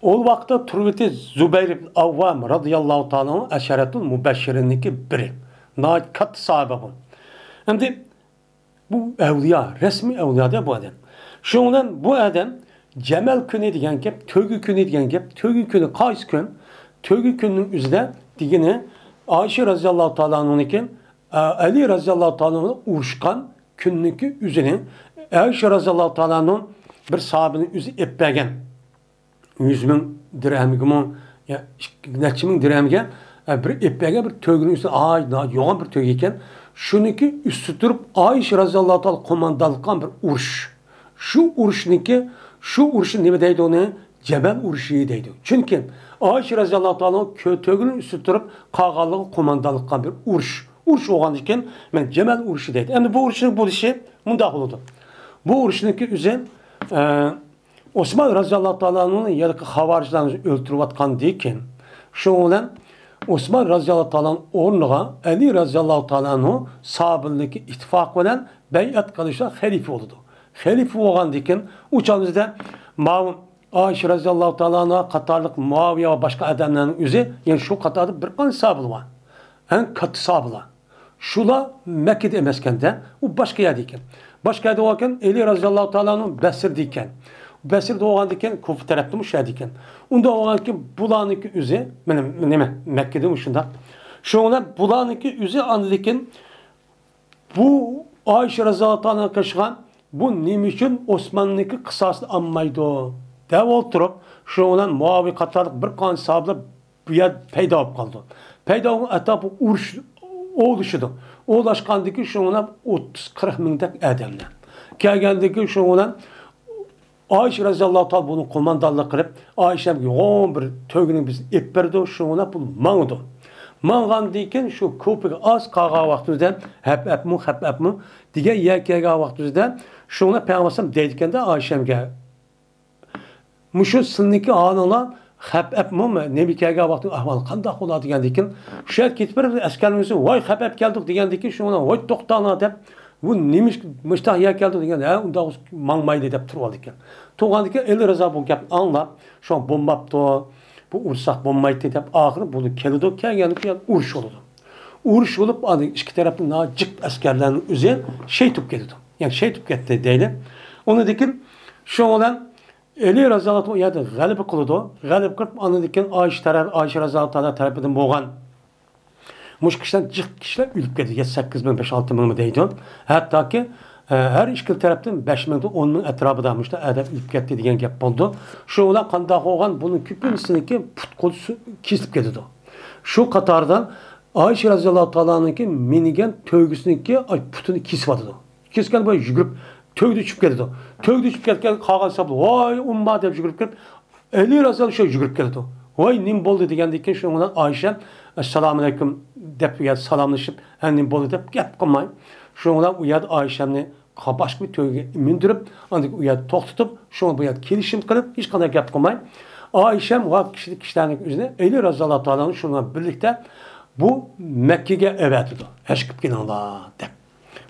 ئۇ ۋاقىتتا تۇرۋىتى زۇبەير ئىبن ئاۋۋام رازىياللاھۇ تائالا ئەنھۇ ئەشەرەتۇل مۇبەششىرىننىڭكى بىرى. ناھايىتى كاتتا ساھابە بۇ. ئەمدى بۇ ئەۋلىيا، رەسمىي ئەۋلىيادە بۇ ئادەم. شۇنىڭ بىلەن بۇ ئادەم جەمەل كۈنى دېگەن گەپ، تۆگە كۈنى دېگەن گەپ، تۆگە كۈنى قايسى كۈن؟ تۆگە كۈنىنىڭ ئۆزىدە دېگىنى ئائىشە رازىياللاھۇ تائالا ئەنھۇنىڭكى، ئە، ئەلى رازىياللاھۇ تائالا ئەنھۇ ئۇرۇشقان كۈننىڭكى ئۆزىنى ئائىشە رازىياللاھۇ تائالا ئەنھۇ بىر ساھابىنىڭ ئۆزى ئېلىپ بەرگەن. يۈز مىڭ دىرھەمگىمۇ، يا ئىككى، نەچچە مىڭ دىرھەمگە، ئە، بىر ئېلىپ بەرگەن بىر تۆگىنىڭ ئۈستىدە، ئاي، ناھايىتى يوغان بىر تۆگە ئىكەن. شۇنىڭكى ئۈستىدە تۇرۇپ ئائىشە رازىياللاھۇ تائالا قوماندانلىق قىلغان بىر ئۇرۇش. شۇ ئۇرۇشنىڭكى، شۇ ئۇرۇشنى نېمە دەيدۇ ئۇنى؟ جەمەل ئۇرۇشى دەيدۇ. چۈنكى ئائىشە رازىياللاھۇ تائالا ئەنھۇ كۆ-، تۆگىنىڭ ئۈستىدە تۇرۇپ قالغانلىقى قوماندانلىق قىلغان بىر ئۇرۇش. ئۇرۇش بولغاندىكىن، مەن جەمەل ئۇرۇشى دەيدۇ. ئەمدى بۇ ئۇرۇشنىڭ بولۇشى مۇنداق بولىدۇ. بۇ ئۇرۇشنىڭكى ئۆزى، ئە، ئوسمان رازىياللاھۇ تائالا ئەنھۇنى ھېلىقى خاۋارىجلارنى ئۆلتۈرۈۋاتقاندىن كېيىن، شۇنىڭ بىلەن ئوسمان رازىياللاھۇ تائالا ئەنھۇ ئورنىغا ئەلى رازىياللاھۇ تائالا ئەنھۇ ساھابىلىكى ئىتتىپاقى بىلەن بەيئەت قىلىشتا خەلىپە بولىدۇ. خەلىپە بولغاندىن كېيىن، ئۇ چاغدا ماۋۇ ئائىشە رازىياللاھۇ تائالا ئەنھا قاتارلىق مۇئاۋىيە ۋە باشقا ئادەملەرنىڭ ئۆزى، يەنى شۇ قاتاردا بىر قانچە ساھابىلار بار. ئەڭ كاتتا ساھابىلار. شۇلار مەككىدە ئەمەسكەندە، ئۇ باشقا يەردە ئىكەن. باشقا يەردە بولغانكەن، ئەلى رازىياللاھۇ تائالا ئەنھۇ بەسرىدە ئىكەن. بەسرىدە بولغاندىكىن، كۇفا تەرەپتىمۇ شۇ يەردە ئىكەن. ئۇنداق بولغاندىكىن، بۇلارنىڭكى ئۆزى، مانا، نېمە، مەككىدىمۇ شۇنداق. شۇنىڭ بىلەن بۇلارنىڭكى ئۆزى ئاندىن كېيىن بۇ ئائىشە رازىياللاھۇ تائالا ئەنھا قىلىشقان بۇ نېمە ئۈچۈن ئوسماننىڭكى قىساسىنى ئالمايدۇ دەپ ئولتۇرۇپ، شۇنىڭ بىلەن مۇئاۋىيە قاتارلىق بىر قانچە ساھابىلار بۇ يەردە پەيدا بولۇپ قالىدۇ. پەيدا بولغان ئەتراپى ئۇرۇش ئوۋلىشىدۇ. ئوۋلاشقاندىكى شۇنىڭ بىلەن ئوتتۇز قىرىق مىڭدەك ئادەملەر. كەلگەندىكى شۇنىڭ بىلەن ئائىشە رازىياللاھۇ تائالا بۇنى قوماندانلىق قىلىپ، ئائىشەمگە يوغان بىر تۆگىنى بىز ئېلىپ بەردۇق، شۇنىڭ بىلەن بۇ ماڭىدۇ. ماڭغاندىن كېيىن شۇ كۇپىغا ئاز قالغان ۋاقتىمىزدا، ھەپئەپمۇ، خەپئەپمۇ دېگەن يەرگە كەلگەن ۋاقتىمىزدا، شۇنىڭ بىلەن پەيغەمبەر ئەلەيھىسسالام دەيدىكەندە ئائىشەمگە، مۇشۇ سىلىنىڭكى ھالىڭلار خەپئەپمۇ، نېمە كەلگەن ۋاقتىڭ ئەھۋالى قانداق بولار دېگەندىكىن، شۇ يەرگە كېتىپ بېرىپ ئەسكەرلىرىمىزنى، ۋاي خەپئەپ كەلدۇق دېگەندىكىن، شۇنىڭ بىلەن ۋاي توختاڭلار دەپ، بۇ نېمە ئىش، مۇشتاق يەر كەلدى دېگەن، ھە، ئۇنداق ماڭمايلى دەپ تۇرۇۋالىدىكەن. تۇرغاندىكىن ئەلى رىزا بۇ گەپنى ئاڭلاپ، شۇڭا بولماپتۇ، بۇ ئۇرساق بولمايتتى دەپ، ئاخىرى بۇ كېلىدۇ، كەلگەندىن كېيىن ئۇرۇش بولىدۇ. ئۇرۇش بولۇپ، ئاندىن ئىككى تەرەپنىڭ ناھايىتى جىق ئەسكەرلەرنىڭ ئۆزى شېھىت بولۇپ كېتىدۇ. يەنى شېھىت بولۇپ كەتتى دەيلى. ئۇنىڭدىن كېيىن شۇنىڭ بىلەن ئەلى رازىياللاھۇ تائالا ئۇ يەردە غەلىبە قىلىدۇ. غەلىبە قىلىپ، ئاندىن كېيىن ئائىشە تەرەپ، ئائىشە رازىياللاھۇ تائالا تەرىپىدىن بولغان مۇشۇ كىشىلەر جىق كىشىلەر ئۆلۈپ كېتىدۇ. يەتتە، سەككىز مىڭ، بەش، ئالتە مىڭمۇ دەيدۇ. ھەتتاكى، ئە، ھەر ئىككىلا تەرەپتىن بەش مىڭدىن ئون مىڭ ئەتراپىدا مۇشۇنداق ئادەم ئۆلۈپ كەتتى دېگەن گەپ بولىدۇ. شۇ بىلەن قانداق بولغان، بۇنىڭ كۆپىنچىسىنىڭكى پۇت قولى سۇ-، كېسىلىپ كېتىدۇ. شۇ قاتاردا ئائىشە رازىياللاھۇ تائالانىڭكى مىنگەن تۆگىسىنىڭكى، ئاي، پۇتىنى كېسىۋاتىدۇ. كېسكەن بويى يۈگۈرۈپ تۆگىدە چۈشۈپ كېتىدۇ. تۆگىدە چۈشۈپ كەتكەن قالغان ساپلا، ۋاي ئۇمما دەپ يۈگۈرۈپ كېلىپ، ئەلى رازىياللاھۇ شۇ يۈگۈرۈپ كېلىدۇ. ۋاي نېمە بولدى دېگەندىن كېيىن شۇنىڭ بىلەن ئائىشە ئەسسالامۇ ئەلەيكۇم دەپ يا سالاملىشىپ، ھە نېمە بولدى دەپ گەپ قىلماي، شۇنىڭ بىلەن ئۇ يەردە ئائىشەمنى باشقا بىر تۆگىگە مىندۈرۈپ، ئاندىن كېيىن ئۇ يەردە توختىتىپ، شۇنىڭ بۇ يەردە كېلىشىم قىلىپ، ھېچقانداق گەپ قىلماي، ئائىشەم ۋە كىشىلىك كىشىلەرنىڭ ئۆزىنى ئەلى رازىياللاھۇ تائالانى شۇنىڭ بىلەن بىرلىكتە بۇ مەككىگە ئەۋەتىدۇ. ھەج قىلىپ كېلىڭلار دەپ.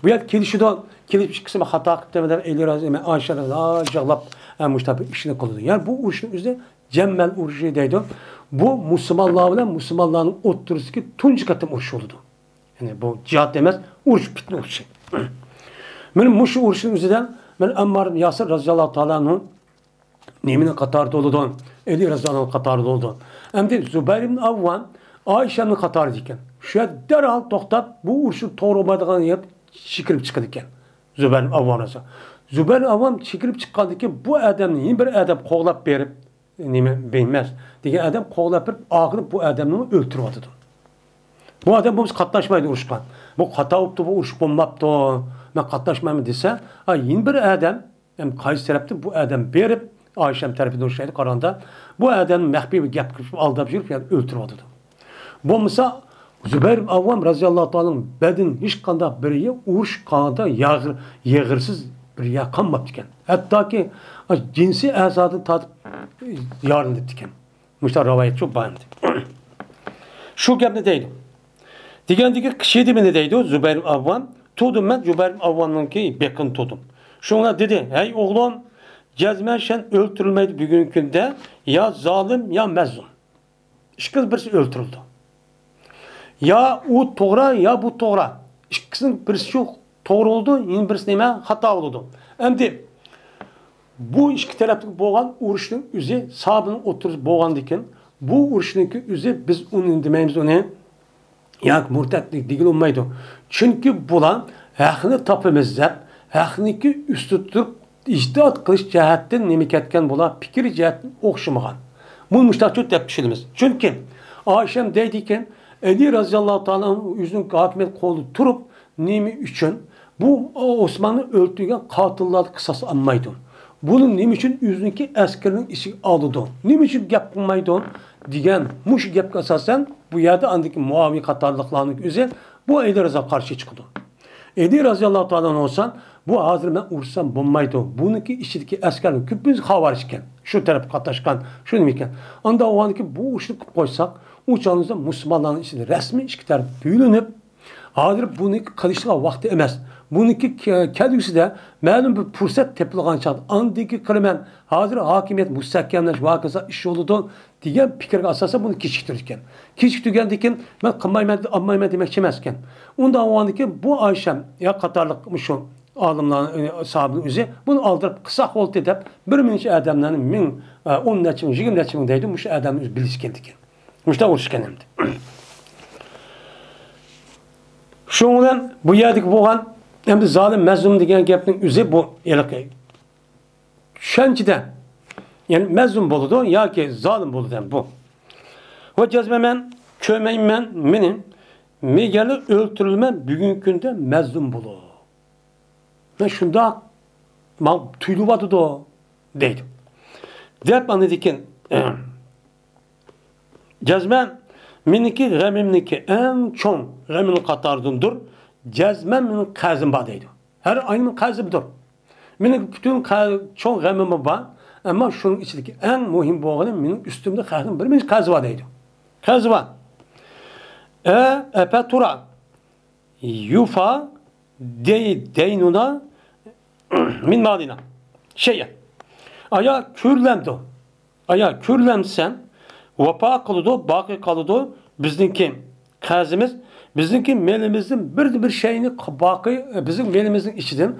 بۇ يەردە كېلىشىدۇ، كېلىپ ئىككىسى خاتا قىپتىمەن دەپ ئېلى رازى، ئائىشە رازى يىغلاپ، ئە، مۇشۇنداق بىر ئىشنى قىلىدۇ. يەنى بۇ ئۇرۇشنىڭ ئۆزى جەممەل ئۇرۇشى دەيدۇ. بۇ مۇسۇلمانلار بىلەن مۇسۇلمانلارنىڭ ئوتتۇرىسىدىكى تۇنجى قېتىم ئۇرۇش بولىدۇ. يەنى بۇ جىھاد ئەمەس، ئۇرۇش، پىتنە ئۇرۇشى. مانا مۇشۇ ئۇرۇشنىڭ ئۆزىدە مانا ئەممار ئىبن ياسىر رازىياللاھۇ تائالا ئەنھۇ نېمىنىڭ قاتارىدا بولىدۇ؟ ئەلى رازىياللاھۇ ئەنھۇنىڭ قاتارىدا بولىدۇ. ئەمدى زۇبەير ئىبن ئەۋۋام ئائىشەمنىڭ قاتارىدا ئىكەن. شۇ يەردە دەرھال توختاپ، بۇ ئۇرۇشنى توغرا بولمايدىغان يەپ چېكىنىپ چىقىدىكەن. زۇبەير ئىبن ئەۋۋام رازىياللاھۇ. زۇبەير ئىبن ئەۋۋام چېكىنىپ چىققاندىن كېيىن بۇ ئادەمنى يەنە بىر ئادەم قوغلاپ بېرىپ، نېمە، بەيمەس دېگەن ئادەم قوغلاپ بېرىپ، ئاخىرى بۇ ئادەمنى ئۆلتۈرۈۋاتىدۇ. بۇ ئادەم بولمىسا قاتناشمايدۇ ئۇرۇشقا. بۇ خاتا بوپتۇ، بۇ ئۇرۇش بولماپتۇ. مەن قاتناشمايمەن دېسە، ئا، يەنە بىر ئادەم، ھەم قايسى تەرەپتىن بۇ ئادەم بېرىپ، ئائىشەم تەرىپىدىن ئۇرۇشايدۇ قارىغاندا، بۇ ئادەم مەخپىي بىر گەپ قىلىپ ئالداپ يۈرۈپ، يەنە ئۆلتۈرۈۋاتىدۇ. بولمىسا، زۇبەير ئىبن ئەۋۋام رازىياللاھۇ تائالانىڭ بەدىنى ھېچقانداق بىر يە-، ئۇرۇش قانىدا ياغ-، يېغىرسىز بىر يەر قالماپتىكەن. ھەتتاكى جىنسىي ئەزادىن تارتىپ يارىلىنىپتىكەن. مۇشۇنداق رىۋايەت شۇ بار ئەمدى. شۇ گەپنى دەيدۇ. دېگەندىكى قىچىدى مېنى دەيدۇ زۇبەير ئىبن ئەۋۋام. تۇردۇم مەن زۇبەير ئىبن ئەۋۋامنىڭكى بېقىنى تۇردۇم. شۇڭا دېدى، ھەي ئوغلۇم، جەزمەن سەن ئۆلتۈرۈلمەيدۇ بۈگۈنكى كۈندە، يا زالىم، يا مەزلۇم. ئىككىسى بىرسى ئۆلتۈرۈلىدۇ. يا ئۇ توغرا، يا بۇ توغرا. ئىككىسىنىڭ بىرسى شۇ توغرا بولىدۇ، يەنە بىرسى نېمە؟ خاتا بولىدۇ. ئەمدى بۇ ئىككى تەرەپتىكى بولغان ئۇرۇشنىڭ ئۆزى ساھابىنىڭ ئوتتۇرىسىدا بولغاندىكىن، بۇ ئۇرۇشنىڭكى ئۆزى بىز ئۇنى دېمەيمىز ئۇنى. ياكى مۇرتەتلىك دېگىلى بولمايدۇ. چۈنكى بۇلار ھەقنى تاپىمىز دەپ، ھەقنىڭكى ئۈستىدە تۇرۇپ، ئىجتىھات قىلىش جەھەتتىن نېمە كەتكەن بۇلار، پىكىر جەھەتتىن ئوخشىمىغان. بۇنى مۇشۇنداق دەپ چۈشىنىمىز. چۈنكى ئائىشەم دەيدىكەن، ئەلى رازىياللاھۇ تائالا ئۆزىنىڭ ھاكىمىيەت قولىدا تۇرۇپ، نېمە ئۈچۈن بۇ ئوسماننى ئۆلتۈرگەن قاتىللاردىن قىساس ئالمايدۇ؟ بۇنىڭ نېمە ئۈچۈن ئۆزىنىڭكى ئەسكىرىنىڭ ئىچىگە ئالىدۇ؟ نېمە ئۈچۈن گەپ قىلمايدۇ؟ دېگەن مۇشۇ گەپكە ئاساسەن، بۇ يەردە ئاندىكى مۇئاۋىيە قاتارلىقلارنىڭ ئۆزى بۇ ئەلى رىزا قارشى چىقىدۇ. ئەلى رازىياللاھۇ تائالا ئەنھۇ بولسا، بۇ ھازىر مەن ئۇرسام بولمايدۇ. بۇنىڭكى ئىچىدىكى ئەسكەرنىڭ كۆپىنچىسى خاۋارىج ئىكەن. شۇ تەرەپكە قاتناشقان، شۇ نېمە ئىكەن. ئاندا بولغاندىكىن بۇ ئۇرۇشنى قىلىپ قويساق، ئۇ چاغنىڭدا مۇسۇلمانلارنىڭ ئىچىدە رەسمىي ئىككى تەرەپ بۆلۈنۈپ، ھازىر بۇنىڭكى قىلىشىدىغان ۋاقتى ئەمەس. بۇنىڭكى كە-، كەلگۈسىدە مەلۇم بىر پۇرسەت تېپىلغان چاغدا ئاندىكى قىلىمەن. ھازىر ھاكىمىيەت مۇستەھكەملەش ۋە ھاكازا ئىش يولىدا دېگەن پىكىرگە ئاساسەن بۇنى كېچىكتۈرىدىكەن. كېچىكتۈرگەندىكىن مەن قىلمايمەن، ئالمايمەن دېمەكچى ئەمەسكەن. ئۇنداق بولغاندىكىن بۇ ئائىشەم يا قاتارلىق مۇشۇ ئالىملار، ئە، ساھابىنىڭ ئۆزى بۇنى ئالدىراپ قىلساق بولدى دەپ، بىر مۇنچە ئادەملەرنى مىڭ، ئە، ئون نەچچە مىڭ، يىگىرمە نەچچە مىڭ دەيدۇ، مۇشۇ ئادەمنى ئۆزى بىلىشكەنىكەن. مۇشۇنداق ئۇرۇشكەن ئەمدى. شۇنىڭ بىلەن بۇ يەردىكى بولغان ئەمدى زالىم، مەزلۇم دېگەن گەپنىڭ ئۆزى بۇ ھېلىقى چۈشەنچىدە، يەنى مەزلۇم بولىدۇ ياكى زالىم بولىدۇ ھەم بۇ. ۋە جەزمەن مەن كۆرمەيمەن مېنى، مېگەرلى ئۆلتۈرۈلمە بۈگۈنكى كۈندە مەزلۇم بولۇپ. مەن شۇنداق ماڭا تۇيۇلۇۋاتىدۇ دەيدۇ. دەپ ئاندىن كېيىن، جەزمەن مېنىڭكى غېمىمنىڭكى ئەڭ چوڭ غېمىنىڭ قاتارىدىندۇر. جەزمەن مېنىڭ قەرزىم بار دەيدۇ. ھەر ئاينىڭ قەرزىم بار. مېنىڭ پۈتۈن قە-، چوڭ غېمىم بار. ئەمما شۇنىڭ ئىچىدىكى ئەڭ مۇھىم بولغىنى مېنىڭ ئۈستۈمدە خەقنىڭ بىر مۇنچە قەرزى بار دەيدۇ. قەرزى بار. ئە، ئەپە تۇرا. يۇفا دەي-، دەينۇنا مىن مالىنا شەيئەن. ئايا كۆرلەمدۇ؟ ئايا كۆرلەمسەن، ۋاپا قىلىدۇ، باقىي قالىدۇ بىزنىڭكى قەرزىمىز. بىزنىڭكى مېلىمىزدىن بىردە بىر شەينى باقىي، بىزنىڭ مېلىمىزنىڭ ئىچىدىن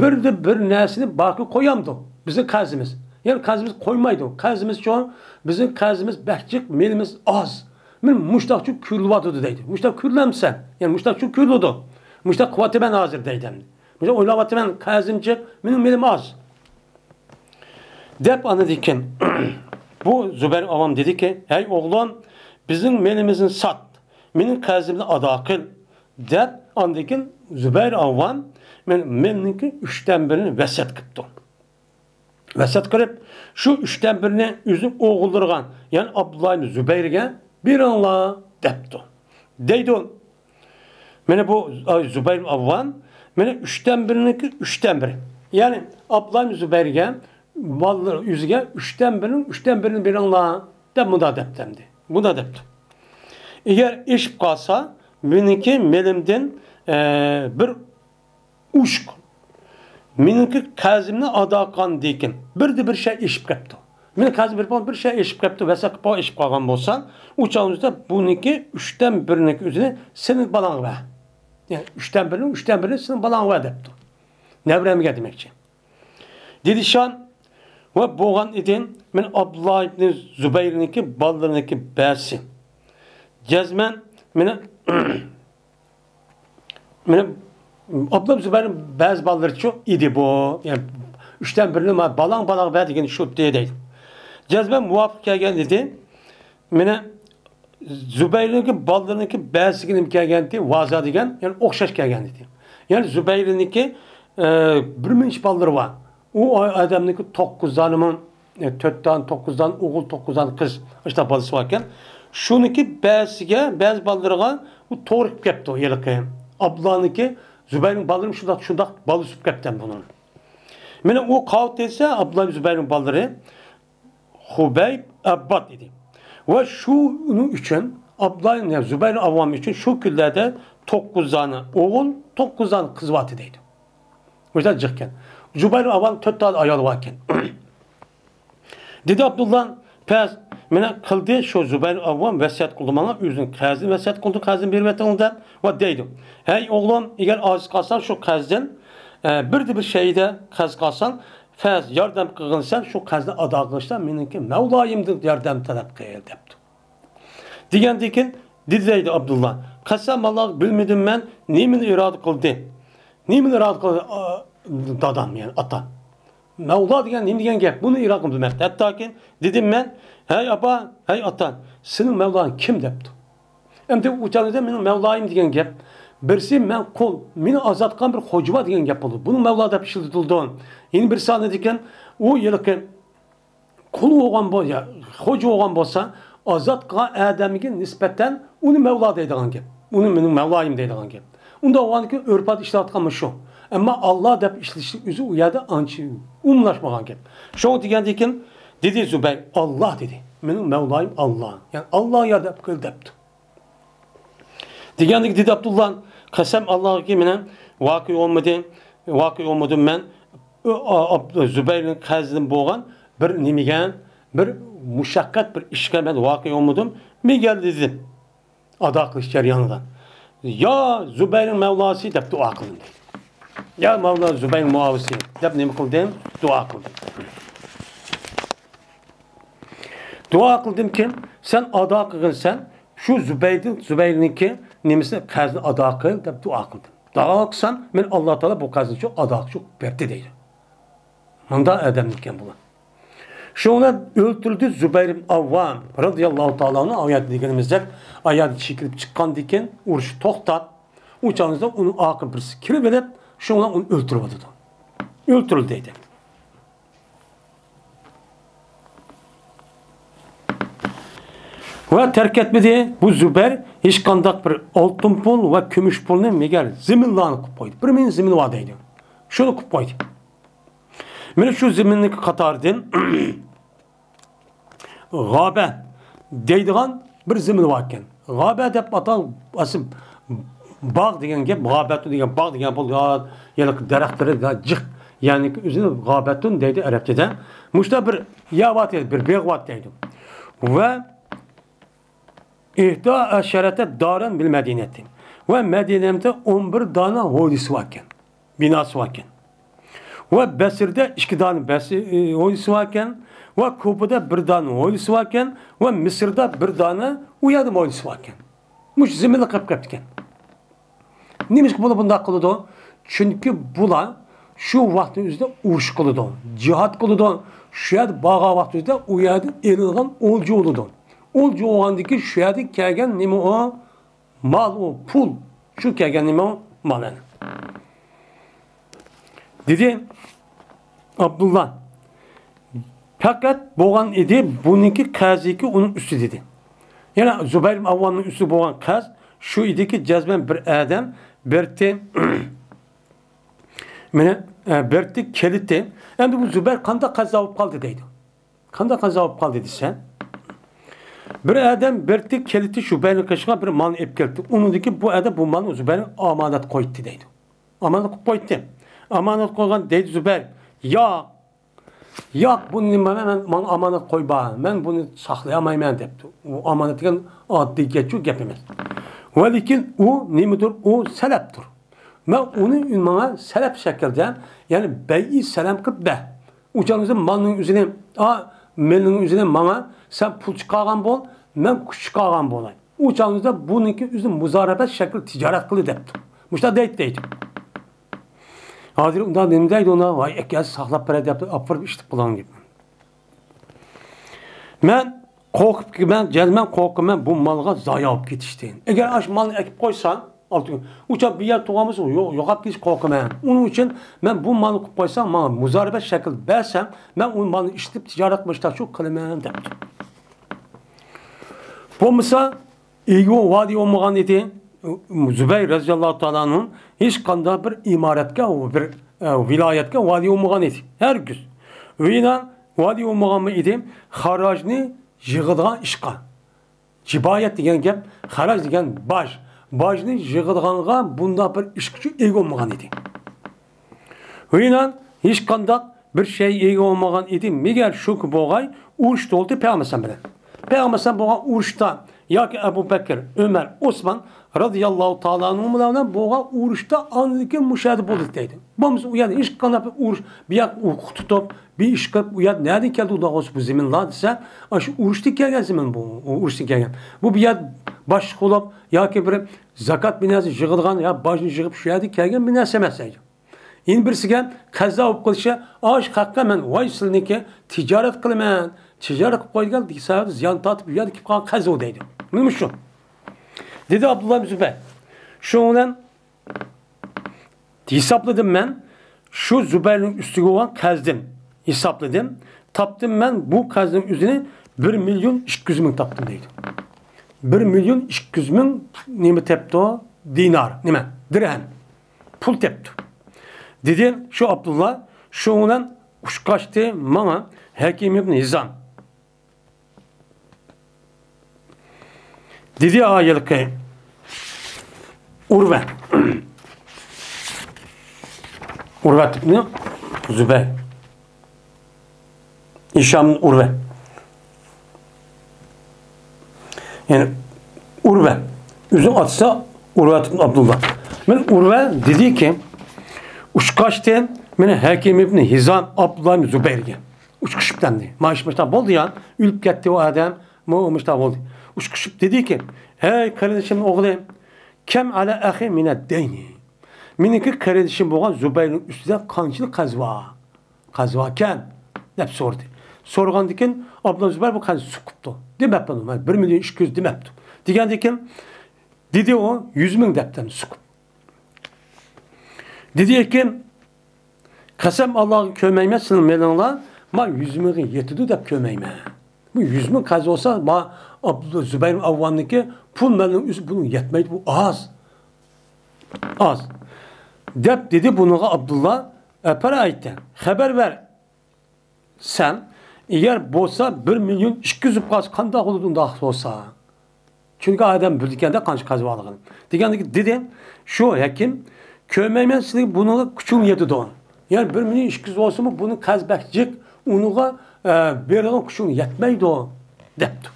بىردە بىر نەرسىنى باقىي قويامدۇ بىزنىڭ قەرزىمىز؟ يەنى قەرزىمىز قويمايدۇ. قەرزىمىز چوڭ، بىزنىڭ قەرزىمىز بەك جىق، مېلىمىز ئاز. مېنى مۇشتاقچۇ كۆرۈلۈۋاتىدۇ دەيدۇ. مۇشتاق كۆرۈلەمسەن؟ يەنى مۇشتاقچۇ كۆرۈلىدۇ. مۇشتاق قىلىۋاتىمەن ھازىر دەيدۇ ئەمدى. مۇشۇنداق ئويلاۋاتىمەن، قەرزىم جىق، مېنىڭ مېلىم ئاز. دەپ ئاندىن كېيىن بۇ زۇبەير ئاۋام دېدىكى، ھەي ئوغلۇم، بىزنىڭ مېلىمىزنى سات، مېنىڭ قەرزىمنى ئادا قىل، دەپ ئاندىن كېيىن زۇبەير ئاۋام مېنىڭكى ئۈچتىن بىرىنى ۋەسىيەت قىپتۇ. ۋەسىيەت قىلىپ، شۇ ئۈچتىن بىرىنى ئۆزىنىڭ ئوغۇللىرىغا، يەنى ئابدۇللا ئىبن زۇبەيرگە بېرىڭلار دەپتۇ. دەيدۇ. مانا بۇ، ئاي، زۇبەير ئاۋۋام، مانا ئۈچتىن بىرىنىڭكى ئۈچتىن بىرى. يەنى ئابدۇللا ئىبن زۇبەيرگە، بالىلار ئۆزىگە ئۈچتىن بىرىنىڭ ئۈچتىن بىرىنى بېرىڭلار دەپ مۇنداق دەپتۇ ئەمدى. مۇنداق دەپتۇ. ئەگەر ئېشىپ قالسا، مېنىڭكى مېلىمدىن، ئە، بىر ئۇشۇق. مېنىڭكى قەرزىمنى ئادا قىلغاندىن كېيىن بىردە بىر شەي ئېشىپ كەپتۇ. مېنىڭ قەرزىم بېرىپ بولغان بىر شەي ئېشىپ كەپتۇ، ۋەسىيەت قىلىپ ئېشىپ قالغان بولسا، ئۇ چاغدا بۇنىڭكى ئۈچتىن بىرىنىڭكى ئۆزىنى سېنىڭ بالاڭغا بەر. يەنى ئۈچتىن بىرىنىڭ ئۈچتىن بىرىنى سېنىڭ بالاڭغا بەر دەپتۇ. نەۋرەمگە دېمەكچى. دېدى شان، ۋە بولغان ئىدى، مەن ئابدۇللا ئىبنى زۇبەيرنىڭكى بالىلىرىنىڭكى بەزىسى. جەزمەن، مېنى مېنىڭ ئابدۇللا زۇبەيرنىڭ بەزى بالىلىرىچۇ ئىدى بۇ. يەنى ئۈچتىن بىرىنى ما-، بالاڭ، بالاڭغا بەر دېگەن شۇ دەيدۇ. جەزمەن مۇۋاپىق كەلگەن ئىدى. مېنى زۇبەيرنىڭكى بالىلىرىنىڭكى بەزىسىگە نېمە كەلگەنتى؟ ۋازا دېگەن، يەنى ئوخشاش كەلگەن ئىدى. يەنى زۇبەيرنىڭكى، ئە، بىر مۇنچە بالىلىرى بار. ئۇ ئادەمنىڭكى توققۇز دانىمۇ، ئە، تۆت دانە، توققۇز دانە ئوغۇل، توققۇز دانە قىز، ئاشۇنداق بالىسى باركەن. شۇنىڭكى بەزىسىگە، بەزى بالىلىرىغا ئۇ توغرا كېلىپ كەپتۇ ھېلىقى. ئابدۇللانىڭكى، زۇبەيرنىڭ بالىلىرى شۇنداق، شۇنداق بالىسى بولۇپ كەپتىكەن بۇنىڭ. مانا ئۇ قاۋۇت دېسە، ئابدۇللا زۇبەيرنىڭ بالىلىرى خۇبەيب، ئەبباد ئىدى. ۋە شۇنىڭ ئۈچۈن، ئابدۇللا، يەنى زۇبەير ئاۋام ئۈچۈن شۇ كۈنلەردە توققۇز دانە ئوغۇل، توققۇز دانە قىز بارتى دەيدۇ. مۇشۇنداق جىقكەن. زۇبەير ئاۋام تۆت دانە ئايالى باركەن. دېدى ئابدۇللا، پەس، مانا قىلدى شۇ زۇبەير ئاۋام ۋەسىيەت قىلدى ماڭا، ئۆزىنىڭ قەرزىنى ۋەسىيەت قىلدى، قەرزىنى بېرىۋېتىڭ دەپ، ۋە دەيدۇ، ھەي ئوغلۇم، ئەگەر ئاجىز قالساڭ شۇ قەرزدىن، ئە، بىردە بىر شەيدە قەرز قالساڭ، پەس، ياردەم قىلغىنىسەن شۇ قەرزنى ئادا قىلىشتا مېنىڭكى مەۋلايىمدىن ياردەم تەلەپ قىل دەپتۇ. دېگەندىن كېيىن دېدى دەيدۇ ئابدۇللا، قەسەم ئاللاغا بىلمىدىم مەن نېمىنى ئىرادە قىلدى، نېمىنى ئىرادە قىلدى، ئا، دادام، يەنى ئاتام. مەۋلا دېگەن نېمە دېگەن گەپ؟ بۇنى ئىرادە قىلمىدىم مەن. ھەتتاكى دېدىم مەن، ھەي ئاپا، ھەي ئاتا، سېنىڭ مەۋلايىڭ كىم دەپتۇ. ئەمدى ئۇ چاغدا مېنىڭ مەۋلايىم دېگەن گەپ، بىرسى مەن قۇل، مېنى ئازاد قىلغان بىر خوجا بار دېگەن گەپ بولىدۇ. بۇنىڭ مەۋلا دەپ ئىشلىتىلىدۇ. يەنە بىرسى ئاندىن كېيىن ئۇ ھېلىقى قۇل بولغان بول-، يا، خوجا بولغان بولسا، ئازاد قىلغان ئادەمگە نىسبەتەن ئۇنى مەۋلا دەيدىغان گەپ. ئۇنى مېنىڭ مەۋلايىم دەيدىغان گەپ. ئۇنداق بولغاندىكىن ئۆرپ-ئادەت ئىشلەۋاتقانمۇ شۇ. ئەمما ئاللا دەپ ئىشلىتىشنىڭ ئۆزى ئۇ يەردە ئانچە ئومۇملاشمىغان گەپ. شۇڭا دېگەندىن كېيىن دېدى زۇبەير، ئاللا دېدى. مېنىڭ مەۋلايىم ئاللا. يەنى ئاللا ياردەم قىل دەپتۇ. دېگەندىكىن دېدى ئابدۇللا، قەسەم ئاللاغىكى مېنىڭ ۋاقىئ بولمىدى، ۋاقىئ بولمىدىم مەن، ئا-، ئا-، زۇبەيرنىڭ قەرزىدىن بولغان بىر نېمىگە، بىر مۇشەققەت، بىر ئىشقا مەن ۋاقىئ بولمىدىم. مىگەل دېدىم، ئادا قىلىش جەريانىدا. يا زۇبەيرنىڭ مەۋلاسى دەپ دۇئا قىلدىم. يا مەۋلا زۇبەيرنىڭ مۇئاۋىسى دەپ نېمە قىلدىم؟ دۇئا قىلدىم. دۇئا قىلدىمكى، سەن ئادا قىلغىنسەن، شۇ زۇبەيدىن، زۇبەيرنىڭكى نېمىسىنى، قەرزىنى ئادا قىل دەپ دۇئا قىلدىم. دۇئا قىلسام، مېنى ئاللا تائالا بۇ قەرزنى شۇ ئادا قىلىپ بەردى دەيدۇ. مۇنداق ئادەمدىكەن بۇلار. شۇڭا ئۆلتۈردى زۇبەير ئىبن ئاۋۋام رازىياللاھۇ تائالا ئەنھۇ، ئايەتتە دېگىنىمىزدەك، ئايەت چېكىنىپ چىققاندىن كېيىن ئۇرۇش توختاپ، ئۇ چاغدا ئۇنىڭ ئارقىدىن بىرسى كىرىۋېلىپ، شۇڭا ئۇنى ئۆلتۈرۈۋېتىدۇ. ئۆلتۈرۈلدى دەيدۇ. ۋە تەرك ئەتمىدى بۇ زۇبەير ھېچقانداق بىر ئالتۇن پۇل ۋە كۈمۈش پۇلنى، مەگەر زېمىنلارنى قىلىپ قويدى. بىر مىڭ زېمىن بار دەيدۇ. شۇنى قىلىپ قويدى. مانا شۇ زېمىننىڭكى قاتارىدىن غابە دەيدىغان بىر زېمىن بار ئىكەن. غابە دەپ ئاتال-، ئەسلى باغ دېگەن گەپ، غابەتۇن دېگەن باغ دېگەن بۇ يا-، يەنى دەرەخلىرى يا جىق، يەنى ئۆزىنى غابەتۇن دەيدۇ ئەرەبچىدە. مۇشۇنداق بىر يەر بار دەيدۇ، بىر بېغى بار دەيدۇ. ۋە ئىھدا ئەشەرەتە دارەن بىل مەدىنەتى. ۋە مەدىنەمدە ئون بىر دانە ھويلىسى باركەن، بىناسى باركەن. ۋە بەسرىدە ئىككى دانە بەس-، ئى، ھويلىسى باركەن. ۋە كۇپىدا بىر دانە ھويلىسى باركەن. ۋە مىسىردا بىر دانە ئۇ يەردە ھويلىسى باركەن. مۇشۇ زېمىنلىق قىلىپ قېپتىكەن. نېمىشقا بۇلار بۇنداق قىلىدۇ؟ چۈنكى بۇلار شۇ ۋاقىتنىڭ ئۆزىدە ئۇرۇش قىلىدۇ، جىھاد قىلىدۇ. شۇ يەردە بارغان ۋاقىت ئۆزىدە ئۇ يەردىن ئېلىنغان ئولجا بولىدۇ. ئولجا بولغاندىن كېيىن شۇ يەردىن كەلگەن نېمە ئۇ؟ مال ئۇ، پۇل. شۇ كەلگەن نېمە ئۇ؟ مال ئەنە. دېدى ئابدۇللا. پەقەت بولغان ئىدى، بۇنىڭكى قەرزىكى ئۇنىڭ ئۈستى دېدى. يەنە زۇبەير ئىبن ئاۋۋامنىڭ ئۈستى بولغان قەرز شۇ ئىدىكى، جەزمەن بىر ئادەم بېرىتتى، مېنى، ئە، بېرىتتى، كېلىتتى. ئەمدى بۇ زۇبەير قانداق قەزا بولۇپ قالدى دەيدۇ. قانداق قەزا بولۇپ قالدى دېسە، بىر ئادەم بېرىتتى، كېلىتتى، زۇبەيرنىڭ قېشىغا بىر مالنى ئېلىپ كەلدى. ئۇنىڭدىن كېيىن بۇ ئادەم بۇ مالنى زۇبەيرنىڭ ئامانەت قويدى دەيدۇ. ئامانەت قويۇپ قويدى. ئامانەت قويغان دەيدۇ زۇبەير. ياق، ياق، بۇنى مانا مەن، ماڭا ئامانەت قويما، مەن بۇنى ساقلىيالمايمەن دەپتۇ. ئۇ ئامانەت دېگەن ئاددىي گەپچۇ گەپ ئەمەس. ۋە لېكىن ئۇ نېمىدۇر، ئۇ سەلەپتۇر. مەن ئۇنى ماڭا سەلەپ شەكىلدە، يەنى بەيئى سەلەم قىلىپ بەر. ئۇ چاغدا مالنىڭ ئۆزىنى، ئا، مېلنىڭ ئۆزىنى ماڭا سەن پۇل چىقارغان بول، مەن كۈچ چىقارغان بولاي. ئۇ چاغدا بۇنىڭكى ئۆزى مۇزارىبەت شەكلى تىجارەت قىلدى دەپتۇ. مۇشۇنداق دەيدۇ، دەيدۇ. ھازىر ئۇنداق نېمە دەيدۇ ئۇنى؟ ۋاي، ئەكەلسە ساقلاپ بېرەي دەپ ئاپىرىپ ئىشلىتىپ قىلغان گېپى. مەن قورقۇپ، مەن جەزمەن قورقىمەن بۇ مالغا زايا بولۇپ كېتىشتىن. ئەگەر ئاشۇ مالنى ئەكىپ قويسا، ئالتە كۈن. ئۇ چاغ بىر يەر تۇرغان بولسا، يو-، يوقاپ كېتىش قورقىمەن. ئۇنىڭ ئۈچۈن مەن بۇ مالنى قىلىپ قويساڭ، ماڭا مۇزارىبەت شەكلى بەرسەڭ، مەن ئۇ مالنى ئىشلىتىپ تىجارەت قىلىشتا شۇ قىلىمەن دەپتۇ. بولمىسا، ئىگە ۋالىي بولمىغان ئىدى. زۇبەير رەزىياللاھۇ تائالا ئەنھۇ ھېچقانداق بىر ئىمارەتكە، بىر، ئە، ۋىلايەتكە ۋالىي بولمىغان ئىدى. ھەرگىز. ۋىنا ۋالىي بولمىغانمۇ ئىدى؟ خاراجنى يىغىدىغان ئىشقا. جىبايەت دېگەن گەپ، خەرەج دېگەن باج. باجنى يىغىدىغانغا بۇنداق بىر ئىشقىچۇ ئىگە بولمىغان ئىدى. ۋىنان ھېچقانداق بىر شەيگە ئىگە بولمىغان ئىدى، مەگەر شۇكى بولغاي، ئۇرۇش تولدى پەيغەمبەر بىلەن. پەيغەمبەر بولغان ئۇرۇشتا ياكى ئەبۇ بەكىر، ئۆمەر، ئوسمان رازىياللاھۇ تائالا ئەنھۇم بىلەن بولغان ئۇرۇشتا ئاندىن كېيىن مۇشۇ يەردە بولدى دەيدۇ. بولمىسا ئۇ يەردە ھېچقانداق بىر ئۇرۇش، بۇ يەر ئۇ تۇتۇپ، بىر ئىش قىلىپ، ئۇ يەر نەدىن كەلدى ئۇنداق بولسا بۇ زېمىنلار دېسە، ئاشۇ ئۇرۇشتىن كەلگەن زېمىن بۇ، ئۇ ئۇرۇشتىن كەلگەن. بۇ، بۇ يەر باشلىق بولۇپ ياكى بىر زاكات بىر نەرسە يىغىدىغان يا باجنى يىغىپ شۇ يەردىن كەلگەن بىر نەرسە ئەمەس دەيدۇ. يەنە بىرسىگە قەزا بولۇپ قېلىشى، ئاشۇ خەققە مەن ۋاي سىلىنىڭكى تىجارەت قىلىمەن، تىجارەت قىلىپ قويدىغان سەۋەبىدىن زىيان تارتىپ ئۇ يەردە كېلىپ قالغان قەزا دەيدۇ. نېمە شۇ؟ دېدى ئابدۇللا ئىبن زۇبەير. شۇنىڭ بىلەن ھېسابلىدىم مەن، شۇ زۇبەيرنىڭ ئۈستىگە بولغان قەرزدىن ھېسابلىدىم. تاپتىم مەن بۇ قەرزنىڭ ئۆزىنى بىر مىليون ئىككى يۈز مىڭ تاپتىم دەيدۇ. بىر مىليون ئىككى يۈز مىڭ نېمە تەپتۇ؟ دىنار، نېمە؟ دىرھەم. پۇل تەپتۇ. دېدى شۇ ئابدۇللا، شۇنىڭ بىلەن ئۇچقاچتى ماڭا ھەكىم ئىبن ھىزام. دېدى ھېلىقى ئۇرۋە. ئۇرۋە ئىبنى زۇبەير. ھىشام ئۇرۋە. يەنى ئۇرۋە. ئۆزىنىڭ ئاتىسى ئۇرۋە ئىبن ئابدۇللا. مەن ئۇرۋە دېدىكى، ئۇچقاچتى مېنى ھەكىم ئىبن ھىزام ئابدۇللا ئىبن زۇبەيرگە. ئۇچقۇچۇپ دەمدى. مانا شۇ مۇشۇنداق بولدى يا، ئۆلۈپ كەتتى ئۇ ئادەم، مۇ-، مۇشۇنداق بولدى. ئۇچقۇچۇپ دېدىكى، ھەي قېرىندىشىمنىڭ ئوغلى، كەم ئەلە ئەخى مىنەد دەينى. مېنىڭكى قېرىندىشىم بولغان زۇبەيرنىڭ ئۈستىدە قانچىلىك قەرز بار؟ قەرز باركەن، دەپ سورىدى. سورىغاندىن كېيىن، ئابدۇللا زۇبەير بۇ قەرزنى سۇقۇپتۇ. دېمەپتۇ، مەن بىر مىليون ئىككى يۈز دېمەپتۇ. دېگەندىن كېيىن، دېدى ئۇ، يۈز مىڭ دەپتۇ سۇقۇپ. دېدى ھېكىم، قەسەم ئاللاغا كۆرمەيمەن سىلىنىڭ مېلىڭلار، ما يۈز مىڭغا يېتىدۇ دەپ كۆرمەيمەن. بۇ يۈز مىڭ قەرز بولسا، ما ئابدۇللا زۇبەير ئاۋۋاننىڭكى پۇل مالىنىڭ ئۆزى بۇنىڭ يەتمەيدۇ، بۇ ئاز. ئاز. دەپ دېدى بۇنىڭغا ئابدۇللا، ئەپەرەيتە، خەۋەر بەر سەن، ئەگەر بولسا بىر مىليون ئىككى يۈز بولۇپ قالسا قانداق بولىدۇ ئۇنداق بولسا؟ چۈنكى ئادەم بىلىدىكەن-دە قانچە قەرزى بارلىقىنى. دېگەندىكى دېدى، شۇ ھېكىم، كۆرمەيمەن سېنى بۇنىڭغا كۈچۈڭ يېتىدۇ. يەنى بىر مىليون ئىككى يۈز بولسىمۇ، بۇنىڭ قەرزى بەك جىق، ئۇنىڭغا، ئە، بېرىدىغان كۈچۈڭ يەتمەيدۇ، دەپتۇ.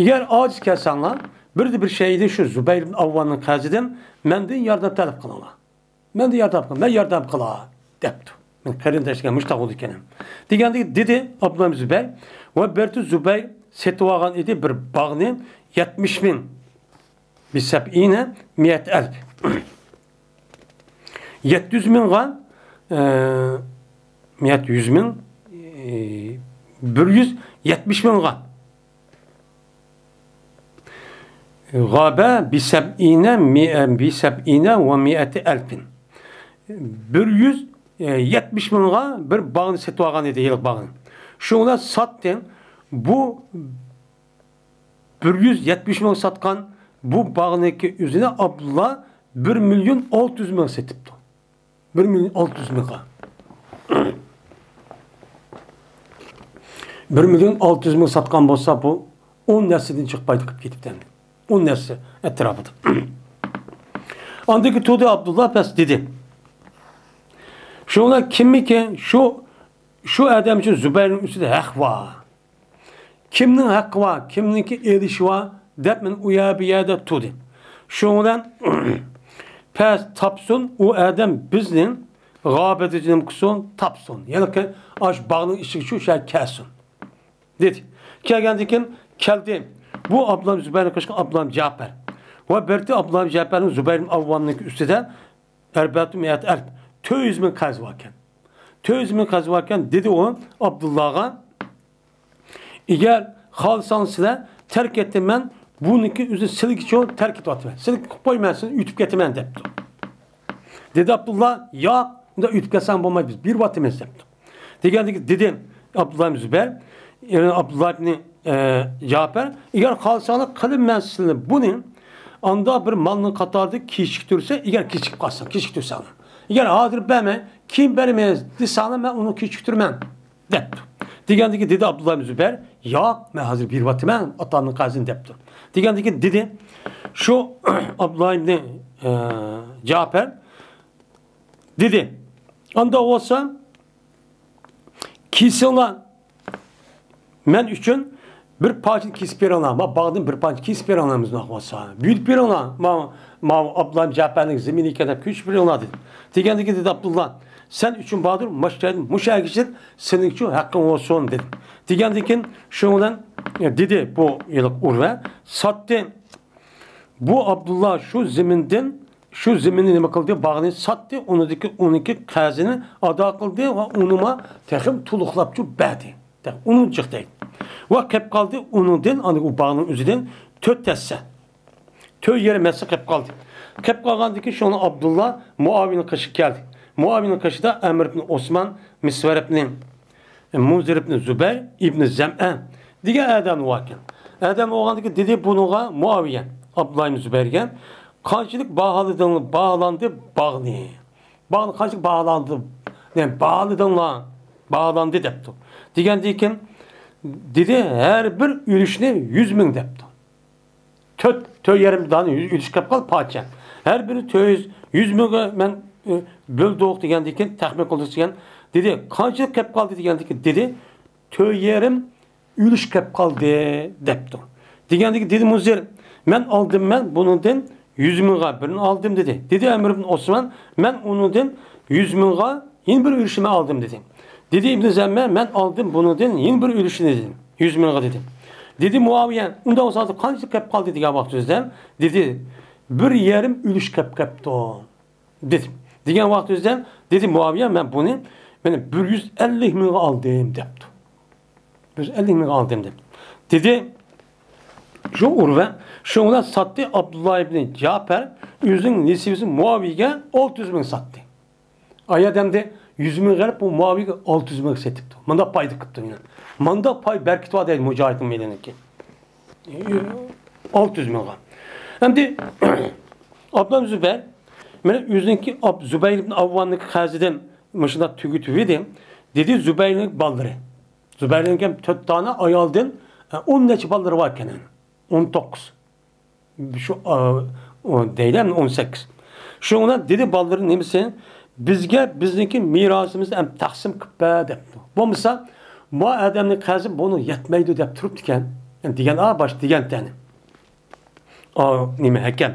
ئەگەر ئاجىز كەلسەڭلار، بىردە بىر شەيئىدە شۇ زۇبەير ئىبن ئاۋۋاننىڭ قەرزىدىن مەندىن ياردەم تەلەپ قىلىڭلار. مەندىن ياردەم قىل، مەن ياردەم قىلاي، دەپتۇ. مېنىڭ قېرىنداشلىرىم مۇشۇنداق بولىدىكەن. دېگەندىكى دېدى ئابدۇللا زۇبەير، ۋە بىرتى زۇبەير سېتىۋالغان ئىدى بىر باغنى يەتمىش مىڭ، بىسەبئىنە مىئەتى ئەلف. يەتتە يۈز مىڭغا، ئە، مىئەتى يۈز مىڭ، ئە، بىر يۈز يەتمىش مىڭغا. غابە بىسەبئىنە مىئە، بىسەبئىنە ۋە مىئەتى ئەلفىن. بىر يۈز يەتمىش مىڭغا بىر باغنى سېتىۋالغان ئىدى، ھېلىقى باغنى. شۇڭا ساتتى. بۇ بىر يۈز يەتمىش مىڭ ساتقان بۇ باغنىڭكى ئۆزىنى ئابدۇللا بىر مىليون ئالتە يۈز مىڭ سېتىپتۇ. بىر مىليون ئالتە يۈز مىڭغا. بىر مىليون ئالتە يۈز مىڭ ساتقان بولسا، بۇ ئون نەرسىدىن چىقىپ پايدا قىلىپ كېتىپتۇ ئەمدى. ئون نەرسە ئەتراپىدا. ئاندىن كېيىن تۇردى ئابدۇللا پەس دېدى. شۇڭلار كىممىكىن شۇ، شۇ ئادەم ئۈچۈن زۇبەيرنىڭ ئۈستىدە ھەق بار. كىمنىڭ ھەققى بار، كىمنىڭكى ئېلىشى بار دەپ مەن ئۇ يەر بۇ يەردە تۇردى. شۇنىڭ بىلەن پەس تاپسۇن، ئۇ ئادەم بىزنى غابىدە جىنىم قىلسۇن، تاپسۇن. يەنى ئاشۇ باغنىڭ ئىچىگە شۇ شەھەر كەلسۇن. دېدى. كەلگەندىن كېيىن كەلدى. بۇ ئابدۇللا زۇبەيرنى قىلىشقا ئابدۇللا جەپەر. ۋە بىرتى ئابدۇللا جەپەرنىڭ زۇبەير ئاۋۋاننىڭكى ئۈستىدە ئەربەتۇ مىئەت ئەلف، تۆت يۈز مىڭ قەرز باركەن. تۆت يۈز مىڭ قەرز باركەن، دېدى ئۇ ئابدۇللاغا، ئەگەر خالىساڭ سىلەر تەرك ئېتىمەن، بۇنىڭكى ئۆزى سىلىگىچۇ تەرك ئېتىۋاتىمەن. سىلىگە قىلىپ قويمەن، سىلىنى ئۆتۈپ كېتىمەن، دەپتۇ. دېدى ئابدۇللا، ياق، ئۇنداق ئۆتۈپ كەتسەڭ بولمايدۇ، بىز بېرىۋاتىمىز، دەپتۇ. دېگەندىكى دېدى ئابدۇللا ئىبن زۇبەير، يەنى ئابدۇللا ئىبن، ئە، جەپەر، ئەگەر خالىساڭلار قىلىمەن سىلىنى بۇنى، ئاندا بىر مالنىڭ قاتارىدا كېچىكتۈرسە، ئەگەر كېچىكىپ قالساڭ، كېچىكتۈرسەڭلار. ئەگەر ھازىر بەرمەي، كېيىن بەرمەيمىز دېسەڭلار، مەن ئۇنى كېچىكتۈرىمەن، دەپتۇ. دېگەندىكى دېدى ئابدۇللا ئىبن زۇبەير، ياق، مەن ھازىر بېرىۋاتىمەن، ئاتامنىڭ قەرزىنى، دەپتۇ. دېگەندىكى دېدى، شۇ ئابدۇللا ئىبن، ئە، جەپەر، دېدى. ئاندا بولسا، كېسىڭلار، مەن ئۈچۈن بىر پارچىنى كېسىپ بېرىڭلار. ما باغدىن بىر پارچە كېسىپ بېرىڭلار، مۇنداق بولسا. بۆلۈپ بېرىڭلار. ما، ما ئابدۇللا جەپەرنىڭ زېمىنى ئىكەن دەپ كۆچۈرۈپ بېرىڭلار، دېدى. دېگەندىكىن دېدى ئابدۇللا، سەن ئۈچۈن باردۇر، مۇشۇ جايدىن، مۇشۇ يەرگىچە سېنىڭ ئۈچۈن ھەققىڭ بولسۇن، دېدى. دېگەندىكىن شۇنىڭ بىلەن، ئە، دېدى بۇ ھېلىقى ئۇرۋە، ساتتى. بۇ ئابدۇللا شۇ زېمىندىن، شۇ زېمىننى نېمە قىلدى؟ باغنى ساتتى، ئۇنىڭدىكى، ئۇنىڭكى قەرزىنى ئادا قىلدى ۋە ئۇنىما تېخىمۇ تولۇقلاپچۇ بەردى. تېخى ئۇنىڭ جىق دەيدۇ. ۋە قېپ قالدى ئۇنىڭدىن، ئاندىن ئۇ باغنىڭ ئۆزىدىن تۆت ھەسسە، تۆت يېرىم ھەسسە قېپ قالدى. قېپ قالغاندىن كېيىن شۇنى ئابدۇللا مۇئاۋىيەنىڭ قېشىغا كەلدى. مۇئاۋىيەنىڭ قېشىدا ئەمىر ئىبن ئوسمان، مىسۋەر ئىبن مۇنزىر ئىبن زۇبەير ئىبن زەمئە دېگەن ئادەم بولغان. ئادەم بولغاندىكىن دېدى بۇنىڭغا مۇئاۋىيە، ئابدۇللا ئىبن زۇبەيرگە، قانچىلىك باھالىدىڭ، باھالاندى باغنى؟ باغنى قانچىلىك باھالاندى؟ يەنى باھالىدىڭلار، باھالاندى دەپتۇ. دېگەندىن كېيىن دېدى، ھەر بىر ئۈلۈشنى يۈز مىڭ دەپتۇ. تۆت، تۆت يېرىم دانە ئۈلۈش كەپ قالدى پارچە. ھەر بىرى تۆت يۈز، يۈز مىڭگە مەن، ئە، بۆلدۇق دېگەندىن كېيىن، تەخمىن قىلدۇق دېگەن. دېدى، قانچىلىك كەپ قالدى دېگەندىن كېيىن، دېدى، تۆت يېرىم ئۈلۈش كەپ قالدى دەپتۇ. دېگەندىن كېيىن دېدى مۇنزىر، مەن ئالدىم، مەن بۇنىڭدىن يۈز مىڭغا بىرنى ئالدىم، دېدى. دېدى ئەمىر ئىبن ئوسمان، مەن ئۇنىڭدىن يۈز مىڭغا يەنە بىر ئۈلۈشىنى ئالدىم، دېدى. دېدى ئىبن زەمئە، مەن ئالدىم بۇنىڭدىن يەنە بىر ئۈلۈشىنى، دېدى. يۈز مىڭغا، دېدى. دېدى مۇئاۋىيە، ئۇنداق بولسا ھازىر قانچىلىك كەپ قالدى دېگەن ۋاقتىمىزدا، دېدى، بىر يېرىم ئۈلۈش كەپ قاپتۇ، دېدى. دېگەن ۋاقتىمىزدا، دېدى مۇئاۋىيە، مەن بۇنى، مانا، بىر يۈز ئەللىك مىڭغا ئالدىم، دەپتۇ. بىر يۈز ئەللىك مىڭغا ئالدىم، دەپتۇ. دېدى، شۇ ئۇرۋە، شۇنىڭ بىلەن ساتتى، ئابدۇللا ئىبنى جەپەر ئۆزىنىڭ نېسىۋىسى مۇئاۋىيەگە ئالتە يۈز مىڭ ساتتى. ئايا دەمدى يۈز مىڭ غەرب بۇ مۇئاۋىيەگە ئالتە يۈز مىڭ سېتىپتۇ. مۇنداق پايدا قىپتۇ يەنە. مۇنداق پاي بەرىكىتى بار دەيدۇ مۇجاھىدنىڭ مېلىنىڭكى. ئالتە يۈز مىڭغا. ئەمدى ئابدۇللا زۇبەر مانا ئۆزىنىڭكى ئاب-، زۇبەير ئىبن ئاۋۋاننىڭكى قەرزىدىن مۇشۇنداق تۈگىتىۋىدى. دېدى زۇبەيرنىڭ بالىلىرى. زۇبەيرنىڭ ھەم تۆت دانە ئايالدىن، ئە، ئون نەچچە بالىلىرى بار ئىكەن. ئون توققۇز. شۇ، ئا، ئۇ دەيدۇ، ئەمدى ئون سەككىز. شۇنىڭ بىلەن دېدى بالىلىرى نېمىسى؟ «بىزگە بىزنىڭكى مىراسىمىزنى ئەمدى تەقسىم قىلىپ بەر» دەپتۇ. بولمىسا، بۇ ئادەمنىڭ قەرزى بۇنىڭ يەتمەيدۇ دەپ تۇرۇپتىكەن. دېگەن، ئا، باش دېگەنتەنى. ئا، نېمە، ھەكەم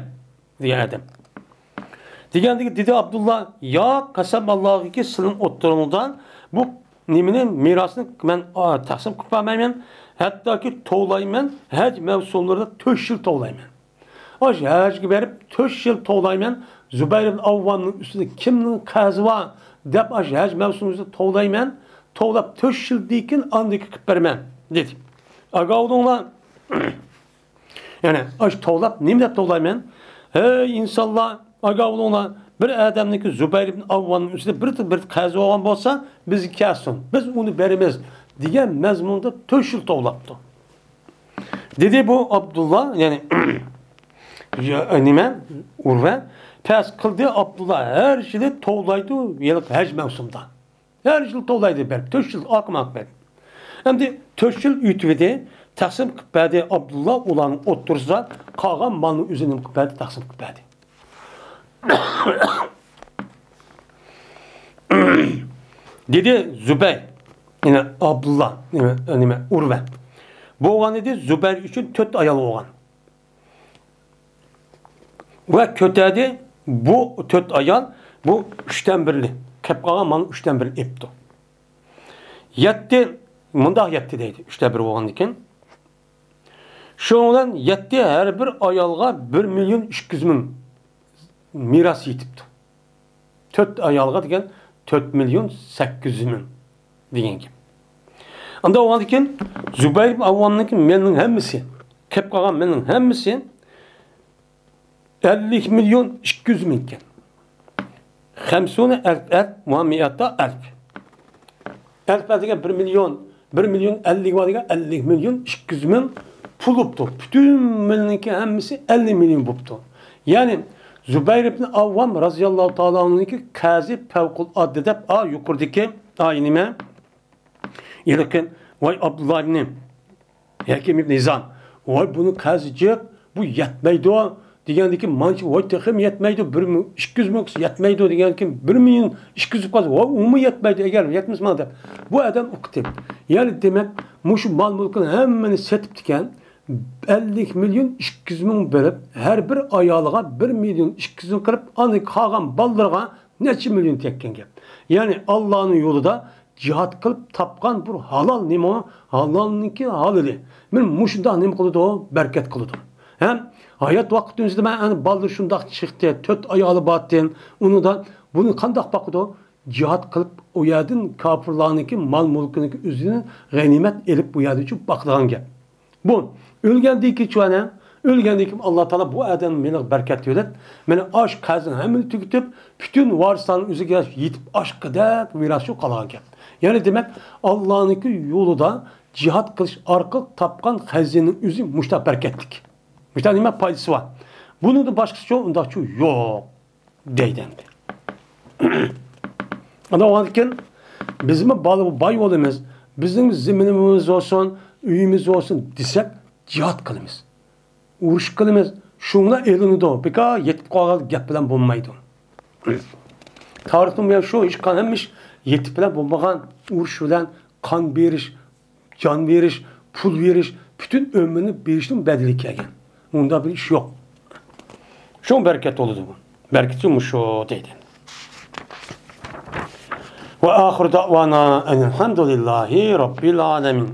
دېگەن ئادەم. دېگەندىكى دېدى ئابدۇللا، «ياق، قەسەم ئاللاغىكى سىلىنىڭ ئوتتۇرىڭىزدا بۇ نېمىنى، مىراسنى مەن، ئا، تەقسىم قىلىپ بەرمەيمەن، ھەتتاكى توۋلايمەن، ھەج مەۋسۇملىرىدا تۆت يىل توۋلايمەن. ئاشۇ ھەجگە بېرىپ تۆت يىل توۋلايمەن، زۇبەير ئىبن ئاۋۋامنىڭ ئۈستىدە كىمنىڭ قەرزى بار دەپ ئاشۇ ھەج مەۋسۇمىدا توۋلايمەن، توۋلاپ تۆت يىلدىن كېيىن ئاندىن كېيىن قىلىپ بېرىمەن» دېدى. ئاگاھ بولۇڭلار. يەنى، ئاشۇ توۋلاپ، نېمە دەپ توۋلايمەن؟ ھەي ئىنسانلار، ئاگاھ بولۇڭلار، بىر ئادەمنىڭكى زۇبەير ئىبن ئاۋۋامنىڭ ئۈستىدە بىر، بىر قەرزى بولغان بولسا، بىزگە كەلسۇن، بىز ئۇنى بېرىمىز، دېگەن مەزمۇندا تۆت يىل توۋلاپتۇ. دېدى بۇ ئابدۇللا، يەنى، يا، نېمە، ئۇرۋە، پەس قىلدى، ئابدۇللا ھەر يىلى توۋلايدۇ، ھېلىقى ھەج مەۋسۇمدا. ھەر يىل توۋلايدۇ بېرىپ، تۆت يىل ئارقىمۇ ئارقا بېرىپ. ئەمدى تۆت يىل ئۆتۈۋىدى، تەقسىم قىلىپ بەردى ئابدۇللا ئۇلارنىڭ ئوتتۇرىسىدا، قالغان مالنى ئۆزى نېمە قىلىپ بەردى، تەقسىم قىلىپ بەردى. دېدى زۇبەير، يەنى ئابدۇللا، نېمە، نېمە، ئۇرۋە. بولغان ئىدى، زۇبەير ئۈچۈن تۆت ئايال بولغان. ۋە كۆتەردى، بۇ تۆت ئايال، بۇ ئۈچتىن بىرىنى، قېلىپ قالغان مانا ئۈچتىن بىرىنى ئېپتۇ. يەتتە، مۇنداق يەتتە دەيدۇ، ئۈچتە بىر بولغاندىكىن. شۇنىڭ بىلەن يەتتە ھەر بىر ئايالغا بىر مىليون ئىككى يۈز مىڭ مىراس يېتىپتۇ. تۆت ئايالغا دېگەن تۆت مىليون سەككىز يۈز مىڭ دېگەن گەپ. ئاندا بولغاندىكىن زۇبەير ئىبن ئاۋۋامنىڭكى مېلىنىڭ ھەممىسى، قېلىپ قالغان مېلىنىڭ ھەممىسى ئەللىك مىليون ئىككى يۈز مىڭ ئىكەن. خەمسۇنە ئەلف ئەلف ۋە مىئەتا ئەلف. ئەلپ دېگەن بىر مىليون، بىر مىليون ئەللىك بار دېگەن ئەللىك مىليون ئىككى يۈز مىڭ پۇل بوپتۇ. پۈتۈن مېلىنىڭكى ھەممىسى ئەللىك مىليون بوپتۇ. يەنى زۇبەير ئىبن ئاۋۋام رازىياللاھۇ تائالا ئەنھۇنىڭكى قەرزى پەۋقۇلئاددە دەپ، ئا، يۇقىرىدىكى، ئا، نېمە؟ ھېلىقى، ۋاي ئابدۇللا ئىبنى ھەكىم ئىبن ھىزام، ۋاي بۇنىڭ قەرزى جىق، بۇ يەتمەيدۇ دېگەندىكىن، مانچە، ۋاي تېخىمۇ يەتمەيدۇ، بىر مىڭ ئىككى يۈز مىڭ يەتمەيدۇ دېگەندىكىن، بىر مىليون ئىككى يۈز قالسا، ۋاي ئۇمۇ يەتمەيدۇ، ئەگەر يەتمىسە ماڭا دەپ. بۇ ئادەم ئۇقتى. يەنى دېمەك، مۇشۇ مال مۈلكىنى ھەممىنى سېتىپتىكەن، ئەللىك مىليون ئىككى يۈز مىڭ بېرىپ، ھەر بىر ئايالىغا بىر مىليون ئىككى يۈز مىڭ قىلىپ، ئاندىن قالغان بالىلىرىغا نەچچە مىليون تەگكەن گەپ. يەنى ئاللانىڭ يولىدا جىھاد قىلىپ تاپقان بىر ھالال نېمە، ھالالنىڭكى ھالىلى. مانا مۇشۇنداق نېمە قىلىدۇ، بەرىكەت قىلىدۇ. ھەم ھايات ۋاقتىمىزدا مانا ئەنە بالىلىرى شۇنداق چىقتى، تۆت ئايالى بارتىن، ئۇنىڭدا بۇنى قانداق باقىدۇ؟ جىھاد قىلىپ ئۇ يەردىن كاپىرلارنىڭكى مال مۈلكىنىڭكى ئۆزىنى غەنىيمەت ئېلىپ ئۇ يەردىن چۈشۈپ باقىدىغان گەپ. بۇ ئۆلگەندىن كېيىن چۈۋەنە، ئۆلگەندىن كېيىن ئاللا تائالا بۇ ئادەمنىڭ مېلىغا بەرىكەت يۆلەپ، مانا ئاش قەرزىنى ھەممىنى تۈگىتىپ، پۈتۈن ۋارىسلارنىڭ ئۆزىگە يېتىپ ئاشقىدەك مىراس شۇ قالغان گەپ. يەنى دېمەك، ئاللانىڭكى يولىدا جىھاد قىلىش ئارقىلىق تاپقان خەزىنىنىڭ ئۆزى مۇشۇنداق بەرىكەتلىك. مۇشۇنداق نېمە پايدىسى بار؟ بۇنىڭدىن باشقىسىچۇ ئۇنداقچۇ يوق. دەيدۇ ئەمدى. ئاندىن كېيىن بىزمۇ بالا باي بولىمىز، بىزنىڭ زېمىنىمىز بولسۇن، ئۆيىمىز بولسۇن دېسەك، جىھاد قىلىمىز. ئۇرۇش قىلىمىز. شۇڭلا ئېلىنىدۇ. بىكار يېتىپ قالغان گەپ بىلەن بولمايدۇ. تارىختىن بۇيان شۇ ھېچقانداق ھەممە ئىش يېتىپ بىلەن بولمىغان. ئۇرۇش بىلەن قان بېرىش، جان بېرىش، پۇل بېرىش، پۈتۈن ئۆمرىنى بېرىشنىڭ بەدىلى كەلگەن. ئۇنداق بىر ئىش يوق. شۇ بەرىكەت بولىدۇ بۇ. بەرىكىتى مۇشۇ دەيدۇ. ۋە ئاخىر دەۋانا ئەنىلھەمدۇلىللاھى رەببىل ئالەمىن.